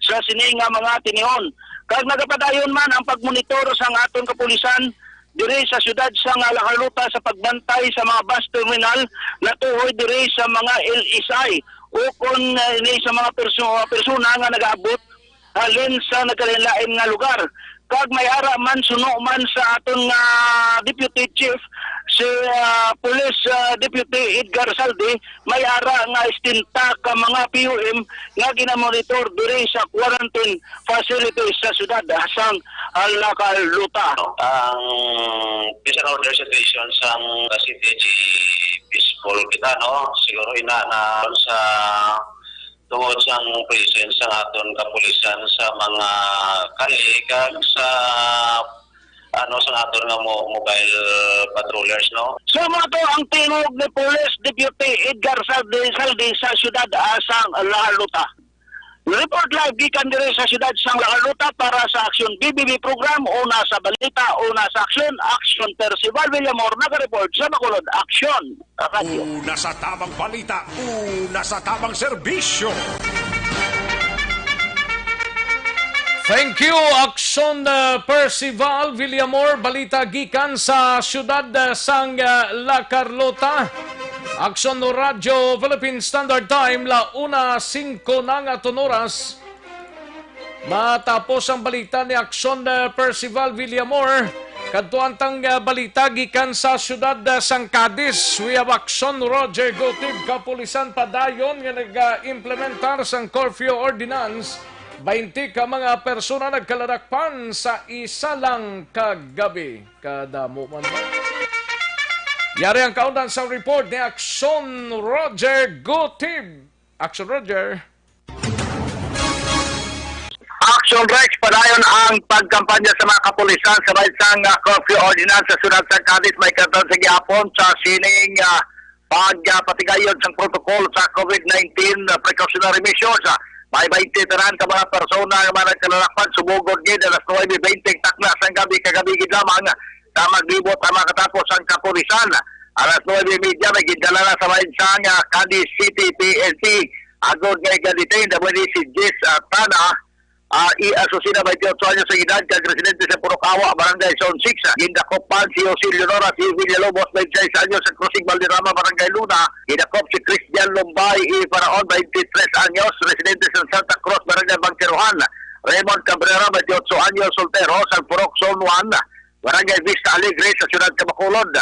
sa sini nga mga tinion. Kag nagapadayon man ang pagmonitor sang aton kapulisan diri sa siyudad sang La Carlota sa pagbantay sa mga bus terminal natuhoy diri sa mga L S I ukon, eh, ni sa mga perso-, persona nga nagaabot halin sa nagkalain-lain nga lugar. Kag may ara man, suno man sa aton nga Deputy Chief, si, ah, Police, ah, Deputy Edgar Saldi, may ara nga sesenta ka mga P U M nga ginamonitor diri sa quarantine facilities sa siyudad sang La Carlota. Ang peace and order situation sang city, peaceful kita, no? Siguro ina na sa tungod sang presence sang aton kapulisan sa mga kalye kag sa, ano, sa aton nga mo-, mobile patrollers, no? So, mao to ang tingog ni Police Deputy Edgar Saldi, Saldi sa siyudad, ah, sang La Carlota. Report live gikan diri sa siyudad sang La Carlota para sa Aksyon B B B program, una sa balita, una sa aksyon, Aksyon Percival Villamor, nagareport sa Bacolod, Aksyon Radyo. Una sa tamang balita, una sa tamang serbisyo. Thank you, Aksyon, uh, Percival Villamor. Balita gikan sa siyudad, uh, sang, uh, La Carlota. Aksyon Radyo Philippine Standard Time, la una singko na nga aton oras. Matapos ang balita ni Aksyon, uh, Percival Villamor, kadtuan tang, uh, balita gikan sa siyudad, uh, sang Cadiz. We have Aksyon Roger Gutib, kapulisan padayon nga nag-implementar sang curfew ordinance. Baynte ka mga persona nagkaladakpan sa isa lang ka gabi. Kadamo man ba? Yari ang kaundan sa report ni Aksyon Roger Gutib. Aksyon Roger. Action Rex, padayon ang pagkampanya sa mga kapulisan sa bahin sang, ah, curfew ordinance sa siyudad sa Cadiz. May katan sa gihapon sa sining, ah, pag, ah, patigayon sang protocol sa COVID nineteen, ah, precautionary measures. Ah, may baynte tanan ka mga persona nga mga nagkalalakpan, subong gid alas nuebe baynte takna sang gabi kagabi gid lamang sa maglibot ang mga katapos ang kapulisan. Alas nuebe y media, may gindala na sa bahin sang, ah, Cadiz City P N P. Agod nga i-detain, daw ni si Jess, ah, Tana, ah, i-asosina, baynte otso anyos ang edad, kag residente sa Purok Awa, Barangay Zone six. Ah, gindakop man si Jose Leonora C. Villalobos, baynte sais anyos, sa Krusig Valderrama, Barangay Luna. Gindakop si Christian Lombay E. Faraon, baynte tres anyos, residente sa Santa Cruz, Barangay Bangkerohan. Raymond Cabrera, baynte otso anyos, soltero, sa Purok Zone one, Barangay Vista Alegre, sa siyudad sa Bacolod.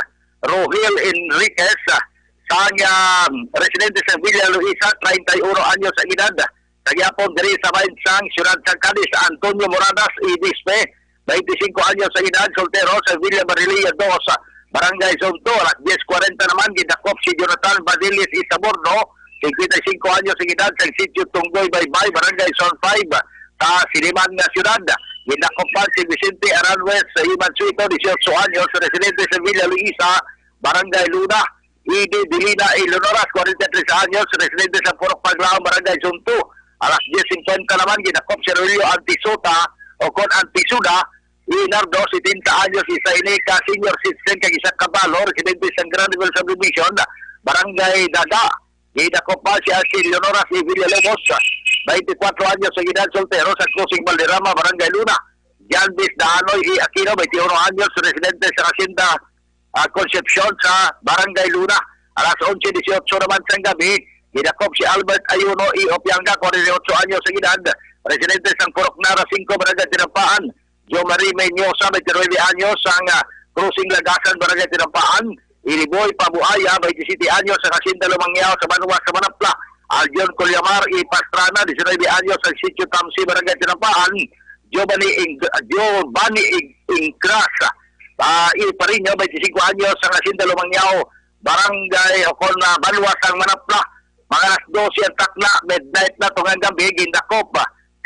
Rohil Enriquez, ah, sang, ah, residente sa Villa Luisa, treinta y uno anyos ang edad. Sa gihapon diri sa bahin sang siyudad sang Cadiz, Antonio Moradas Ibispe, baynte singko anyos ang edad, soltero, sa Villa Marilia dos, Barangay Zone two. Alas diez cuarenta naman, gidakop si Jonathan Badilis Isaborno, singkwenta y singko anyos ang edad, sa Sitio Tunggoy Baybay, Barangay Zone five, sa Siliman nga siyudad. Gidakop man si Vicente Aranjuez Imansueto, dieciocho anyos, residente sa Villa Luisa, Barangay Luna. Edi Delina Eleonoras, kwarenta y tres anyos, residente sa Purok Paglaom, Barangay Zone two. Alas diez cincuenta naman, gidakop si Rogelio Antisota o kon Antisuda Leonardo, setenta anyos, isa ini ka senior citizen kag isa ka balo, residente sa Granville Subdivision, Barangay Dada. Gidakop pa si Archie Leonoras Villalobos, twenty-four anyos sa edad, soltero, sa Krusig Valderrama, Barangay Luna. Janvis Danoy E. Aquino, twenty-one anyos, residente sa Hacienda, ah, Concepcion sa Barangay Luna. Alas onse dieciocho naman sang gabi, gidakop si Albert Ayuno E. Opianga, kwarenta y ocho anyos ang edad, residente sa Purok Nara singko, Barangay Tinampaan. Jo Marie Mendoza, twenty-nine anyos, sang, ah, Krusig Lagasan, Barangay Tinampaan. Iliboy Pabuaya, twenty-seven anyos, sang Hacienda Lumangyao sa Banwa sa Manapla. Aljon Collamar E. Pastrana, diecinuebe anyos, sang Sitio Tamsi, Barangay Tinampaan. Giovanni Ing-, Giovanni Ing-, Ingras, ah, E. Pariño, twenty-five anyos, sang Hacienda Lumangyao, Barangay, o kon, ah, Banwa sang Manapla. Mga alas dose ang takna, midnight na to nga gabi, gindakop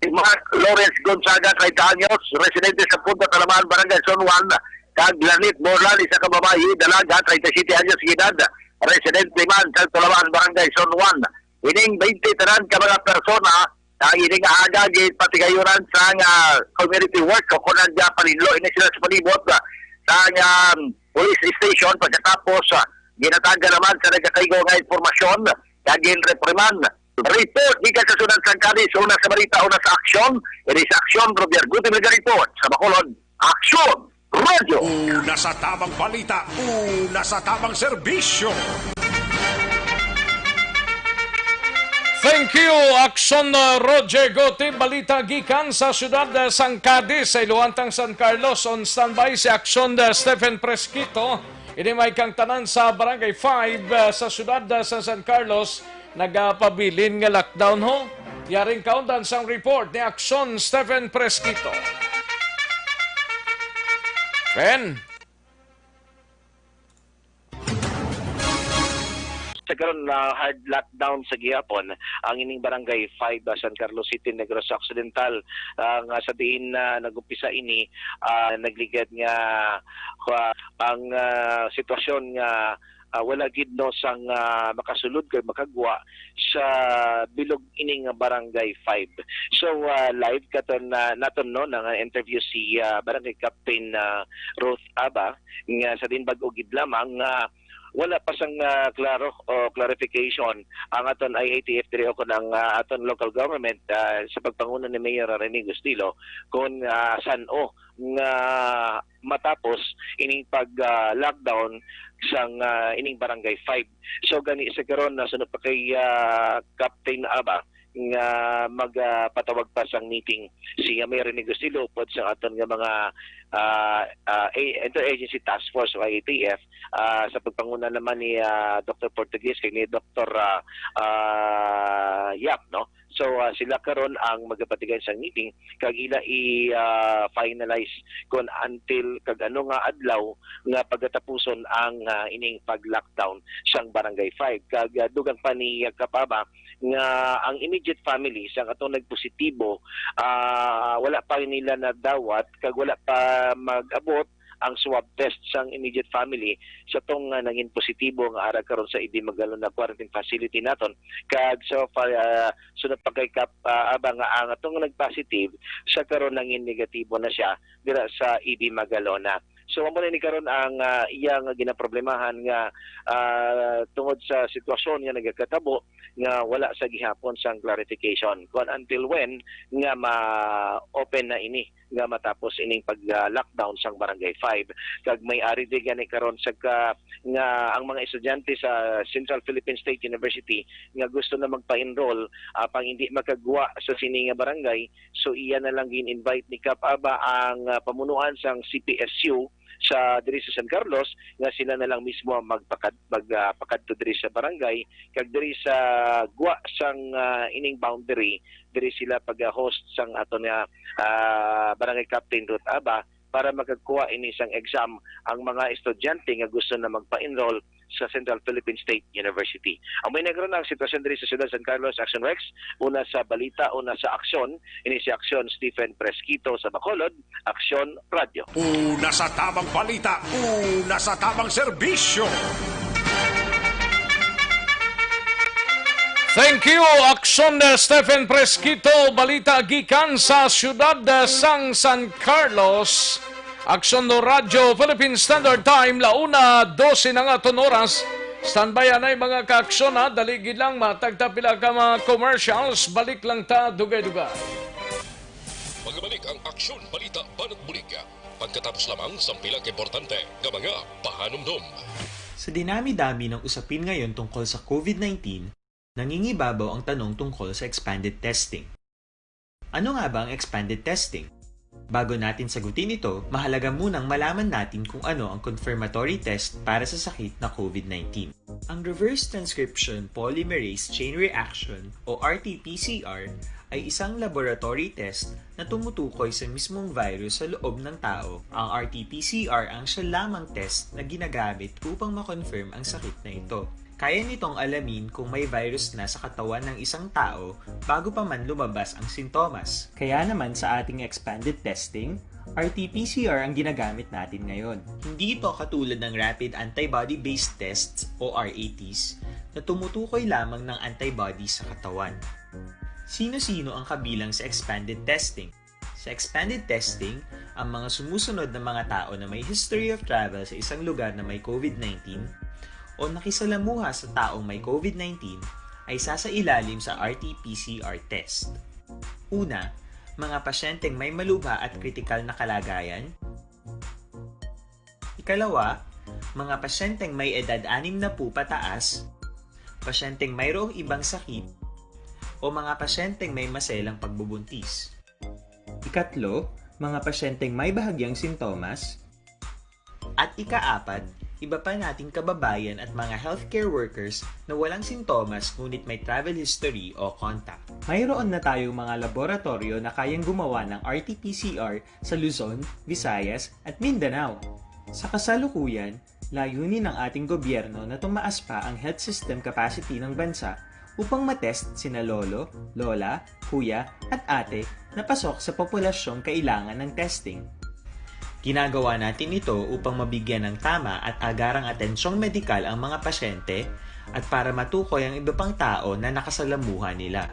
si Mark Lawrence Gonzaga, treinta anyos, residente sa Punta Talamaan, Barangay Zone one, kag Lanit Borlan, isa ka babayi, dalaga, treinta y siete anyos edad, residente man sa Talamaan, Barangay Zone one. Ining twenty tanan ka mga persona, ang ini nga aga, gipatigayonan sang, ah, community work o kon ang, ah, paninlo ini sila sa palibot, ah, sang, ah, police station. Pagkatapos, ah, ginatagan naman sa nagakaigo nga impormasyon, kag ginrepriman. Report gikan sa Siyudad sang Cadiz, una sa balita, una sa aksyon. Ini sa aksyon, Roger Gutierrez report sa Bacolod. Aksyon! Radyo. Una sa tamang balita, una sa tamang serbisyo. Thank you, Aksyon, uh, Roger Gutib. Balita gikan sa siyudad, uh, sang Cadiz, sa Iluantang San Carlos. On standby si Aksyon, uh, Stephen Presquito. Ini may kang tanan sa Barangay five, uh, sa siyudad, uh, sa San Carlos. Nagapabilin nga lockdown, ho? Yaring kaundan sang report ni Aksyon Stephen Presquito. Ben? Sa karon, na hard lockdown sa gihapon ang ining Barangay five, ah, San Carlos City, Negros Occidental, ah, nga sa diin na nag-umpisa ini, ah, nagligad nga, ah, ang, ah, sitwasyon nga ah, wala gid, no, sang, ah, makasulod kag makagwa sa bilog ining Barangay five. So, ah, live katon na naton, no, nga interview si, ah, Barangay Captain, ah, Ruth Aba, nga sa diin bag-o gid lamang nga Wala pa sang, ah, klaro o clarification ang aton I A T F diri o kon ang, ah, aton local government, ah, sa pagpanguna ni Mayor Rene Gustilo kon, ah, san-o nga matapos ining pag, ah, lockdown sang, ah, ining Barangay five. So gani sa karon, nasunod pa kay, ah, Captain Aba nga magpatawag pa sang meeting si, ah, Mayor Rene Gustilo upod sa aton nga mga, ah, ah, a-, interagency task force o I A T F, ah, sa pagpanguna naman ni, ah, Doktor Portuguez kag ni Doktor, ah, ah, Yap, no? So, ah, sila karon ang magapatigayon sang meeting kag ila i, ah, finalize kon until kag ano nga adlaw nga pagatapuson ang, ah, ining pag-lockdown sang Barangay five. Kag, ah, dugang pa ni Kap Aba nga ang immediate family sang atong nagpositibo, ah, wala pa nila nadawat kag wala pa mag-abot ang swab test sang immediate family sa tong, ah, nangin positibo nga ara karon sa Ibis Magalona quarantine facility naton. Kag so far, ah, sunod pa kay Kap, ah, Aba nga ang atong nag-positive sa karon nangin negatibo na siya dira sa Ibis Magalona. So amo na ni karon ang, ah, iya nga ginaproblemahan nga, ah, tungod sa sitwasyon nga nagakatabo nga wala sa gihapon sang clarification kon until when nga ma-open na ini nga matapos ining pag, ah, lockdown sang Barangay five. Kag may ari di gani karon sa ka, nga ang mga estudyante sa Central Philippine State University nga gusto na magpa-enroll, apang hindi makagwa sa sini nga barangay, so iya na lang gin-invite ni Kap Aba ang, ah, pamunuan sang C P S U sa diri sa San Carlos nga sila na lang mismo ang magpakad-, mag, ah, pakadto diri sa barangay kag diri sa gwa sang, ah, ining boundary diri sila pag-host sang ato nga, ah, Barangay Captain Ruth Aba para makakuha ini sang exam ang mga estudyante nga gusto na magpa-enroll sa Central Philippine State University. Amo na karon ang sitwasyon diri sa siyudad San Carlos. Action Rex, una sa balita, una sa aksyon, ini si Aksyon Stephen Presquito sa Bacolod, Aksyon Radio. Una sa tamang balita, una sa tamang serbisyo. Thank you, Aksyon Stephen Presquito. Balita gikan sa siyudad sang San Carlos. Aksyon no Radyo Philippine Standard Time, la una dose na nga aton oras. Standby anay, mga kaaksyon, ha. Dali gid lang, matagta pila ka mga commercials. Balik lang ta, dugay-dugay. Magabalik ang Aksyon Balita Banat Bulig pagkatapos lamang sang pila ka importante nga mga pahanumdom. Sa dinami-dami ng usapin ngayon tungkol sa COVID nineteen, nangingibabaw ang tanong tungkol sa expanded testing. Ano nga ba ang expanded testing? Bago natin sagutin ito, mahalaga munang malaman natin kung ano ang confirmatory test para sa sakit na COVID nineteen. Ang reverse transcription polymerase chain reaction o R T P C R ay isang laboratory test na tumutukoy sa mismong virus sa loob ng tao. Ang R T P C R ang siya lamang test na ginagamit upang ma-confirm ang sakit na ito. Kaya nitong alamin kung may virus na sa katawan ng isang tao bago pa man lumabas ang sintomas. Kaya naman sa ating expanded testing, R T P C R ang ginagamit natin ngayon. Hindi ito katulad ng rapid antibody-based tests o R A Ts na tumutukoy lamang ng antibodies sa katawan. Sino-sino ang kabilang sa expanded testing? Sa expanded testing, ang mga sumusunod na mga tao na may history of travel sa isang lugar na may COVID nineteen o nakisalamuha sa taong may COVID nineteen ay sasailalim sa R T P C R test. Una, mga pasyenteng may malubha at kritikal na kalagayan. Ikalawa, mga pasyenteng may edad anim na pupataas, pasyenteng mayroong ibang sakit, o mga pasyenteng may maselang pagbubuntis. Ikatlo, mga pasyenteng may bahagyang sintomas. At ikaapat, iba pa nating kababayan at mga healthcare workers na walang sintomas ngunit may travel history o contact. Mayroon na tayong mga laboratoryo na kayang gumawa ng R T P C R sa Luzon, Visayas, at Mindanao. Sa kasalukuyan, layunin ng ating gobyerno na tumaas pa ang health system capacity ng bansa upang matest sina lolo, lola, kuya, at ate na pasok sa populasyong kailangan ng testing. Ginagawa natin ito upang mabigyan ng tama at agarang atensyong medikal ang mga pasyente at para matukoy ang iba pang tao na nakasalamuha nila.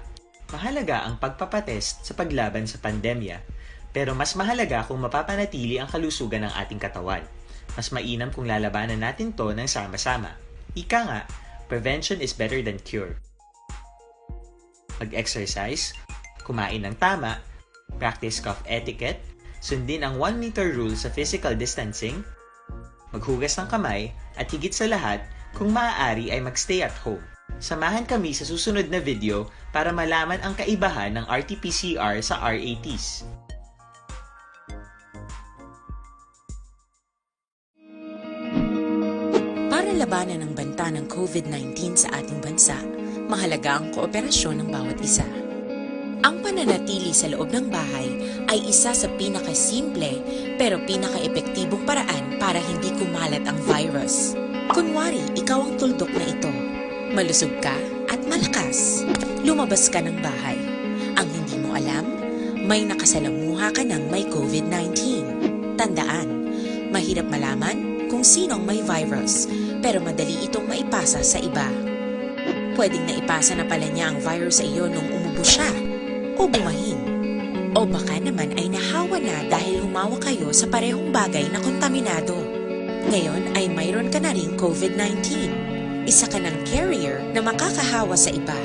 Mahalaga ang pagpapatest sa paglaban sa pandemya, pero mas mahalaga kung mapapanatili ang kalusugan ng ating katawan. Mas mainam kung lalabanan natin 'to ng sama-sama. Ika nga, prevention is better than cure. Mag-exercise, kumain ng tama, practice cough etiquette, sundin ang one meter rule sa physical distancing, maghugas ng kamay, at higit sa lahat, kung maaari ay mag-stay at home. Samahan kami sa susunod na video para malaman ang kaibahan ng R T P C R sa R A Ts. Para labanan ang banta ng COVID nineteen sa ating bansa, mahalaga ang kooperasyon ng bawat isa. Ang pananatili sa loob ng bahay ay isa sa pinakasimple pero pinakaepektibong paraan para hindi kumalat ang virus. Kunwari, ikaw ang tuldok na ito. Malusog ka at malakas. Lumabas ka ng bahay. Ang hindi mo alam, may nakasalamuha ka ng may COVID nineteen. Tandaan, mahirap malaman kung sino ang may virus, pero madali itong maipasa sa iba. Pwedeng naipasa na pala niya ang virus sa iyo nung umubo siya o bumahin. O baka naman ay nahawa na dahil humawa kayo sa parehong bagay na kontaminado. Ngayon ay mayroon ka na ring COVID nineteen. Isa ka ng carrier na makakahawa sa iba.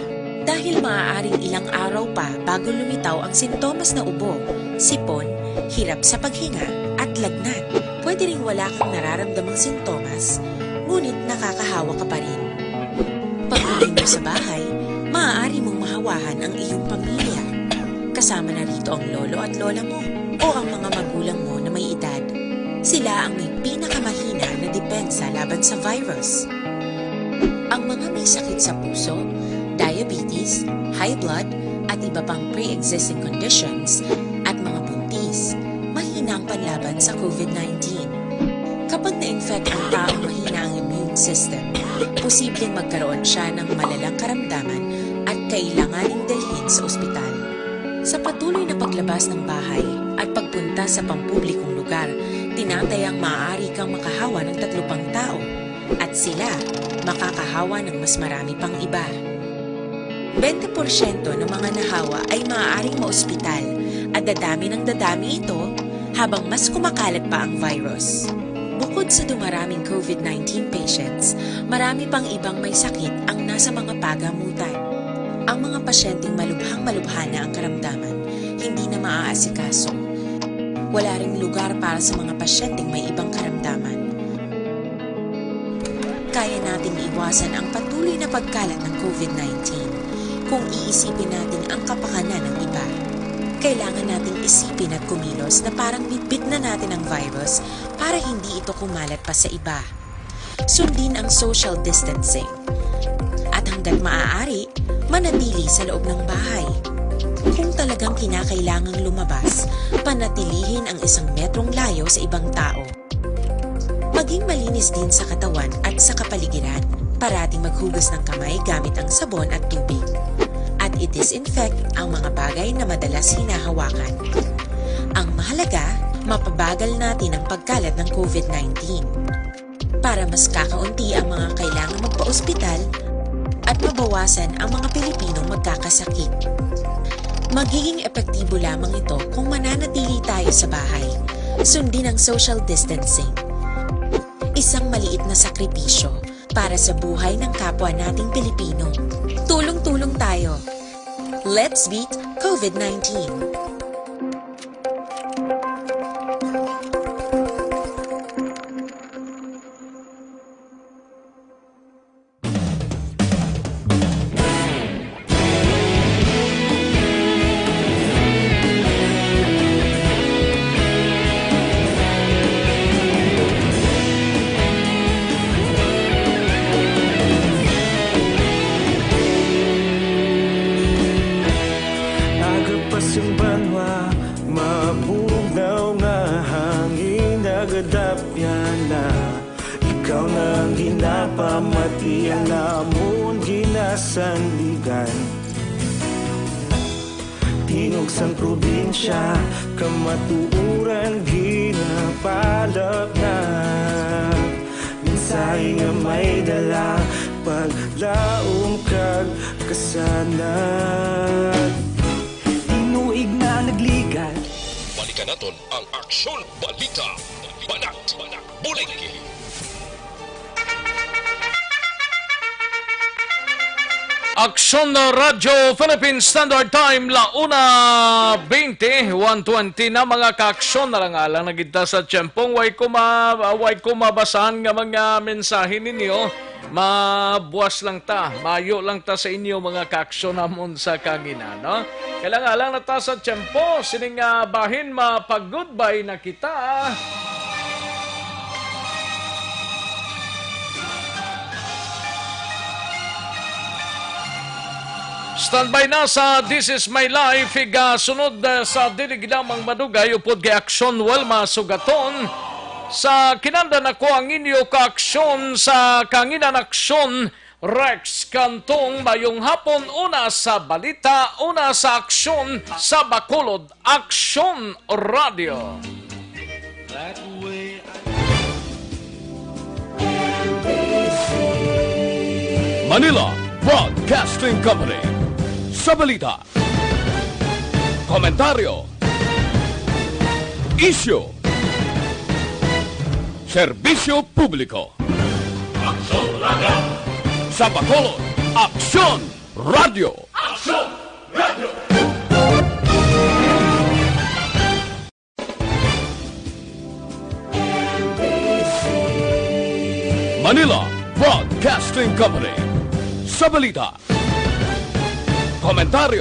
Dahil maaaring ilang araw pa bago lumitaw ang sintomas na ubo, sipon, hirap sa paghinga, at lagnat. Pwede ring wala kang nararamdamang sintomas, ngunit nakakahawa ka pa rin. Pag-uwi mo sa bahay, maaari mong mahawahan ang iyong pamilya. Kasama na rito ang lolo at lola mo o ang mga magulang mo na may edad. Sila ang may pinakamahina na depensa laban sa virus. Ang mga may sakit sa puso, diabetes, high blood, at iba pang pre-existing conditions, at mga buntis, mahina ang panlaban sa COVID nineteen. Kapag na-infect ang taong mahina ang immune system, posibleng magkaroon siya ng malalang karamdaman at kailanganing dalhin sa ospital. Sa patuloy na paglabas ng bahay at pagpunta sa pampublikong lugar, tinatayang maaari kang makahawa ng tatlo pang tao at sila makakahawa ng mas marami pang iba. Bente porsyento ng mga nahawa ay maaaring maospital at dadami ng dadami ito habang mas kumakalat pa ang virus. Bukod sa dumaraming COVID nineteen patients, marami pang ibang may sakit ang nasa mga pagamutan. Ang mga pasyenteng malubhang-malubha na ang karamdaman, hindi na maaasikaso. Wala ring lugar para sa mga pasyenteng may ibang karamdaman. Kaya nating iwasan ang patuloy na pagkalat ng COVID nineteen kung iisipin natin ang kapakanan ng iba. Kailangan nating isipin at kumilos na parang bitbit na natin ang virus para hindi ito kumalat pa sa iba. Sundin ang social distancing. At hanggat maaari, manatili sa loob ng bahay. Kung talagang kinakailangang lumabas, panatilihin ang isang metrong layo sa ibang tao. Maging malinis din sa katawan at sa kapaligiran. Parating maghugas ng kamay gamit ang sabon at tubig. At i-disinfect ang mga bagay na madalas hinahawakan. Ang mahalaga, mapabagal natin ang pagkalat ng COVID nineteen. Para mas kakaunti ang mga kailangang magpa-ospital at mabawasan ang mga Pilipinong magkakasakit. Magiging epektibo lamang ito kung mananatili tayo sa bahay. Sundin ang social distancing. Isang maliit na sakripisyo para sa buhay ng kapwa nating Pilipino. Tulong-tulong tayo. Let's beat COVID nineteen. Agapas ang banwa, mabugnaw nga hangin, nagadapyan na. Ikaw na ang ginapamati, ang amon ginasandigan. Tingog sang probinsya, kamatuoran ginapalapnag. Mensahe nga may dala, paglaom kag kasanag. Tinuig na nagligad. Balikan naton ang Aksyon Balita. Banat, banat, bulig. Aksyon na Radyo Philippine Standard Time, la una veinte, one twenty na, mga kaaksyon. Alang-alang na gid ta sa tiyempong way ko ma-, way ko mabasahan nga mga mensahe ninyo. Mabuas lang ta, mayo lang ta sa inyo, mga kaaksyon namon sa kangina, no? Alang-alang na ta sa tiyempo, sining, ah, bahin, mapag-goodbye na kita. Standby na sa This Is My Life, higa sunod, eh, sa dili lamang madugay upod kay Aksyon Welma Sugaton. Sa kinandan ako ang inyo kaaksyon sa kanginan, Aksyon Rex Cantong. Mayong hapon, una sa balita, una sa aksyon sa Bacolod, Aksyon Radio. Manila Broadcasting Company. Sa balita, komentaryo, isyu, serbisyo publiko. Aksyon Radio. Sa Bacolod, Aksyon Radio. Aksyon Radio. Manila Broadcasting Company. Sa balita, komentaryo,